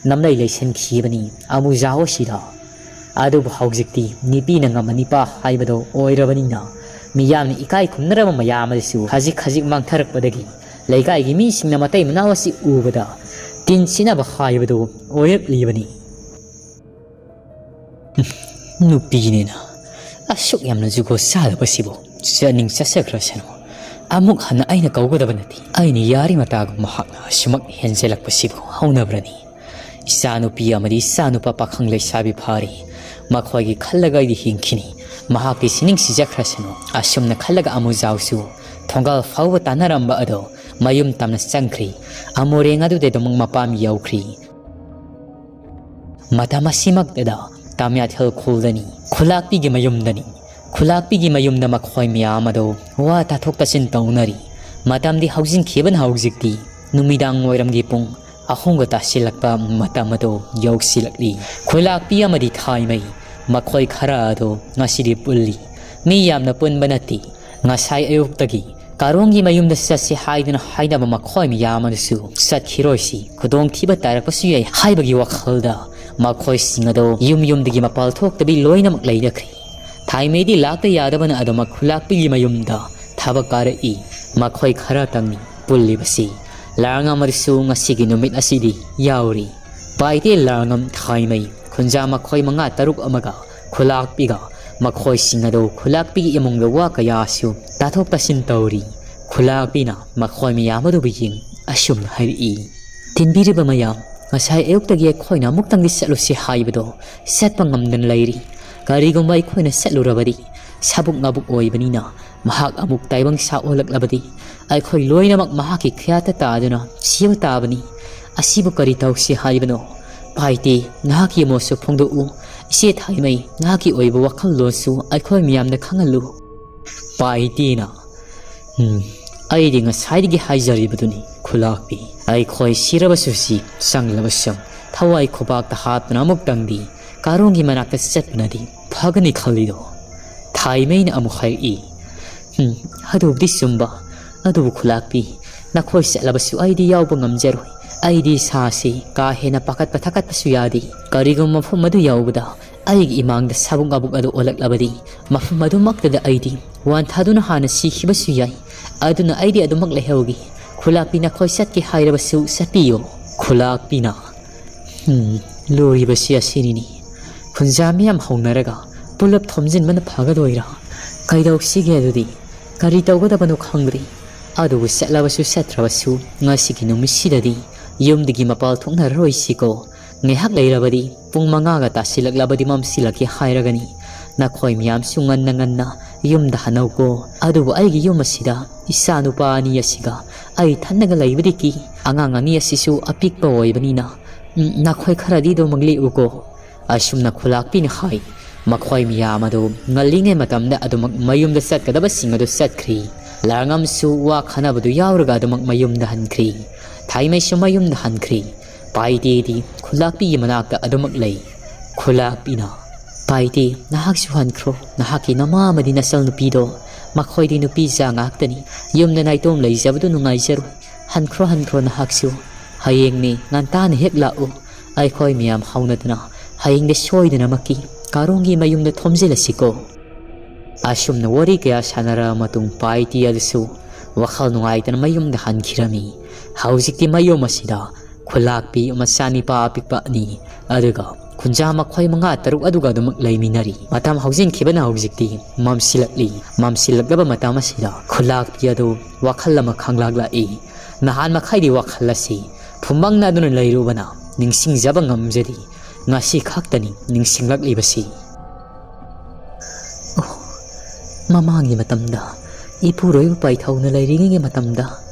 ꯅꯝꯂꯩ ꯂꯩꯁꯤꯟꯈꯤꯕꯅꯤ ꯑꯃꯨꯖꯥꯎ ꯑꯁꯤꯗ꯫ ꯑꯗꯨꯕꯨ ꯍꯧꯖꯤꯛꯇꯤ ꯅꯨꯄꯤꯅ ꯉꯝꯕ ꯅꯤꯄꯥ ꯍꯥꯏꯕꯗꯣ ꯑꯣꯏꯔꯕꯅꯤꯅ ꯃꯤꯌꯥꯝꯅ ꯏꯀꯥꯏ ꯈꯨꯝꯅꯔꯕ ꯃꯌꯥꯝ ꯑꯗꯨꯁꯨ ꯈꯖꯤꯛ ꯈꯖꯤꯛ ꯃꯥꯡꯊꯔꯛꯄꯗꯒꯤ ꯂꯩꯀꯥꯏꯒꯤ ꯃꯤꯁꯤꯡꯅ ꯃꯇꯩ ꯃꯅꯥꯎ ꯑꯁꯤ ꯎꯕꯗ ꯇꯤꯟ ꯁꯤꯠꯅꯕ ꯍꯥꯏꯕꯗꯨ ꯑꯣꯏꯔꯛꯂꯤꯕꯅꯤ꯫ "ꯅꯨꯄꯤꯅꯤꯅ ꯑꯁꯨꯛ ꯌꯥꯝꯅ ꯖꯨꯒꯣꯠ ꯆꯥꯗꯕꯁꯤꯕꯨ ꯆꯠꯅꯤꯡ ꯆꯠꯆꯈ꯭ꯔꯁꯅꯨ꯫ ꯑꯃꯨꯛ ꯍꯟꯅ ꯑꯩꯅ ꯀꯧꯒꯗꯕ ꯅꯠꯇꯦ꯫ ꯑꯩꯅ ꯌꯥꯔꯤ ꯃꯇꯥꯒꯨꯝ ꯃꯍꯥꯛꯅ ꯑꯁꯨꯃꯛ ꯍꯦꯟꯖꯜꯂꯛꯄꯁꯤꯕꯨ ꯍꯧꯅꯕ꯭ꯔꯅꯤ? ꯏꯆꯥꯅꯨꯄꯤ ꯑꯃꯗꯤ ꯏꯆꯥꯅꯨꯄꯥ ꯄꯥꯈꯪ ꯂꯩꯁꯥꯕꯤ ꯐꯥꯔꯤ꯫ ꯃꯈꯣꯏꯒꯤ ꯈꯜꯂꯒ ꯑꯩꯗꯤ ꯍꯤꯡꯈꯤꯅꯤ꯫ ꯃꯍꯥꯛꯇꯤ ꯁꯤꯅꯤꯡ ꯁꯤꯖꯈ꯭ꯔꯁꯅꯨ"꯫ ꯑꯁꯨꯝꯅ ꯈꯜꯂꯒ ꯑꯃꯨꯖꯥꯎꯁꯨ ꯊꯣꯡꯒꯥꯜ ꯐꯥꯎꯕ ꯇꯥꯟꯅꯔꯝꯕ ꯑꯗꯣ ꯃꯌꯨꯝ ꯇꯝꯅ ꯆꯪꯈ꯭ꯔꯤ꯫ ꯑꯃꯨꯔꯦꯡ ꯑꯗꯨꯗꯤ ꯑꯗꯨꯃꯛ ꯃꯄꯥꯝ ꯌꯧꯈ꯭ꯔꯤ꯫ ꯃꯇꯝ ꯑꯁꯤꯃꯛꯇꯗ ꯇꯥꯃꯤꯌꯥꯊꯦꯜ ꯈꯨꯜꯗꯅꯤ꯫ ꯈꯨꯂꯥꯛꯄꯤꯒꯤ ꯃꯌꯨꯝꯗꯅꯤ꯫ ꯈꯨꯂꯥꯛꯄꯤꯒꯤ ꯃꯌꯨꯝꯗ ꯃꯈꯣꯏ ꯃꯌꯥꯝ ꯑꯗꯨ ꯋꯥ ꯇꯥꯊꯣꯛ ꯇꯥꯁꯤꯟ ꯇꯧꯅꯔꯤ꯫ ꯃꯇꯝꯗꯤ ꯍꯧꯖꯤꯟꯈꯤꯕꯅ ꯍꯧꯖꯤꯛꯇꯤ ꯅꯨꯃꯤꯗꯥꯡ ꯋꯥꯏꯔꯝꯒꯤ ꯄꯨꯡ ꯑꯍꯨꯝꯒ ꯇꯥꯁꯤꯜꯂꯛꯄ ꯃꯇꯝ ꯑꯗꯨ ꯌꯧꯁꯤꯜꯂꯛꯂꯤ꯫ ꯈꯨꯂꯥꯛꯄꯤ ꯑꯃꯗꯤ ꯊꯥꯏꯃꯩ ꯃꯈꯣꯏ ꯈꯔ ꯑꯗꯨ ꯉꯁꯤꯗꯤ ꯄꯨꯜꯂꯤ꯫ ꯃꯤ ꯌꯥꯝꯅ ꯄꯨꯟꯕ ꯅꯠꯇꯦ꯫ ꯉꯁꯥꯏ ꯑꯌꯨꯛꯇꯒꯤ ꯀꯥꯔꯣꯡꯒꯤ ꯃꯌꯨꯝꯗ ꯆꯠꯁꯤ ꯍꯥꯏꯗꯨꯅ ꯍꯥꯏꯅꯕ ꯃꯈꯣꯏ ꯃꯌꯥꯝ ꯑꯗꯨꯁꯨ ꯆꯠꯈꯤꯔꯣꯏꯁꯤ, ꯈꯨꯗꯣꯡꯊꯤꯕ ꯇꯥꯔꯛꯄꯁꯨ ꯌꯥꯏ ꯍꯥꯏꯕꯒꯤ ꯋꯥꯈꯜꯗ ꯃꯈꯣꯏꯁꯤꯡ ꯑꯗꯨ ꯌꯨꯝ ꯌꯨꯝꯗꯒꯤ ꯃꯄꯥꯜ ꯊꯣꯛꯇꯕꯤ ꯂꯣꯏꯅꯃꯛ ꯂꯩꯅꯈ꯭ꯔꯤ꯫ ꯊꯥꯏꯃꯩꯗꯤ ꯂꯥꯛꯇ ꯌꯥꯗꯕꯅ ꯑꯗꯨꯃꯛ ꯈꯨꯂꯥꯛꯄꯤꯒꯤ ꯃꯌꯨꯝꯗ ꯊꯕꯛ ꯀꯥꯔꯛꯏ꯫ ꯃꯈꯣꯏ ꯈꯔꯇꯪꯅꯤ ꯄꯨꯜꯂꯤꯕꯁꯤ꯫ ꯂꯥꯔꯉꯝ ꯑꯗꯨꯁꯨ ꯉꯁꯤꯒꯤ ꯅꯨꯃꯤꯠ ꯑꯁꯤꯗꯤ ꯌꯥꯎꯔꯤ꯫ ꯄꯥꯏꯇꯦ, ꯂꯥꯔꯉꯝ, ꯊꯥꯏꯃꯩ, ꯈꯨꯟꯖꯥ ꯃꯈꯣꯏ ꯃꯉꯥ ꯇꯔꯨꯛ ꯑꯃꯒ ꯈꯨꯂꯥꯛꯄꯤꯒ ꯃꯈꯣꯏꯁꯤꯡ ꯑꯗꯨ ꯈꯨꯂꯥꯛꯄꯤꯒꯤ ꯏꯃꯨꯡꯗ ꯋꯥ ꯀꯌꯥꯁꯨ ꯇꯥꯊꯣꯛ ꯇꯥꯁꯤꯟ ꯇꯧꯔꯤ꯫ ꯈꯨꯂꯥꯛꯄꯤꯅ ꯃꯈꯣꯏ ꯃꯌꯥꯝ ꯑꯗꯨꯕꯨ ꯌꯦꯡ ꯑꯁꯨꯝꯅ ꯍꯥꯏꯔꯛꯏ, "ꯇꯤꯟꯕꯤꯔꯤꯕ ꯃꯌꯥꯝ, ꯉꯁꯥꯏ ꯑꯌꯨꯛꯇꯒꯤ ꯑꯩꯈꯣꯏꯅ ꯑꯃꯨꯛꯇꯪꯗꯤ ꯆꯠꯂꯨꯁꯤ ꯍꯥꯏꯕꯗꯣ ꯆꯠꯄ ꯉꯝꯗꯅ ꯂꯩꯔꯤ꯫ ꯀꯔꯤꯒꯨꯝꯕ ꯑꯩꯈꯣꯏꯅ ꯆꯠꯂꯨꯔꯕꯗꯤ ꯁꯥꯕꯨꯛ ꯉꯥꯕꯨꯛ ꯑꯣꯏꯕꯅꯤꯅ ꯃꯍꯥꯛ ꯑꯃꯨꯛ ꯇꯥꯏꯕꯪ ꯁꯥ ꯑꯣꯜꯂꯛꯂꯕꯗꯤ ꯑꯩꯈꯣꯏ ꯂꯣꯏꯅꯃꯛ ꯃꯍꯥꯛꯀꯤ ꯈꯌꯥꯠꯇ ꯇꯥꯗꯨꯅ ꯁꯤꯕ ꯇꯥꯕꯅꯤ꯫ ꯑꯁꯤꯕꯨ ꯀꯔꯤ ꯇꯧꯁꯤ ꯍꯥꯏꯕꯅꯣ? ꯄꯥꯏꯇꯦ, ꯅꯍꯥꯛꯀꯤ ꯃꯣꯠꯁꯨ ꯐꯣꯡꯗꯣꯛꯎ꯫ ꯏꯆꯦ ꯊꯥꯏꯃꯩ, ꯅꯍꯥꯛꯀꯤ ꯑꯣꯏꯕ ꯋꯥꯈꯜꯂꯣꯟꯁꯨ ꯑꯩꯈꯣꯏ ꯃꯌꯥꯝꯗ ꯈꯪꯍꯜꯂꯨ꯫" ꯄꯥꯏꯇꯦꯅ, "ꯎꯝ, ꯑꯩꯗꯤ ꯉꯁꯥꯏꯗꯒꯤ ꯍꯥꯏꯖꯔꯤꯕꯗꯨꯅꯤ ꯈꯨꯂꯥꯛꯄꯤ, ꯑꯩꯈꯣꯏ ꯁꯤꯔꯕꯁꯨ ꯁꯤ, ꯆꯪꯂꯕꯁꯨ ꯆꯪ, ꯊꯋꯥꯏ ꯈꯨꯕꯥꯛꯇ ꯍꯥꯞꯇꯨꯅ ꯑꯃꯨꯛꯇꯪꯗꯤ ꯀꯥꯔꯣꯡꯒꯤ ꯃꯅꯥꯛꯇ ꯆꯠꯄꯅꯗꯤ ꯐꯒꯅꯤ ꯈꯜꯂꯤꯗꯣ꯫" ꯊꯥꯏꯃꯩꯅ ꯑꯃꯨꯛ ꯍꯥꯏꯔꯛꯏ, "ꯎꯝ, ꯑꯗꯨꯕꯨꯗꯤ ꯆꯨꯝꯕ꯫ ꯑꯗꯨꯕꯨ ꯈꯨꯂꯥꯛꯄꯤ, ꯅꯈꯣꯏ ꯆꯠꯂꯕꯁꯨ ꯑꯩꯗꯤ ꯌꯥꯎꯕ ꯉꯝꯖꯔꯣꯏ꯫ ꯑꯩꯗꯤ ꯏꯁꯥꯁꯤ ꯀꯥ ꯍꯦꯟꯅ ꯄꯥꯈꯠꯄ ꯊꯀꯠꯄꯁꯨ ꯌꯥꯗꯦ꯫ ꯀꯔꯤꯒꯨꯝꯕ ꯃꯐꯝ ꯑꯗꯨ ꯌꯧꯕꯗ ꯑꯩꯒꯤ ꯏꯃꯥꯡꯗ ꯁꯥꯕꯨꯛ ꯉꯥꯕꯨꯛ ꯑꯗꯨ ꯑꯣꯜꯂꯛꯂꯕꯗꯤ ꯃꯐꯝ ꯑꯗꯨꯃꯛꯇꯗ ꯑꯩꯗꯤ ꯋꯥꯟꯊꯗꯨꯅ ꯍꯥꯟꯅ ꯁꯤꯈꯤꯕꯁꯨ ꯌꯥꯏ꯫ ꯑꯗꯨꯅ ꯑꯩꯗꯤ ꯑꯗꯨꯃꯛ ꯂꯩꯍꯧꯒꯦ꯫ ꯈꯨꯂꯥꯛꯄꯤ, ꯅꯈꯣꯏ ꯆꯠꯀꯦ ꯍꯥꯏꯔꯕꯁꯨ ꯆꯠꯄꯤꯌꯣ꯫" ꯈꯨꯂꯥꯛꯄꯤꯅ, "ꯎꯝ, ꯂꯨꯔꯤꯕꯁꯤ ꯑꯁꯤꯅꯤꯅꯤ꯫ ꯈꯨꯟꯖꯥ ꯃꯤꯌꯥꯝ ꯍꯧꯅꯔꯒ ꯄꯨꯂꯞ ꯊꯣꯝꯖꯤꯟꯕꯅ ꯐꯒꯗꯣꯏꯔꯥ? ꯀꯩꯗꯧꯁꯤꯒꯦ ꯑꯗꯨꯗꯤ? ꯀꯔꯤ ꯇꯧꯒꯗꯕꯅꯣ ꯈꯪꯗ꯭ꯔꯤ꯫ ꯑꯗꯨꯕꯨ ꯆꯠꯂꯕꯁꯨ ꯆꯠꯇ꯭ꯔꯕꯁꯨ ꯉꯁꯤꯒꯤ ꯅꯨꯃꯤꯠꯁꯤꯗꯗꯤ ꯌꯨꯝꯗꯒꯤ ꯃꯄꯥꯜ ꯊꯣꯛꯅꯔꯔꯣꯏꯁꯤꯀꯣ꯫ ꯉꯥꯏꯍꯥꯛ ꯂꯩꯔꯕꯗꯤ ꯄꯨꯡ ꯃꯉꯥꯒ ꯇꯥꯁꯤꯜꯂꯛꯂꯕꯗꯤ ꯃꯝꯁꯤꯜꯂꯛꯀꯦ ꯍꯥꯏꯔꯒꯅꯤ꯫ ꯅꯈꯣꯏ ꯃꯌꯥꯝꯁꯨ ꯉꯟꯅ ꯉꯟꯅ ꯌꯨꯝꯗ ꯍꯟꯅꯧꯀꯣ꯫ ꯑꯗꯨꯕꯨ ꯑꯩꯒꯤ ꯌꯨꯝ ꯑꯁꯤꯗ ꯏꯆꯥ ꯅꯨꯄꯥ ꯑꯅꯤ ꯑꯁꯤꯒ ꯑꯩ ꯏꯊꯟꯗꯒ ꯂꯩꯕꯗꯤ ꯀꯤ꯫ ꯑꯉꯥꯡ ꯑꯅꯤ ꯑꯁꯤꯁꯨ ꯑꯄꯤꯛꯄ ꯑꯣꯏꯕꯅꯤꯅ, ꯎꯝ, ꯅꯈꯣꯏ ꯈꯔꯗꯤ ꯑꯗꯨꯃꯛ ꯂꯦꯛꯎꯀꯣ꯫" ꯑꯁꯨꯝꯅ ꯈꯨꯂꯥꯛꯄꯤꯅ ꯍꯥꯏ꯫ ꯃꯈꯣꯏ ꯃꯌꯥꯝ ꯑꯗꯨ ꯉꯜꯂꯤꯉꯩ ꯃꯇꯝꯗ ꯑꯗꯨꯃꯛ ꯃꯌꯨꯝꯗ ꯆꯠꯀꯗꯕꯁꯤꯡ ꯑꯗꯨ ꯆꯠꯈ꯭ꯔꯤ꯫ ꯂꯥꯔꯉꯝꯁꯨ ꯋꯥ ꯈꯟꯅꯕꯗꯨ ꯌꯥꯎꯔꯒ ꯑꯗꯨꯃꯛ ꯃꯌꯨꯝꯗ ꯍꯟꯈ꯭ꯔꯤ꯫ ꯊꯥꯏꯃꯩꯁꯨ ꯃꯌꯨꯝꯗ ꯍꯟꯈ꯭ꯔꯤ꯫ ꯄꯥꯏꯇꯦꯗꯤ ꯈꯨꯂꯥꯛꯄꯤꯒꯤ ꯃꯅꯥꯛꯇ ꯑꯗꯨꯃꯛ ꯂꯩ꯫ ꯈꯨꯂꯥꯛꯄꯤꯅ, "ꯄꯥꯏꯇꯦ, ꯅꯍꯥꯛꯁꯨ ꯍꯟꯈ꯭ꯔꯣ꯫ ꯅꯍꯥꯛꯀꯤ ꯅꯃꯥ ꯑꯃꯗꯤ ꯅꯆꯜ ꯅꯨꯄꯤꯗꯣ "ꯃꯈꯣꯏꯗꯤ ꯅꯨꯄꯤ ꯏꯆꯥ ꯉꯥꯛꯇꯅꯤ꯫ ꯌꯨꯝꯗ ꯅꯥꯏꯇꯣꯝ ꯂꯩꯖꯕꯗꯨ ꯅꯨꯡꯉꯥꯏꯖꯔꯣꯏ꯫ ꯍꯟꯈ꯭ꯔꯣ, ꯍꯟꯈ꯭ꯔꯣ, ꯅꯍꯥꯛꯁꯨ꯫ ꯍꯌꯦꯡꯅꯤ ꯉꯟꯇꯥꯅ ꯍꯦꯛ ꯂꯥꯛꯎ꯫ ꯑꯩꯈꯣꯏ ꯃꯌꯥꯝ ꯍꯧꯅꯗꯨꯅ ꯍꯌꯦꯡꯗꯤ ꯁꯣꯏꯗꯅꯃꯛꯀꯤ ꯀꯥꯔꯣꯡꯒꯤ ꯃꯌꯨꯝꯗ ꯊꯣꯝꯖꯤꯜꯂꯁꯤꯀꯣ"꯫ ꯑꯁꯨꯝꯅ ꯋꯥꯔꯤ ꯀꯌꯥ ꯁꯥꯟꯅꯔꯕ ꯃꯇꯨꯡ ꯄꯥꯏꯇꯤ ꯑꯗꯨꯁꯨ ꯋꯥꯈꯜ ꯅꯨꯡꯉꯥꯏꯇꯅ ꯃꯌꯨꯝꯗ ꯍꯟꯈꯤꯔꯝꯃꯤ꯫ ꯍꯧꯖꯤꯛꯇꯤ ꯃꯌꯨꯝ ꯑꯁꯤꯗ ꯈꯨꯂꯥꯛꯄꯤ, ꯃꯆꯥꯅꯤꯄꯥ ꯑꯄꯤꯛꯄ ꯑꯅꯤ, ꯑꯗꯨꯒ ꯈꯨꯟꯖꯥ ꯃꯈꯣꯏ ꯃꯉꯥ ꯇꯔꯨꯛ ꯑꯗꯨꯒ ꯑꯗꯨꯃꯛ ꯂꯩꯃꯤꯟꯅꯔꯤ꯫ ꯃꯇꯝ ꯍꯧꯖꯤꯟꯈꯤꯕꯅ ꯍꯧꯖꯤꯛꯇꯤ ꯃꯝꯁꯤꯜꯂꯛꯂꯤ꯫ ꯃꯝꯁꯤꯜꯂꯛꯂꯕ ꯃꯇꯝ ꯑꯁꯤꯗ ꯈꯨꯂꯥꯛꯄꯤ ꯑꯗꯨ ꯋꯥꯈꯜ ꯑꯃ ꯈꯪꯂꯥꯛꯂꯛꯏ꯫ ꯅꯍꯥꯟ ꯃꯈꯩꯗꯤ ꯋꯥꯈꯜ ꯑꯁꯤ ꯐꯨꯝꯕꯪꯅꯗꯨꯅ ꯂꯩꯔꯨꯕꯅ ꯅꯤꯡꯁꯤꯡꯖꯕ ꯉꯝꯖꯗꯦ꯫ ꯉꯁꯤ ꯈꯛꯇꯅꯤ ꯅꯤꯡꯁꯤꯡꯂꯛꯂꯤꯕꯁꯤ꯫ ꯑꯣ, ꯃꯃꯥꯡꯒꯤ ꯃꯇꯝꯗ ꯏꯄꯨꯔꯣꯏꯕ ꯄꯥꯏꯊꯧꯅ ꯂꯩꯔꯤꯉꯩꯒꯤ ꯃꯇꯝꯗ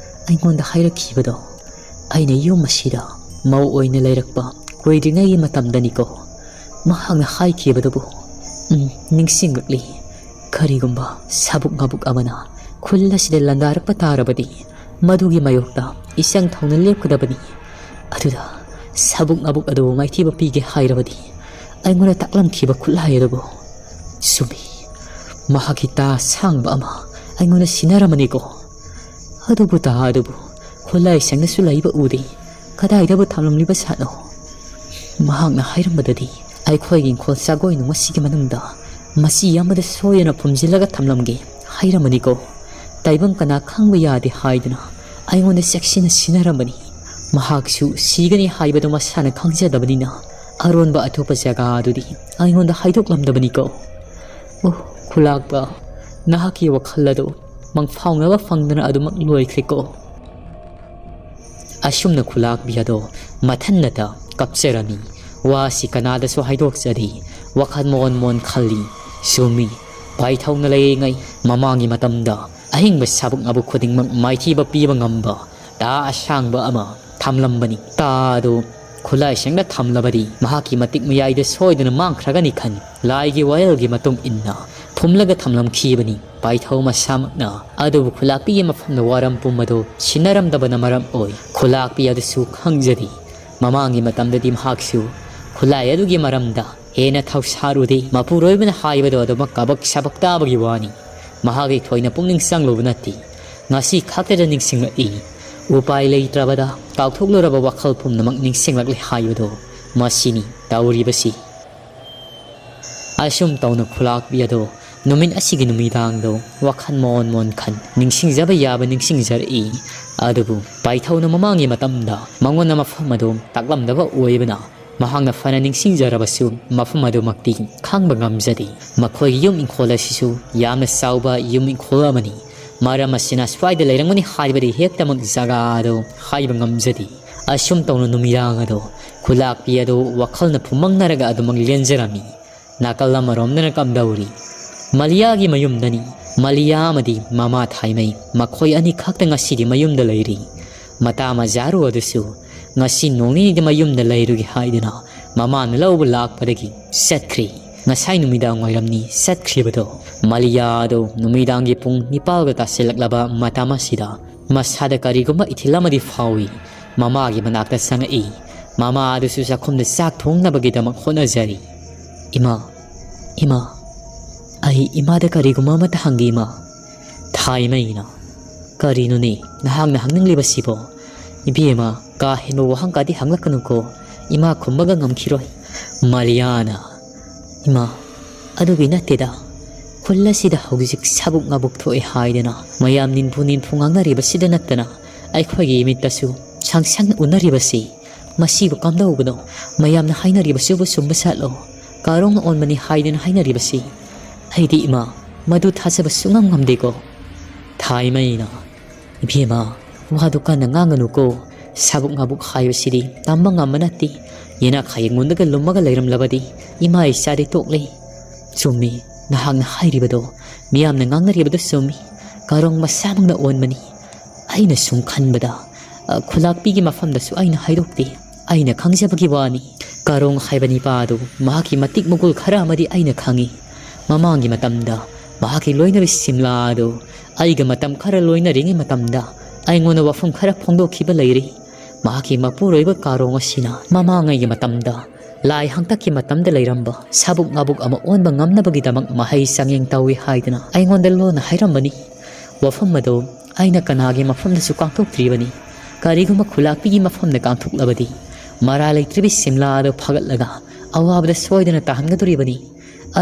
ꯑꯩꯉꯣꯟꯗ ꯍꯥꯏꯔꯛꯈꯤꯕꯗꯣ, ꯑꯩꯅ ꯌꯨꯝ ꯑꯁꯤꯗ ꯃꯧ ꯑꯣꯏꯅ ꯂꯩꯔꯛꯄ ꯀꯨꯏꯗ꯭ꯔꯤꯉꯩꯒꯤ ꯃꯇꯝꯗꯅꯤꯀꯣ꯫ ꯃꯍꯥꯛꯅ ꯍꯥꯏꯈꯤꯕꯗꯨꯕꯨ, ꯎꯝ, ꯅꯤꯡꯁꯤꯡꯂꯛꯂꯤ꯫ ꯀꯔꯤꯒꯨꯝꯕ ꯁꯥꯕꯨꯛ ꯉꯥꯕꯨꯛ ꯑꯃꯅ ꯈꯨꯜ ꯑꯁꯤꯗ ꯂꯥꯟꯗꯥꯔꯛꯄ ꯇꯥꯔꯕꯗꯤ, ꯃꯗꯨꯒꯤ ꯃꯥꯌꯣꯛꯇ ꯏꯆꯪ ꯊꯧꯅ ꯂꯦꯞꯀꯗꯕꯅꯤ꯫ ꯑꯗꯨꯗ ꯁꯥꯕꯨꯛ ꯉꯥꯕꯨꯛ ꯑꯗꯨ ꯃꯥꯏꯊꯤꯕ ꯄꯤꯒꯦ ꯍꯥꯏꯔꯕꯗꯤ, ꯑꯩꯉꯣꯟꯗ ꯇꯥꯛꯂꯝꯈꯤꯕ ꯈꯨꯠꯂꯥꯏ ꯑꯗꯨꯕꯨ꯫ ꯆꯨꯝꯃꯤ, ꯃꯍꯥꯛꯀꯤ ꯇꯥ ꯑꯁꯥꯡꯕ ꯑꯃ ꯑꯩꯉꯣꯟꯗ ꯁꯤꯟꯅꯔꯝꯕꯅꯤꯀꯣ꯫ ꯑꯗꯨꯕꯨ ꯇꯥ ꯑꯗꯨꯕꯨ ꯈꯨꯠꯂꯥꯏ ꯁꯪꯗꯁꯨ ꯂꯩꯕ ꯎꯗꯦ꯫ ꯀꯗꯥꯏꯗꯕꯨ ꯊꯝꯂꯝꯂꯤꯕ ꯖꯥꯠꯅꯣ? ꯃꯍꯥꯛꯅ ꯍꯥꯏꯔꯝꯕꯗꯗꯤ, ꯑꯩꯈꯣꯏꯒꯤ ꯏꯪꯈꯣꯜ ꯆꯥꯒꯣꯏꯅꯨꯡ ꯑꯁꯤꯒꯤ ꯃꯅꯨꯡꯗ ꯃꯆꯤ ꯑꯃꯗ ꯁꯣꯏꯗꯅ ꯐꯨꯝꯖꯤꯜꯂꯒ ꯊꯝꯂꯝꯒꯦ ꯍꯥꯏꯔꯝꯕꯅꯤꯀꯣ꯫ ꯇꯥꯏꯕꯪ ꯀꯅꯥ ꯈꯪꯕ ꯌꯥꯗꯦ ꯍꯥꯏꯗꯨꯅ ꯑꯩꯉꯣꯟꯗ ꯆꯦꯛꯁꯤꯟꯅ ꯁꯤꯟꯅꯔꯝꯕꯅꯤ꯫ ꯃꯍꯥꯛꯁꯨ ꯁꯤꯒꯅꯤ ꯍꯥꯏꯕꯗꯨ ꯃꯁꯥꯅ ꯈꯪꯖꯗꯕꯅꯤꯅ ꯑꯔꯣꯟꯕ ꯑꯇꯣꯞꯄ ꯖꯒꯥ ꯑꯗꯨꯗꯤ ꯑꯩꯉꯣꯟꯗ ꯍꯥꯏꯗꯣꯛꯂꯝꯗꯕꯅꯤꯀꯣ꯫ ꯑꯣ, ꯈꯨꯂꯥꯛꯄ, ꯅꯍꯥꯛꯀꯤ ꯋꯥꯈꯜ ꯑꯗꯨ ꯃꯪꯐꯥꯎꯅꯕ ꯐꯪꯗꯅ ꯑꯗꯨꯃꯛ ꯂꯣꯏꯈ꯭ꯔꯦꯀꯣ꯫ ꯑꯁꯨꯝꯅ ꯈꯨꯂꯥꯛꯄꯤ ꯑꯗꯣ ꯃꯊꯟꯅꯇ ꯀꯞꯆꯔꯝꯃꯤ꯫ ꯋꯥꯁꯤ ꯀꯅꯥꯗꯁꯨ ꯍꯥꯏꯗꯣꯛꯆꯗꯦ꯫ ꯋꯥꯈꯜ ꯃꯣꯟ ꯃꯣꯟ ꯈꯜꯂꯤ꯫ ꯆꯨꯝꯃꯤ, ꯄꯥꯏꯊꯧꯅ ꯂꯩꯔꯤꯉꯩ ꯃꯃꯥꯡꯒꯤ ꯃꯇꯝꯗ ꯑꯍꯤꯡꯕ ꯁꯥꯕꯨꯛ ꯉꯥꯕꯨꯛ ꯈꯨꯗꯤꯡꯃꯛ ꯃꯥꯏꯊꯤꯕ ꯄꯤꯕ ꯉꯝꯕ ꯇꯥ ꯑꯁꯥꯡꯕ ꯑꯃ ꯊꯝꯂꯝꯕꯅꯤ꯫ ꯇꯥ ꯑꯗꯨ ꯈꯨꯠꯂꯥꯏ ꯁꯪꯗ ꯊꯝꯂꯕꯗꯤ ꯃꯍꯥꯛꯀꯤ ꯃꯇꯤꯛ ꯃꯌꯥꯏꯗ ꯁꯣꯏꯗꯅ ꯃꯥꯡꯈ꯭ꯔꯒꯅꯤ ꯈꯟ ꯂꯥꯏꯒꯤ ꯋꯥꯌꯦꯜꯒꯤ ꯃꯇꯨꯡ ꯏꯟꯅ ꯐꯨꯝꯂꯒ ꯊꯝꯂꯝꯈꯤꯕꯅꯤ꯫ ꯄꯥꯏꯊꯧ ꯃꯁꯥꯃꯛꯅ ꯑꯗꯨꯕꯨ ꯈꯨꯂꯥꯛꯄꯤꯒꯤ ꯃꯐꯝꯗ ꯋꯥꯔꯝ ꯄꯨꯝꯕꯗꯨ ꯁꯤꯟꯅꯔꯝꯗꯕꯅ ꯃꯔꯝ ꯑꯣꯏ ꯈꯨꯂꯥꯛꯄꯤ ꯑꯗꯨꯁꯨ ꯈꯪꯖꯗꯦ꯫ ꯃꯃꯥꯡꯒꯤ ꯃꯇꯝꯗꯗꯤ ꯃꯍꯥꯛꯁꯨ ꯈꯨꯠꯂꯥꯏ ꯑꯗꯨꯒꯤ ꯃꯔꯝꯗ ꯍꯦꯟꯅ ꯊꯧꯁꯥꯔꯨꯗꯦ꯫ ꯃꯄꯨꯔꯣꯏꯕꯅ ꯍꯥꯏꯕꯗꯨ ꯑꯗꯨꯃꯛ ꯀꯕꯛ ꯁꯕꯛ ꯇꯥꯕꯒꯤ ꯋꯥꯅꯤ꯫ ꯃꯍꯥꯛꯀꯤ ꯊꯣꯏꯅ ꯄꯨꯛꯅꯤꯡ ꯆꯪꯂꯨꯕ ꯅꯠꯇꯦ꯫ ꯉꯁꯤ ꯈꯛꯇꯗ ꯅꯤꯡꯁꯤꯡꯂꯛꯏ꯫ ꯎꯄꯥꯏ ꯂꯩꯇ꯭ꯔꯕꯗ ꯀꯥꯎꯊꯣꯛꯂꯨꯔꯕ ꯋꯥꯈꯜ ꯄꯨꯝꯅꯃꯛ ꯅꯤꯡꯁꯤꯡꯂꯛꯂꯦ ꯍꯥꯏꯕꯗꯣ ꯃꯁꯤꯅꯤ ꯇꯧꯔꯤꯕꯁꯤ꯫ ꯑꯁꯨꯝ ꯇꯧꯅ ꯈꯨꯂꯥꯛꯄꯤ ꯑꯗꯣ ꯅꯨꯃꯤꯠ ꯑꯁꯤꯒꯤ ꯅꯨꯃꯤꯗꯥꯡꯗꯣ ꯋꯥꯈꯜ ꯃꯣꯟ ꯃꯣꯟ ꯈꯟ ꯅꯤꯡꯁꯤꯡꯖꯕ ꯌꯥꯕ ꯅꯤꯡꯁꯤꯡꯖꯔꯛꯏ꯫ ꯑꯗꯨꯕꯨ ꯄꯥꯏꯊꯧꯅ ꯃꯃꯥꯡꯒꯤ ꯃꯇꯝꯗ ꯃꯉꯣꯟꯗ ꯃꯐꯝ ꯑꯗꯨ ꯇꯥꯛꯂꯝꯗꯕ ꯑꯣꯏꯕꯅ ꯃꯍꯥꯛꯅ ꯐꯅ ꯅꯤꯡꯁꯤꯡꯖꯔꯕꯁꯨ ꯃꯐꯝ ꯑꯗꯨꯃꯛꯇꯤ ꯈꯪꯕ ꯉꯝꯖꯗꯦ꯫ ꯃꯈꯣꯏꯒꯤ ꯌꯨꯝ ꯏꯪꯈꯣꯜ ꯑꯁꯤꯁꯨ ꯌꯥꯝꯅ ꯆꯥꯎꯕ ꯌꯨꯝ ꯏꯪꯈꯣꯜ ꯑꯃꯅꯤ꯫ ꯃꯔꯝ ꯑꯁꯤꯅ ꯁ꯭ꯋꯥꯏꯗ ꯂꯩꯔꯝꯒꯅꯤ ꯍꯥꯏꯕꯗꯤ ꯍꯦꯛꯇꯃꯛ ꯖꯒꯥ ꯑꯗꯨ ꯍꯥꯏꯕ ꯉꯝꯖꯗꯦ꯫ ꯑꯁꯨꯝ ꯇꯧꯅ ꯅꯨꯃꯤꯗꯥꯡ ꯑꯗꯨ ꯈꯨꯂꯥꯛꯄꯤ ꯑꯗꯨ ꯋꯥꯈꯜꯅ ꯐꯨꯝꯃꯪꯅꯔꯒ ꯑꯗꯨꯃꯛ ꯂꯦꯟꯖꯔꯝꯃꯤ꯫ ꯅꯥꯀꯜ ꯑꯃꯔꯣꯝꯗꯅ ꯀꯝꯗꯧꯔꯤ? ꯃꯂꯤꯌꯥꯒꯤ ꯃꯌꯨꯝꯗꯅꯤ꯫ ꯃꯂꯤꯌꯥ ꯑꯃꯗꯤ ꯃꯃꯥ ꯊꯥꯏꯃꯩ ꯃꯈꯣꯏ ꯑꯅꯤꯈꯛꯇ ꯉꯁꯤꯗꯤ ꯃꯌꯨꯝꯗ ꯂꯩꯔꯤ꯫ ꯃꯇꯥ ꯃꯖꯥꯔꯨ ꯑꯗꯨꯁꯨ ꯉꯁꯤ ꯅꯣꯡ ꯅꯤꯅꯤꯗꯤ ꯃꯌꯨꯝꯗ ꯂꯩꯔꯨꯒꯦ ꯍꯥꯏꯗꯨꯅ ꯃꯃꯥꯅ ꯂꯧꯕ ꯂꯥꯛꯄꯗꯒꯤ ꯆꯠꯈ꯭ꯔꯤ꯫ ꯉꯁꯥꯏ ꯅꯨꯃꯤꯗꯥꯡ ꯋꯥꯏꯔꯝꯅꯤ ꯆꯠꯈ꯭ꯔꯤꯕꯗꯣ꯫ ꯃꯂꯤꯌꯥ ꯑꯗꯨ ꯅꯨꯃꯤꯗꯥꯡꯒꯤ ꯄꯨꯡ ꯅꯤꯄꯥꯜꯒ ꯇꯥꯁꯤꯜꯂꯛꯂꯕ ꯃꯇꯝ ꯑꯁꯤꯗ ꯃꯁꯥꯗ ꯀꯔꯤꯒꯨꯝꯕ ꯏꯊꯤꯜ ꯑꯃꯗꯤ ꯐꯥꯎꯏ꯫ ꯃꯃꯥꯒꯤ ꯃꯅꯥꯛꯇ ꯆꯪꯉꯛꯏ꯫ ꯃꯃꯥ ꯑꯗꯨꯁꯨ ꯆꯥꯛꯈꯨꯝꯗ ꯆꯥꯛ ꯊꯣꯡꯅꯕꯒꯤꯗꯃꯛ ꯍꯣꯠꯅꯖꯔꯤ꯫ "ꯏꯃꯥ, ꯏꯃꯥ, ꯑꯩ ꯏꯃꯥꯗ ꯀꯔꯤꯒꯨꯝꯕ ꯑꯃꯠꯇ ꯍꯪꯒꯦ, ꯏꯃꯥ꯫" ꯊꯥꯏꯃꯩꯅ, "ꯀꯔꯤꯅꯣꯅꯦ ꯅꯍꯥꯛꯅ ꯍꯪꯅꯤꯡꯂꯤꯕꯁꯤꯕꯣ?" "ꯏꯕꯦꯝꯃ, ꯀꯥ ꯍꯦꯟꯕ ꯋꯥꯍꯪ ꯀꯥꯗꯤ ꯍꯪꯂꯛꯀꯅꯨꯀꯣ, ꯏꯃꯥ ꯈꯨꯝꯕꯒ ꯉꯝꯈꯤꯔꯣꯏ꯫" ꯃꯥꯔꯤꯌꯥꯅ, "ꯏꯃꯥ, ꯑꯗꯨꯒꯤ ꯅꯠꯇꯦꯗ꯫ ꯈꯨꯜ ꯑꯁꯤꯗ ꯍꯧꯖꯤꯛ ꯁꯥꯕꯨꯛ ꯉꯥꯕꯨꯛ ꯊꯣꯛꯑꯦ ꯍꯥꯏꯗꯅ ꯃꯌꯥꯝ ꯅꯤꯟꯐꯨ ꯅꯤꯟꯐꯨ ꯉꯥꯡꯅꯔꯤꯕꯁꯤꯗ ꯅꯠꯇꯅ ꯑꯩꯈꯣꯏꯒꯤ ꯏꯃꯤꯠꯇꯁꯨ ꯁꯪ ꯁꯪꯅ ꯎꯅꯔꯤꯕꯁꯤ, ꯃꯁꯤꯕꯨ ꯀꯝꯗꯧꯕꯅꯣ? ꯃꯌꯥꯝꯅ ꯍꯥꯏꯅꯔꯤꯕꯁꯤꯕꯨ ꯆꯨꯝꯕ ꯁꯥꯠꯂꯣ? ꯀꯥꯔꯣꯡꯅ ꯑꯣꯟꯕꯅꯤ ꯍꯥꯏꯗꯅ ꯍꯥꯏꯅꯔꯤꯕꯁꯤ? ꯑꯩꯗꯤ, ꯏꯃꯥ, ꯃꯗꯨ ꯊꯥꯖꯕ ꯁꯨꯡꯉꯝ ꯉꯝꯗꯦꯀꯣ꯫" ꯊꯥꯏꯃꯩꯅ, "ꯏꯕꯦꯝꯃ, ꯋꯥꯗꯨ ꯀꯟꯅ ꯉꯥꯡꯒꯅꯨꯀꯣ꯫ ꯁꯥꯕꯨꯛ ꯉꯥꯕꯨꯛ ꯍꯥꯏꯕꯁꯤꯗꯤ ꯇꯝꯕ ꯉꯝꯕ ꯅꯠꯇꯦ꯫ ꯌꯦꯅꯈꯥ ꯌꯦꯡꯉꯨꯟꯗꯒ ꯂꯨꯝꯃꯒ ꯂꯩꯔꯝꯂꯕꯗꯤ ꯏꯃꯥ ꯏꯆꯥꯗꯤ ꯇꯣꯛꯂꯦ꯫" "ꯆꯨꯝꯃꯤ, ꯅꯍꯥꯛꯅ ꯍꯥꯏꯔꯤꯕꯗꯣ꯫ ꯃꯤꯌꯥꯝꯅ ꯉꯥꯡꯅꯔꯤꯕꯗꯨ ꯆꯨꯝꯃꯤ꯫ ꯀꯥꯔꯣꯡ ꯃꯁꯥꯃꯛꯅ ꯑꯣꯟꯕꯅꯤ꯫ ꯑꯩꯅ ꯁꯨꯝ ꯈꯟꯕꯗ, ꯑ, ꯈꯨꯂꯥꯛꯄꯤꯒꯤ ꯃꯐꯝꯗꯁꯨ ꯑꯩꯅ ꯍꯥꯏꯗꯣꯛꯇꯦ꯫ ꯑꯩꯅ ꯈꯪꯖꯕꯒꯤ ꯋꯥꯅꯤ꯫ ꯀꯥꯔꯣꯡ ꯍꯥꯏꯕ ꯅꯤꯄꯥ ꯑꯗꯨ ꯃꯍꯥꯛꯀꯤ ꯃꯇꯤꯛ ꯃꯒꯨꯜ ꯈꯔ ꯑꯃꯗꯤ ꯑꯩꯅ ꯈꯪꯏ꯫ ꯃꯃꯥꯡꯒꯤ ꯃꯇꯝꯗ ꯃꯍꯥꯛꯀꯤ ꯂꯣꯏꯅꯕꯤ ꯁꯤꯝꯂꯥ ꯑꯗꯨ ꯑꯩꯒ ꯃꯇꯝ ꯈꯔ ꯂꯣꯏꯅꯔꯤꯉꯩ ꯃꯇꯝꯗ ꯑꯩꯉꯣꯟꯗ ꯋꯥꯐꯝ ꯈꯔ ꯐꯣꯡꯗꯣꯛꯈꯤꯕ ꯂꯩꯔꯤ꯫ ꯃꯍꯥꯛꯀꯤ ꯃꯄꯨꯔꯣꯏꯕ ꯀꯥꯔꯣꯡ ꯑꯁꯤꯅ ꯃꯃꯥꯡꯉꯩꯒꯤ ꯃꯇꯝꯗ ꯂꯥꯏ ꯍꯥꯡꯇꯛꯀꯤ ꯃꯇꯝꯗ ꯂꯩꯔꯝꯕ ꯁꯥꯕꯨꯛ ꯉꯥꯕꯨꯛ ꯑꯃ ꯑꯣꯟꯕ ꯉꯝꯅꯕꯒꯤꯗꯃꯛ ꯃꯍꯩ ꯆꯥꯡꯌꯦꯡ ꯇꯧꯏ ꯍꯥꯏꯗꯨꯅ ꯑꯩꯉꯣꯟꯗ ꯂꯣꯟꯅ ꯍꯥꯏꯔꯝꯕꯅꯤ꯫ ꯋꯥꯐꯝ ꯑꯗꯨ ꯑꯩꯅ ꯀꯅꯥꯒꯤ ꯃꯐꯝꯗꯁꯨ ꯀꯥꯡꯊꯣꯛꯇ꯭ꯔꯤꯕꯅꯤ꯫ ꯀꯔꯤꯒꯨꯝꯕ ꯈꯨꯂꯥꯛꯄꯤꯒꯤ ꯃꯐꯝꯗ ꯀꯥꯡꯊꯣꯛꯂꯕꯗꯤ ꯃꯔꯥ ꯂꯩꯇ꯭ꯔꯕꯤ ꯁꯤꯝꯂꯥ ꯑꯗꯨ ꯐꯥꯒꯠꯂꯒ ꯑꯋꯥꯕꯗ ꯁꯣꯏꯗꯅ ꯇꯥꯍꯟꯒꯗꯣꯔꯤꯕꯅꯤ꯫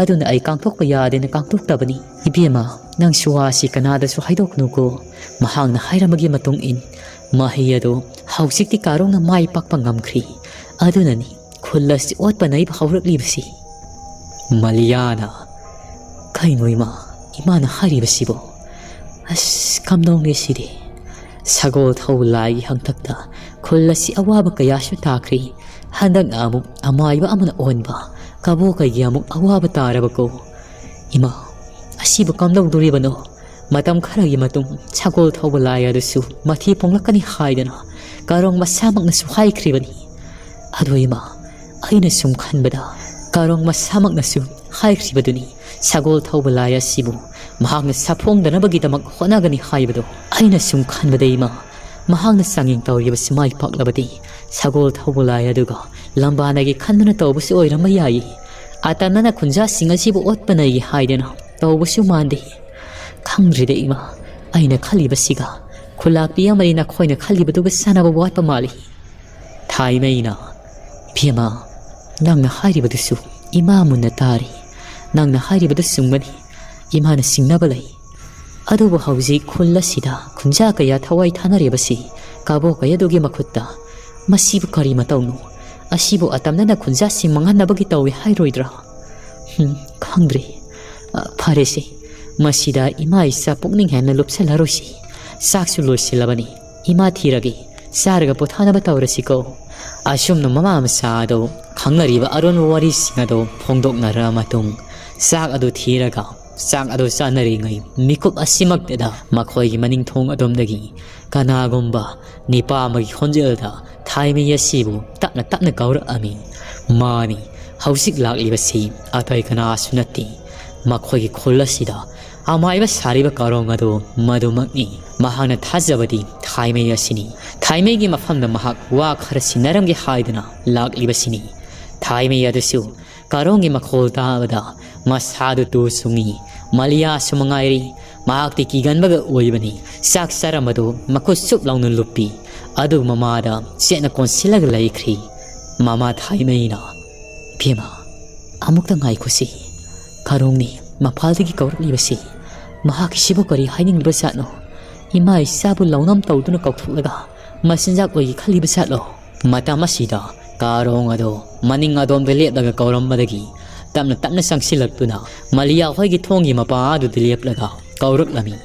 ꯑꯗꯨꯅ ꯑꯩ ꯀꯥꯡꯊꯣꯛꯄ ꯌꯥꯗꯦꯅ ꯀꯥꯡꯊꯣꯛꯇꯕꯅꯤ꯫ ꯏꯕꯦꯝꯃ, ꯅꯪꯁꯨ ꯋꯥꯁꯤ ꯀꯅꯥꯗꯁꯨ ꯍꯥꯏꯗꯣꯛꯀꯅꯨꯀꯣ꯫ ꯃꯍꯥꯛꯅ ꯍꯥꯏꯔꯝꯕꯒꯤ ꯃꯇꯨꯡ ꯏꯟ ꯃꯍꯩ ꯑꯗꯨ ꯍꯧꯖꯤꯛꯇꯤ ꯀꯥꯔꯣꯡꯅ ꯃꯥꯏ ꯄꯥꯛꯄ ꯉꯝꯈ꯭ꯔꯤ꯫ ꯑꯗꯨꯅꯅꯤ ꯈꯨꯜ ꯑꯁꯤ ꯑꯣꯠꯄ ꯅꯩꯕ ꯍꯧꯔꯛꯂꯤꯕꯁꯤ꯫ ꯃꯂꯤꯌꯥꯅ, "ꯀꯩꯅꯣ ꯏꯃꯥ, ꯏꯃꯥꯅ ꯍꯥꯏꯔꯤꯕꯁꯤꯕꯣ? ꯑꯁ, ꯀꯝꯗꯧꯅꯤ ꯁꯤꯗꯤ? ꯁꯒꯣꯜ ꯊꯧꯕ ꯂꯥꯏꯒꯤ ꯍꯥꯡꯇꯛꯇ ꯈꯨꯜ ꯑꯁꯤ ꯑꯋꯥꯕ ꯀꯌꯥꯁꯨ ꯇꯥꯈ꯭ꯔꯤ꯫ ꯍꯟꯗꯛꯅ ꯑꯃꯨꯛ ꯑꯃꯥꯏꯕ ꯑꯃꯅ ꯑꯣꯟꯕ ꯀꯕꯣꯀꯩꯒꯤ ꯑꯃꯨꯛ ꯑꯋꯥꯕ ꯇꯥꯔꯕꯀꯣ꯫ ꯏꯃꯥ, ꯑꯁꯤꯕꯨ ꯀꯝꯗꯧꯗꯣꯔꯤꯕꯅꯣ? ꯃꯇꯝ ꯈꯔꯒꯤ ꯃꯇꯨꯡ ꯁꯒꯣꯜ ꯊꯧꯕ ꯂꯥꯏ ꯑꯗꯨꯁꯨ ꯃꯊꯤ ꯐꯣꯡꯂꯛꯀꯅꯤ ꯍꯥꯏꯗꯅ ꯀꯥꯔꯣꯡ ꯃꯁꯥꯃꯛꯅꯁꯨ ꯍꯥꯏꯈ꯭ꯔꯤꯕꯅꯤ꯫ ꯑꯗꯣ ꯏꯃꯥ, ꯑꯩꯅ ꯁꯨꯝ ꯈꯟꯕꯗ ꯀꯥꯔꯣꯡ ꯃꯁꯥꯃꯛꯅꯁꯨ ꯍꯥꯏꯈ꯭ꯔꯤꯕꯗꯨꯅꯤ, ꯁꯒꯣꯜ ꯊꯧꯕ ꯂꯥꯏ ꯑꯁꯤꯕꯨ ꯃꯍꯥꯛꯅ ꯁꯥꯐꯣꯡꯗꯅꯕꯒꯤꯗꯃꯛ ꯍꯣꯠꯅꯒꯅꯤ ꯍꯥꯏꯕꯗꯣ꯫ ꯑꯩꯅ ꯁꯨꯝ ꯈꯟꯕꯗ ꯏꯃꯥ, ꯃꯍꯥꯛꯅ ꯆꯥꯡꯌꯦꯡ ꯇꯧꯔꯤꯕꯁꯤ ꯃꯥꯏ ꯄꯥꯛꯂꯕꯗꯤ ꯁꯒꯣꯜ ꯊꯧꯕ ꯂꯥꯏ ꯑꯗꯨꯒ ꯂꯝꯕꯥꯅꯒꯤ ꯈꯟꯗꯨꯅ ꯇꯧꯕꯁꯨ ꯑꯣꯏꯔꯝꯕ ꯌꯥꯏ꯫ ꯑꯇꯝꯅꯅ ꯈꯨꯟꯖꯥꯁꯤꯡ ꯑꯁꯤꯕꯨ ꯑꯣꯠꯄ ꯅꯩꯒꯦ ꯍꯥꯏꯗꯅ ꯇꯧꯕꯁꯨ ꯃꯥꯟꯗꯦ꯫ ꯈꯪꯗ꯭ꯔꯤꯗ ꯏꯃꯥ, ꯑꯩꯅ ꯈꯜꯂꯤꯕꯁꯤꯒ ꯈꯨꯂꯥꯛꯄꯤ ꯑꯃꯗꯤ ꯅꯈꯣꯏꯅ ꯈꯜꯂꯤꯕꯗꯨꯒ ꯆꯥꯟꯅꯕ ꯋꯥꯠꯄ ꯃꯥꯜꯂꯤ꯫ ꯊꯥꯏꯃꯩꯅ, "ꯏꯕꯦꯝꯃ, ꯅꯪꯅ ꯍꯥꯏꯔꯤꯕꯗꯨꯁꯨ ꯏꯃꯥ ꯃꯨꯟꯅ ꯇꯥꯔꯤ꯫ ꯅꯪꯅ ꯍꯥꯏꯔꯤꯕꯗꯨ ꯆꯨꯝꯒꯅꯤ꯫ ꯏꯃꯥꯅ ꯁꯤꯡꯅꯕ ꯂꯩ꯫ ꯑꯗꯨꯕꯨ ꯍꯧꯖꯤꯛ ꯈꯨꯜ ꯑꯁꯤꯗ ꯈꯨꯟꯖꯥ ꯀꯌꯥ ꯊꯋꯥꯏ ꯊꯥꯅꯔꯤꯕꯁꯤ ꯀꯕꯣꯀꯩ ꯑꯗꯨꯒꯤ ꯃꯈꯨꯠꯇ꯫ ꯃꯁꯤꯕꯨ ꯀꯔꯤ ꯃꯇꯧꯅꯣ? ꯑꯁꯤꯕꯨ ꯑꯇꯝꯅꯅ ꯈꯨꯟꯖꯥꯁꯤꯡ ꯃꯥꯡꯍꯟꯅꯕꯒꯤ ꯇꯧꯏ ꯍꯥꯏꯔꯣꯏꯗ꯭ꯔꯥ?" ꯍꯨꯝ, ꯈꯪꯗ꯭ꯔꯦ꯫ ꯑ, ꯐꯔꯦꯁꯦ, ꯃꯁꯤꯗ ꯏꯃꯥ ꯏꯆꯥ ꯄꯨꯛꯅꯤꯡ ꯍꯦꯟꯅ ꯂꯨꯞꯁꯜꯂꯔꯣꯏꯁꯤ꯫ ꯆꯥꯛꯁꯨ ꯂꯣꯏꯁꯤꯜꯂꯕꯅꯤ꯫ ꯏꯃꯥ ꯊꯤꯔꯒꯦ꯫ ꯆꯥꯔꯒ ꯄꯣꯊꯥꯅꯕ ꯇꯧꯔꯁꯤꯀꯣ꯫ ꯑꯁꯨꯝꯅ ꯃꯃꯥ ꯃꯆꯥ ꯑꯗꯨ ꯈꯪꯅꯔꯤꯕ ꯑꯔꯣꯟꯕ ꯋꯥꯔꯤꯁꯤꯡ ꯑꯗꯨ ꯐꯣꯡꯗꯣꯛꯅꯔ ꯃꯇꯨꯡ, ꯆꯥꯛ ꯑꯗꯨ ꯊꯤꯔꯒ ꯆꯥꯛ ꯑꯗꯨ ꯆꯥꯅꯔꯤꯉꯩ ꯃꯤꯀꯨꯞ ꯑꯁꯤꯃꯛꯇꯗ ꯃꯈꯣꯏꯒꯤ ꯃꯅꯤꯡ ꯊꯣꯡ ꯑꯗꯣꯝꯗꯒꯤ ꯀꯅꯥꯒꯨꯝꯕ ꯅꯤꯄꯥ ꯑꯃꯒꯤ ꯈꯣꯟꯖꯦꯜꯗ ꯊꯥꯏꯃꯩ ꯑꯁꯤꯕꯨ ꯇꯞꯅ ꯇꯞꯅ ꯀꯧꯔꯛꯑꯝꯃꯤ꯫ ꯃꯥꯅꯤ, ꯍꯧꯖꯤꯛ ꯂꯥꯛꯂꯤꯕꯁꯤ ꯑꯇꯩ ꯀꯅꯥꯁꯨ ꯅꯠꯇꯦ꯫ ꯃꯈꯣꯏꯒꯤ ꯈꯨꯜ ꯑꯁꯤꯗ ꯑꯃꯥꯏꯕ ꯁꯥꯔꯤꯕ ꯀꯥꯔꯣꯡ ꯑꯗꯨ ꯃꯗꯨꯃꯛꯅꯤ꯫ ꯃꯍꯥꯛꯅ ꯊꯥꯖꯕꯗꯤ ꯊꯥꯏꯃꯩ ꯑꯁꯤꯅꯤ꯫ ꯊꯥꯏꯃꯩꯒꯤ ꯃꯐꯝꯗ ꯃꯍꯥꯛ ꯋꯥ ꯈꯔ ꯁꯤꯟꯅꯔꯝꯒꯦ ꯍꯥꯏꯗꯨꯅ ꯂꯥꯛꯂꯤꯕꯁꯤꯅꯤ꯫ ꯊꯥꯏꯃꯩ ꯑꯗꯨꯁꯨ ꯀꯥꯔꯣꯡꯒꯤ ꯃꯈꯣꯜ ꯇꯥꯕꯗ ꯃꯁꯥꯗꯨ ꯇꯨ ꯆꯨꯡꯏ꯫ ꯃꯥꯂꯤꯌꯥꯁꯨ ꯃꯉꯥꯏꯔꯤ, ꯃꯍꯥꯛꯇꯤ ꯀꯤꯒꯟꯕꯒ ꯑꯣꯏꯕꯅꯤ꯫ ꯆꯥꯛ ꯆꯥꯔꯝꯕꯗꯨ ꯃꯈꯨꯠ ꯆꯨꯞ ꯂꯥꯎꯅ ꯂꯨꯞꯄꯤ꯫ ꯑꯗꯨ ꯃꯃꯥꯗ ꯆꯦꯠꯅ ꯀꯣꯟꯁꯤꯜꯂꯒ ꯂꯩꯈ꯭ꯔꯤ꯫ ꯃꯃꯥ ꯊꯥꯏꯃꯩꯅ, "ꯏꯕꯦꯝꯃ, ꯑꯃꯨꯛꯇ ꯉꯥꯏꯈꯣꯁꯤ꯫ ꯀꯥꯔꯣꯡꯅꯤ ꯃꯄꯥꯜꯗꯒꯤ ꯀꯧꯔꯛꯂꯤꯕꯁꯤ꯫ ꯃꯍꯥꯛꯀꯤꯁꯤꯕꯨ ꯀꯔꯤ ꯍꯥꯏꯅꯤꯡꯂꯤꯕ ꯖꯥꯠꯅꯣ? ꯏꯃꯥ ꯏꯆꯥꯕꯨ ꯂꯧꯅꯝ ꯇꯧꯗꯨꯅ ꯀꯧꯊꯣꯛꯂꯒ ꯃꯆꯤꯟꯖꯥꯛ ꯑꯣꯏꯒꯦ ꯈꯜꯂꯤꯕ ꯖꯥꯠꯂꯣ?" ꯃꯇꯝ ꯑꯁꯤꯗ ꯀꯥꯔꯣꯡ ꯑꯗꯨ ꯃꯅꯤꯡ ꯑꯗꯣꯝꯗ ꯂꯦꯞꯂꯒ ꯀꯧꯔꯝꯕꯗꯒꯤ ꯇꯞꯅ ꯇꯞꯅ ꯆꯪꯁꯤꯜꯂꯛꯇꯨꯅ ꯃꯥꯂꯤꯌꯥ ꯍꯣꯏꯒꯤ ꯊꯣꯡꯒꯤ ꯃꯄꯥ ꯑꯗꯨꯗ ꯂꯦꯞꯂꯒ ꯀꯧꯔꯛꯂꯝꯃꯤ꯫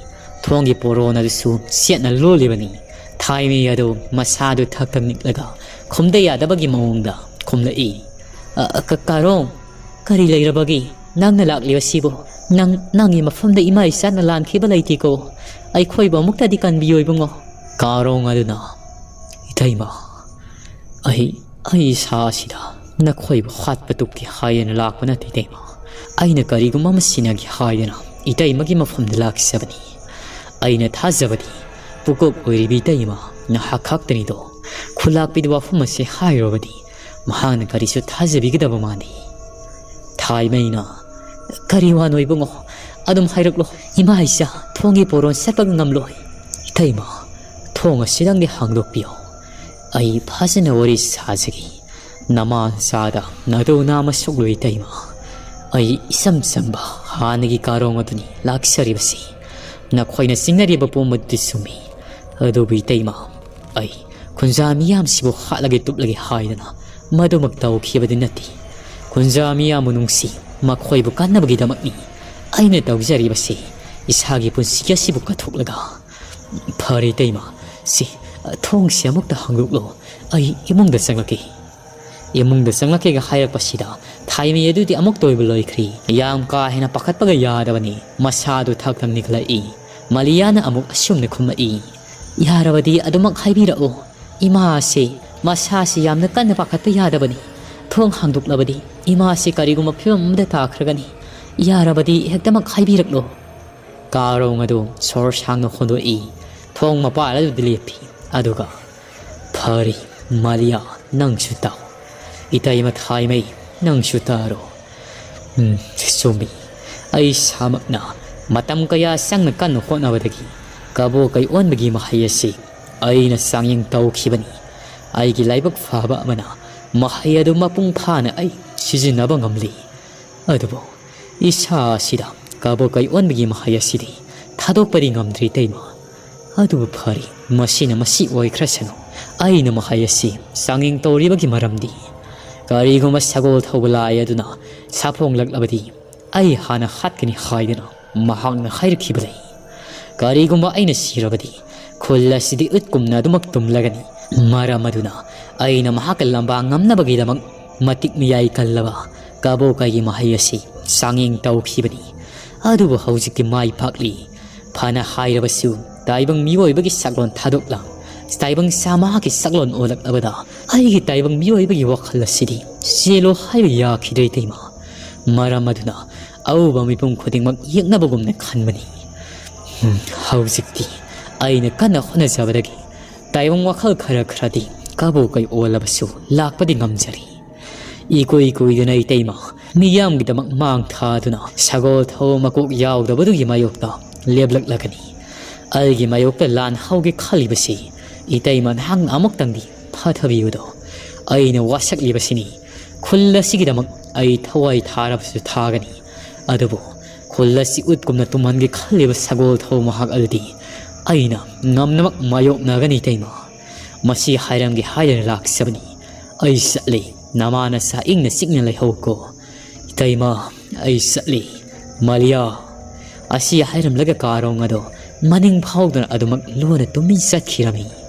ꯊꯣꯡꯒꯤ ꯄꯣꯔꯣꯟ ꯑꯗꯨꯁꯨ ꯆꯦꯠꯅ ꯂꯣꯜꯂꯤꯕꯅꯤ꯫ ꯊꯥꯏꯃꯤ ꯑꯗꯨ ꯃꯁꯥꯗꯨ ꯊꯛ ꯊꯛ ꯅꯤꯛꯂꯒ ꯈꯨꯝꯗ ꯌꯥꯗꯕꯒꯤ ꯃꯑꯣꯡꯗ ꯈꯨꯝꯂꯛꯏ꯫ "ꯑ, ꯑ, ꯀ-, ꯀꯥꯔꯣꯡ, ꯀꯔꯤ ꯂꯩꯔꯕꯒꯦ? ꯅꯪꯅ ꯂꯥꯛꯂꯤꯕꯁꯤꯕꯨ? ꯅꯪ, ꯅꯪꯒꯤ ꯃꯐꯝꯗ ꯏꯃꯥ ꯏꯆꯥꯅ ꯂꯥꯟꯈꯤꯕ ꯂꯩꯇꯦꯀꯣ꯫ ꯑꯩꯈꯣꯏꯕꯨ ꯑꯃꯨꯛꯇꯗꯤ ꯀꯟꯕꯤꯌꯣ ꯏꯕꯨꯡꯉꯣ꯫" ꯀꯥꯔꯣꯡ ꯑꯗꯨꯅ, "ꯏꯇꯩꯃ, ꯑꯩ, ꯑꯩ ꯏꯁꯥ ꯑꯁꯤꯗ ꯅꯈꯣꯏꯕꯨ ꯍꯥꯠꯄ ꯇꯨꯞꯀꯦ ꯍꯥꯏꯗꯅ ꯂꯥꯛꯄ ꯅꯠꯇꯦ ꯏꯇꯩꯃ꯫ ꯑꯩꯅ ꯀꯔꯤꯒꯨꯝꯕ ꯑꯃ ꯁꯤꯟꯅꯒꯦ ꯍꯥꯏꯗꯅ ꯏꯇꯩꯃꯒꯤ ꯃꯐꯝꯗ ꯂꯥꯛꯆꯕꯅꯤ꯫ ꯑꯩꯅ ꯊꯥꯖꯕꯗꯤ ꯄꯨꯀꯣꯛ ꯑꯣꯏꯔꯤꯕꯤ ꯏꯇꯩꯃ ꯅꯍꯥꯛ ꯈꯛꯇꯅꯤꯗꯣ꯫ ꯈꯨꯂꯥꯛꯄꯤꯗ ꯋꯥꯐꯝ ꯑꯁꯤ ꯍꯥꯏꯔꯨꯔꯕꯗꯤ ꯃꯍꯥꯛꯅ ꯀꯔꯤꯁꯨ ꯊꯥꯖꯕꯤꯒꯗꯕ ꯃꯥꯟꯗꯦ꯫" ꯊꯥꯏꯃꯩꯅ, "ꯀꯔꯤ ꯋꯥꯅꯣ ꯏꯕꯨꯡꯉꯣ? ꯑꯗꯨꯝ ꯍꯥꯏꯔꯛꯂꯣ꯫ ꯏꯃꯥ ꯏꯆꯥ ꯊꯣꯡꯒꯤ ꯄꯣꯔꯣꯟ ꯆꯠꯄꯒ ꯉꯝꯂꯣꯏ꯫" "ꯏꯇꯩꯃ, ꯊꯣꯡ ꯑꯁꯤꯗꯪꯗꯤ ꯍꯥꯡꯗꯣꯛꯄꯤꯌꯣ꯫ ꯑꯩ ꯐꯖꯅ ꯋꯥꯔꯤ ꯁꯥꯖꯒꯦ꯫ ꯅꯃꯥ ꯅꯆꯥꯗ ꯅꯇꯨ ꯅꯥꯝꯃ ꯁꯣꯛꯂꯣꯏ ꯏꯇꯩꯃ꯫ ꯑꯩ ꯏꯆꯝ ꯆꯝꯕ ꯍꯥꯟꯅꯒꯤ ꯀꯥꯔꯣꯡ ꯑꯗꯨꯅꯤ ꯂꯥꯛꯆꯔꯤꯕꯁꯤ꯫ ꯅꯈꯣꯏꯅ ꯆꯤꯡꯅꯔꯤꯕ ꯄꯨꯝꯕꯗꯨꯗꯤ ꯆꯨꯝꯃꯤ꯫ ꯑꯗꯨꯕꯨ ꯏꯇꯩꯃ, ꯑꯩ ꯈꯨꯟꯖꯥ ꯃꯤꯌꯥꯝꯁꯤꯕꯨ ꯍꯥꯠꯂꯒꯦ ꯇꯨꯞꯂꯒꯦ ꯍꯥꯏꯗꯅ ꯃꯗꯨꯃꯛ ꯇꯧꯈꯤꯕꯗꯤ ꯅꯠꯇꯦ꯫ ꯈꯨꯟꯖꯥ ꯃꯤꯌꯥꯝꯕꯨ ꯅꯨꯡꯁꯤ, ꯃꯈꯣꯏꯕꯨ ꯀꯟꯅꯕꯒꯤꯗꯃꯛꯅꯤ ꯑꯩꯅ ꯇꯧꯖꯔꯤꯕꯁꯤ꯫ ꯏꯁꯥꯒꯤ ꯄꯨꯟꯁꯤ ꯑꯁꯤꯕꯨ ꯀꯠꯊꯣꯛꯂꯒ꯫ ꯐꯔꯦ ꯏꯇꯩꯃ, ꯁꯤ ꯊꯣꯡꯁꯤ ꯑꯃꯨꯛꯇ ꯍꯥꯡꯗꯣꯛꯂꯣ꯫ ꯑꯩ ꯏꯃꯨꯡꯗ ꯆꯪꯂꯛꯀꯦ꯫" ꯏꯃꯨꯡꯗ ꯆꯪꯂꯛꯀꯦꯒ ꯍꯥꯏꯔꯛꯄꯁꯤꯗ ꯊꯥꯏꯃꯤ ꯑꯗꯨꯗꯤ ꯑꯃꯨꯛꯇ ꯑꯣꯏꯕ ꯂꯣꯏꯈ꯭ꯔꯤ꯫ ꯌꯥꯝ ꯀꯥ ꯍꯦꯟꯅ ꯄꯥꯈꯠꯄꯒ ꯌꯥꯗꯕꯅꯤ꯫ ꯃꯁꯥꯗꯨ ꯊꯛ ꯊꯛ ꯅꯤꯛꯂꯛꯏ꯫ ꯃꯥꯂꯤꯌꯥꯅ ꯑꯃꯨꯛ ꯑꯁꯨꯝꯅ ꯈꯨꯝꯂꯛꯏ, "ꯌꯥꯔꯕꯗꯤ ꯑꯗꯨꯃꯛ ꯍꯥꯏꯕꯤꯔꯛꯎ꯫ ꯏꯃꯥ ꯑꯁꯤ, ꯃꯁꯥꯁꯤ ꯌꯥꯝꯅ ꯀꯟꯅ ꯄꯥꯈꯠꯄ ꯌꯥꯗꯕꯅꯤ꯫ ꯊꯣꯡ ꯍꯥꯡꯗꯣꯛꯂꯕꯗꯤ ꯏꯃꯥꯁꯤ ꯀꯔꯤꯒꯨꯝꯕ ꯐꯤꯕꯝ ꯑꯃꯗ ꯇꯥꯈ꯭ꯔꯒꯅꯤ꯫ ꯌꯥꯔꯕꯗꯤ ꯍꯦꯛꯇꯃꯛ ꯍꯥꯏꯕꯤꯔꯛꯂꯣ꯫" ꯀꯥꯔꯣꯡ ꯑꯗꯨ ꯁꯣꯔ ꯁꯥꯡꯅ ꯍꯣꯟꯗꯣꯛꯏ꯫ ꯊꯣꯡ ꯃꯄꯥꯜ ꯑꯗꯨꯗ ꯂꯦꯞꯄꯤ꯫ ꯑꯗꯨꯒ, "ꯐꯔꯦ, ꯃꯥꯂꯤꯌꯥ, ꯅꯪꯁꯨ ꯇꯥꯎ꯫ "ꯏꯇꯩꯃ ꯊꯥꯏꯃꯩ, ꯅꯪꯁꯨ ꯇꯥꯔꯣ꯫ ꯎꯝ, ꯆꯨꯝꯃꯤ꯫ ꯑꯩ ꯏꯁꯥꯃꯛꯅ ꯃꯇꯝ ꯀꯌꯥ ꯆꯪꯅ ꯀꯟꯅ ꯍꯣꯠꯅꯕꯗꯒꯤ ꯀꯕꯣ ꯀꯩ ꯑꯣꯟꯕꯒꯤ ꯃꯍꯩ ꯑꯁꯤ ꯑꯩꯅ ꯆꯥꯡꯌꯦꯡ ꯇꯧꯈꯤꯕꯅꯤ꯫ ꯑꯩꯒꯤ ꯂꯥꯏꯕꯛ ꯐꯕ ꯑꯃꯅ ꯃꯍꯩ ꯑꯗꯨ ꯃꯄꯨꯡ ꯐꯥꯅ ꯑꯩ ꯁꯤꯖꯤꯟꯅꯕ ꯉꯝꯂꯤ꯫ ꯑꯗꯨꯕꯨ ꯏꯁꯥ ꯑꯁꯤꯗ ꯀꯕꯣ ꯀꯩ ꯑꯣꯟꯕꯒꯤ ꯃꯍꯩ ꯑꯁꯤꯗꯤ ꯊꯥꯗꯣꯛꯄꯗꯤ ꯉꯝꯗ꯭ꯔꯤ, ꯏꯇꯩꯃ꯫ ꯑꯗꯨꯕꯨ ꯐꯔꯦ, ꯃꯁꯤꯅ ꯃꯁꯤ ꯑꯣꯏꯈ꯭ꯔꯁꯅꯨ꯫ ꯑꯩꯅ ꯃꯍꯩ ꯑꯁꯤ ꯆꯥꯡꯌꯦꯡ ꯇꯧꯔꯤꯕꯒꯤ ꯃꯔꯝꯗꯤ ꯀꯔꯤꯒꯨꯝꯕ ꯁꯒꯣꯜ ꯊꯧꯕ ꯂꯥꯏ ꯑꯗꯨꯅ ꯁꯥꯐꯣꯡꯂꯛꯂꯕꯗꯤ ꯑꯩ ꯍꯥꯟꯅ ꯍꯥꯠꯀꯅꯤ ꯍꯥꯏꯗꯨꯅ ꯃꯍꯥꯛꯅ ꯍꯥꯏꯔꯛꯈꯤꯕ ꯂꯩ꯫ ꯀꯔꯤꯒꯨꯝꯕ ꯑꯩꯅ ꯁꯤꯔꯕꯗꯤ ꯈꯨꯜ ꯑꯁꯤꯗꯤ ꯎꯠꯀꯨꯝꯅ ꯑꯗꯨꯃꯛ ꯇꯨꯝꯂꯒꯅꯤ꯫ ꯃꯔꯝ ꯑꯗꯨꯅ ꯑꯩꯅ ꯃꯍꯥꯛꯀ ꯂꯝꯕꯥ ꯉꯝꯅꯕꯒꯤꯗꯃꯛ ꯃꯇꯤꯛ ꯃꯌꯥꯏ ꯀꯜꯂꯕ ꯀꯕꯣ ꯀꯩꯒꯤ ꯃꯍꯩ ꯑꯁꯤ ꯆꯥꯡꯌꯦꯡ ꯇꯧꯈꯤꯕꯅꯤ꯫ ꯑꯗꯨꯕꯨ ꯍꯧꯖꯤꯛꯇꯤ ꯃꯥꯏ ꯄꯥꯛꯂꯤ꯫ ꯐꯅ ꯍꯥꯏꯔꯕꯁꯨ ꯇꯥꯏꯕꯪ ꯃꯤꯑꯣꯏꯕꯒꯤ ꯁꯛꯂꯣꯟ ꯊꯥꯗꯣꯛꯂ ꯇꯥꯏꯕꯪ ꯁꯥ ꯃꯍꯥꯛꯀꯤ ꯁꯛꯂꯣꯟ ꯑꯣꯜꯂꯛꯂꯕꯗ ꯑꯩꯒꯤ ꯇꯥꯏꯕꯪ ꯃꯤꯑꯣꯏꯕꯒꯤ ꯋꯥꯈꯜ ꯑꯁꯤꯗꯤ ꯆꯦꯜꯂꯣ ꯍꯥꯏꯕ ꯌꯥꯈꯤꯗ꯭ꯔꯦ, ꯏꯇꯩꯃ꯫ ꯃꯔꯝ ꯑꯗꯨꯅ ꯑꯎꯕ ꯃꯤꯄꯨꯝ ꯈꯨꯗꯤꯡꯃꯛ ꯌꯦꯛꯅꯕꯒꯨꯝꯅ ꯈꯟꯕꯅꯤ꯫ ꯎꯝ, ꯍꯧꯖꯤꯛꯇꯤ ꯑꯩꯅ ꯀꯟꯅ ꯍꯣꯠꯅꯖꯕꯗꯒꯤ ꯇꯥꯏꯕꯪ ꯋꯥꯈꯜ ꯈꯔ ꯈꯔꯗꯤ ꯀꯕꯣ ꯀꯩ ꯑꯣꯜꯂꯕꯁꯨ ꯂꯥꯛꯄꯗꯤ ꯉꯝꯖꯔꯤ꯫ ꯏꯀꯨꯏ ꯀꯨꯏꯗꯅ ꯏꯇꯩꯃ ꯃꯤꯌꯥꯝꯒꯤꯗꯃꯛ ꯃꯥꯡ ꯊꯥꯗꯨꯅ ꯁꯒꯣꯜ ꯊꯧꯕ ꯃꯀꯣꯛ ꯌꯥꯎꯗꯕꯗꯨꯒꯤ ꯃꯥꯌꯣꯛꯇ ꯂꯦꯞꯂꯛꯂꯒꯅꯤ꯫ ꯑꯩꯒꯤ ꯃꯥꯌꯣꯛꯇ ꯂꯥꯟ ꯍꯧꯒꯦ ꯈꯜꯂꯤꯕꯁꯤ ꯏꯇꯩꯃ ꯅꯍꯥꯛꯅ ꯑꯃꯨꯛꯇꯪꯗꯤ ꯐꯥꯊꯕꯤꯌꯨꯗꯣ꯫ ꯑꯩꯅ ꯋꯥꯁꯛꯂꯤꯕꯁꯤꯅꯤ꯫ ꯈꯨꯜ ꯑꯁꯤꯒꯤꯗꯃꯛ ꯑꯩ ꯊꯋꯥꯏ ꯊꯥꯔꯕꯁꯨ ꯊꯥꯒꯅꯤ꯫ ꯑꯗꯨꯕꯨ ꯈꯨꯜ ꯑꯁꯤ ꯎꯠꯀꯨꯝꯅ ꯇꯨꯝꯍꯟꯒꯦ ꯈꯜꯂꯤꯕ ꯁꯒꯣꯜ ꯊꯧꯕ ꯃꯍꯥꯛ ꯑꯗꯨꯗꯤ ꯑꯩꯅ ꯉꯝꯅꯃꯛ ꯃꯥꯌꯣꯛꯅꯒꯅꯤ, ꯏꯇꯩꯃ꯫ ꯃꯁꯤ ꯍꯥꯏꯔꯝꯒꯦ ꯍꯥꯏꯗꯅ ꯂꯥꯛꯆꯕꯅꯤ꯫ ꯑꯩ ꯆꯠꯂꯤ꯫ ꯅꯃꯥ ꯅꯆꯥ ꯏꯪꯅ ꯆꯤꯛꯅ ꯂꯩꯍꯧꯀꯣ꯫ ꯏꯇꯩꯃ, ꯑꯩ ꯆꯠꯂꯤ꯫ ꯃꯥꯂꯤꯌꯥ꯫ ꯑꯁꯤ ꯍꯥꯏꯔꯝꯂꯒ ꯀꯥꯔꯣꯡ ꯑꯗꯣ ꯃꯅꯤꯡ ꯐꯥꯎꯗꯅ ꯑꯗꯨꯃꯛ ꯂꯣꯟꯅ ꯇꯨꯃꯤꯟ ꯆꯠꯈꯤꯔꯝꯃꯤ꯫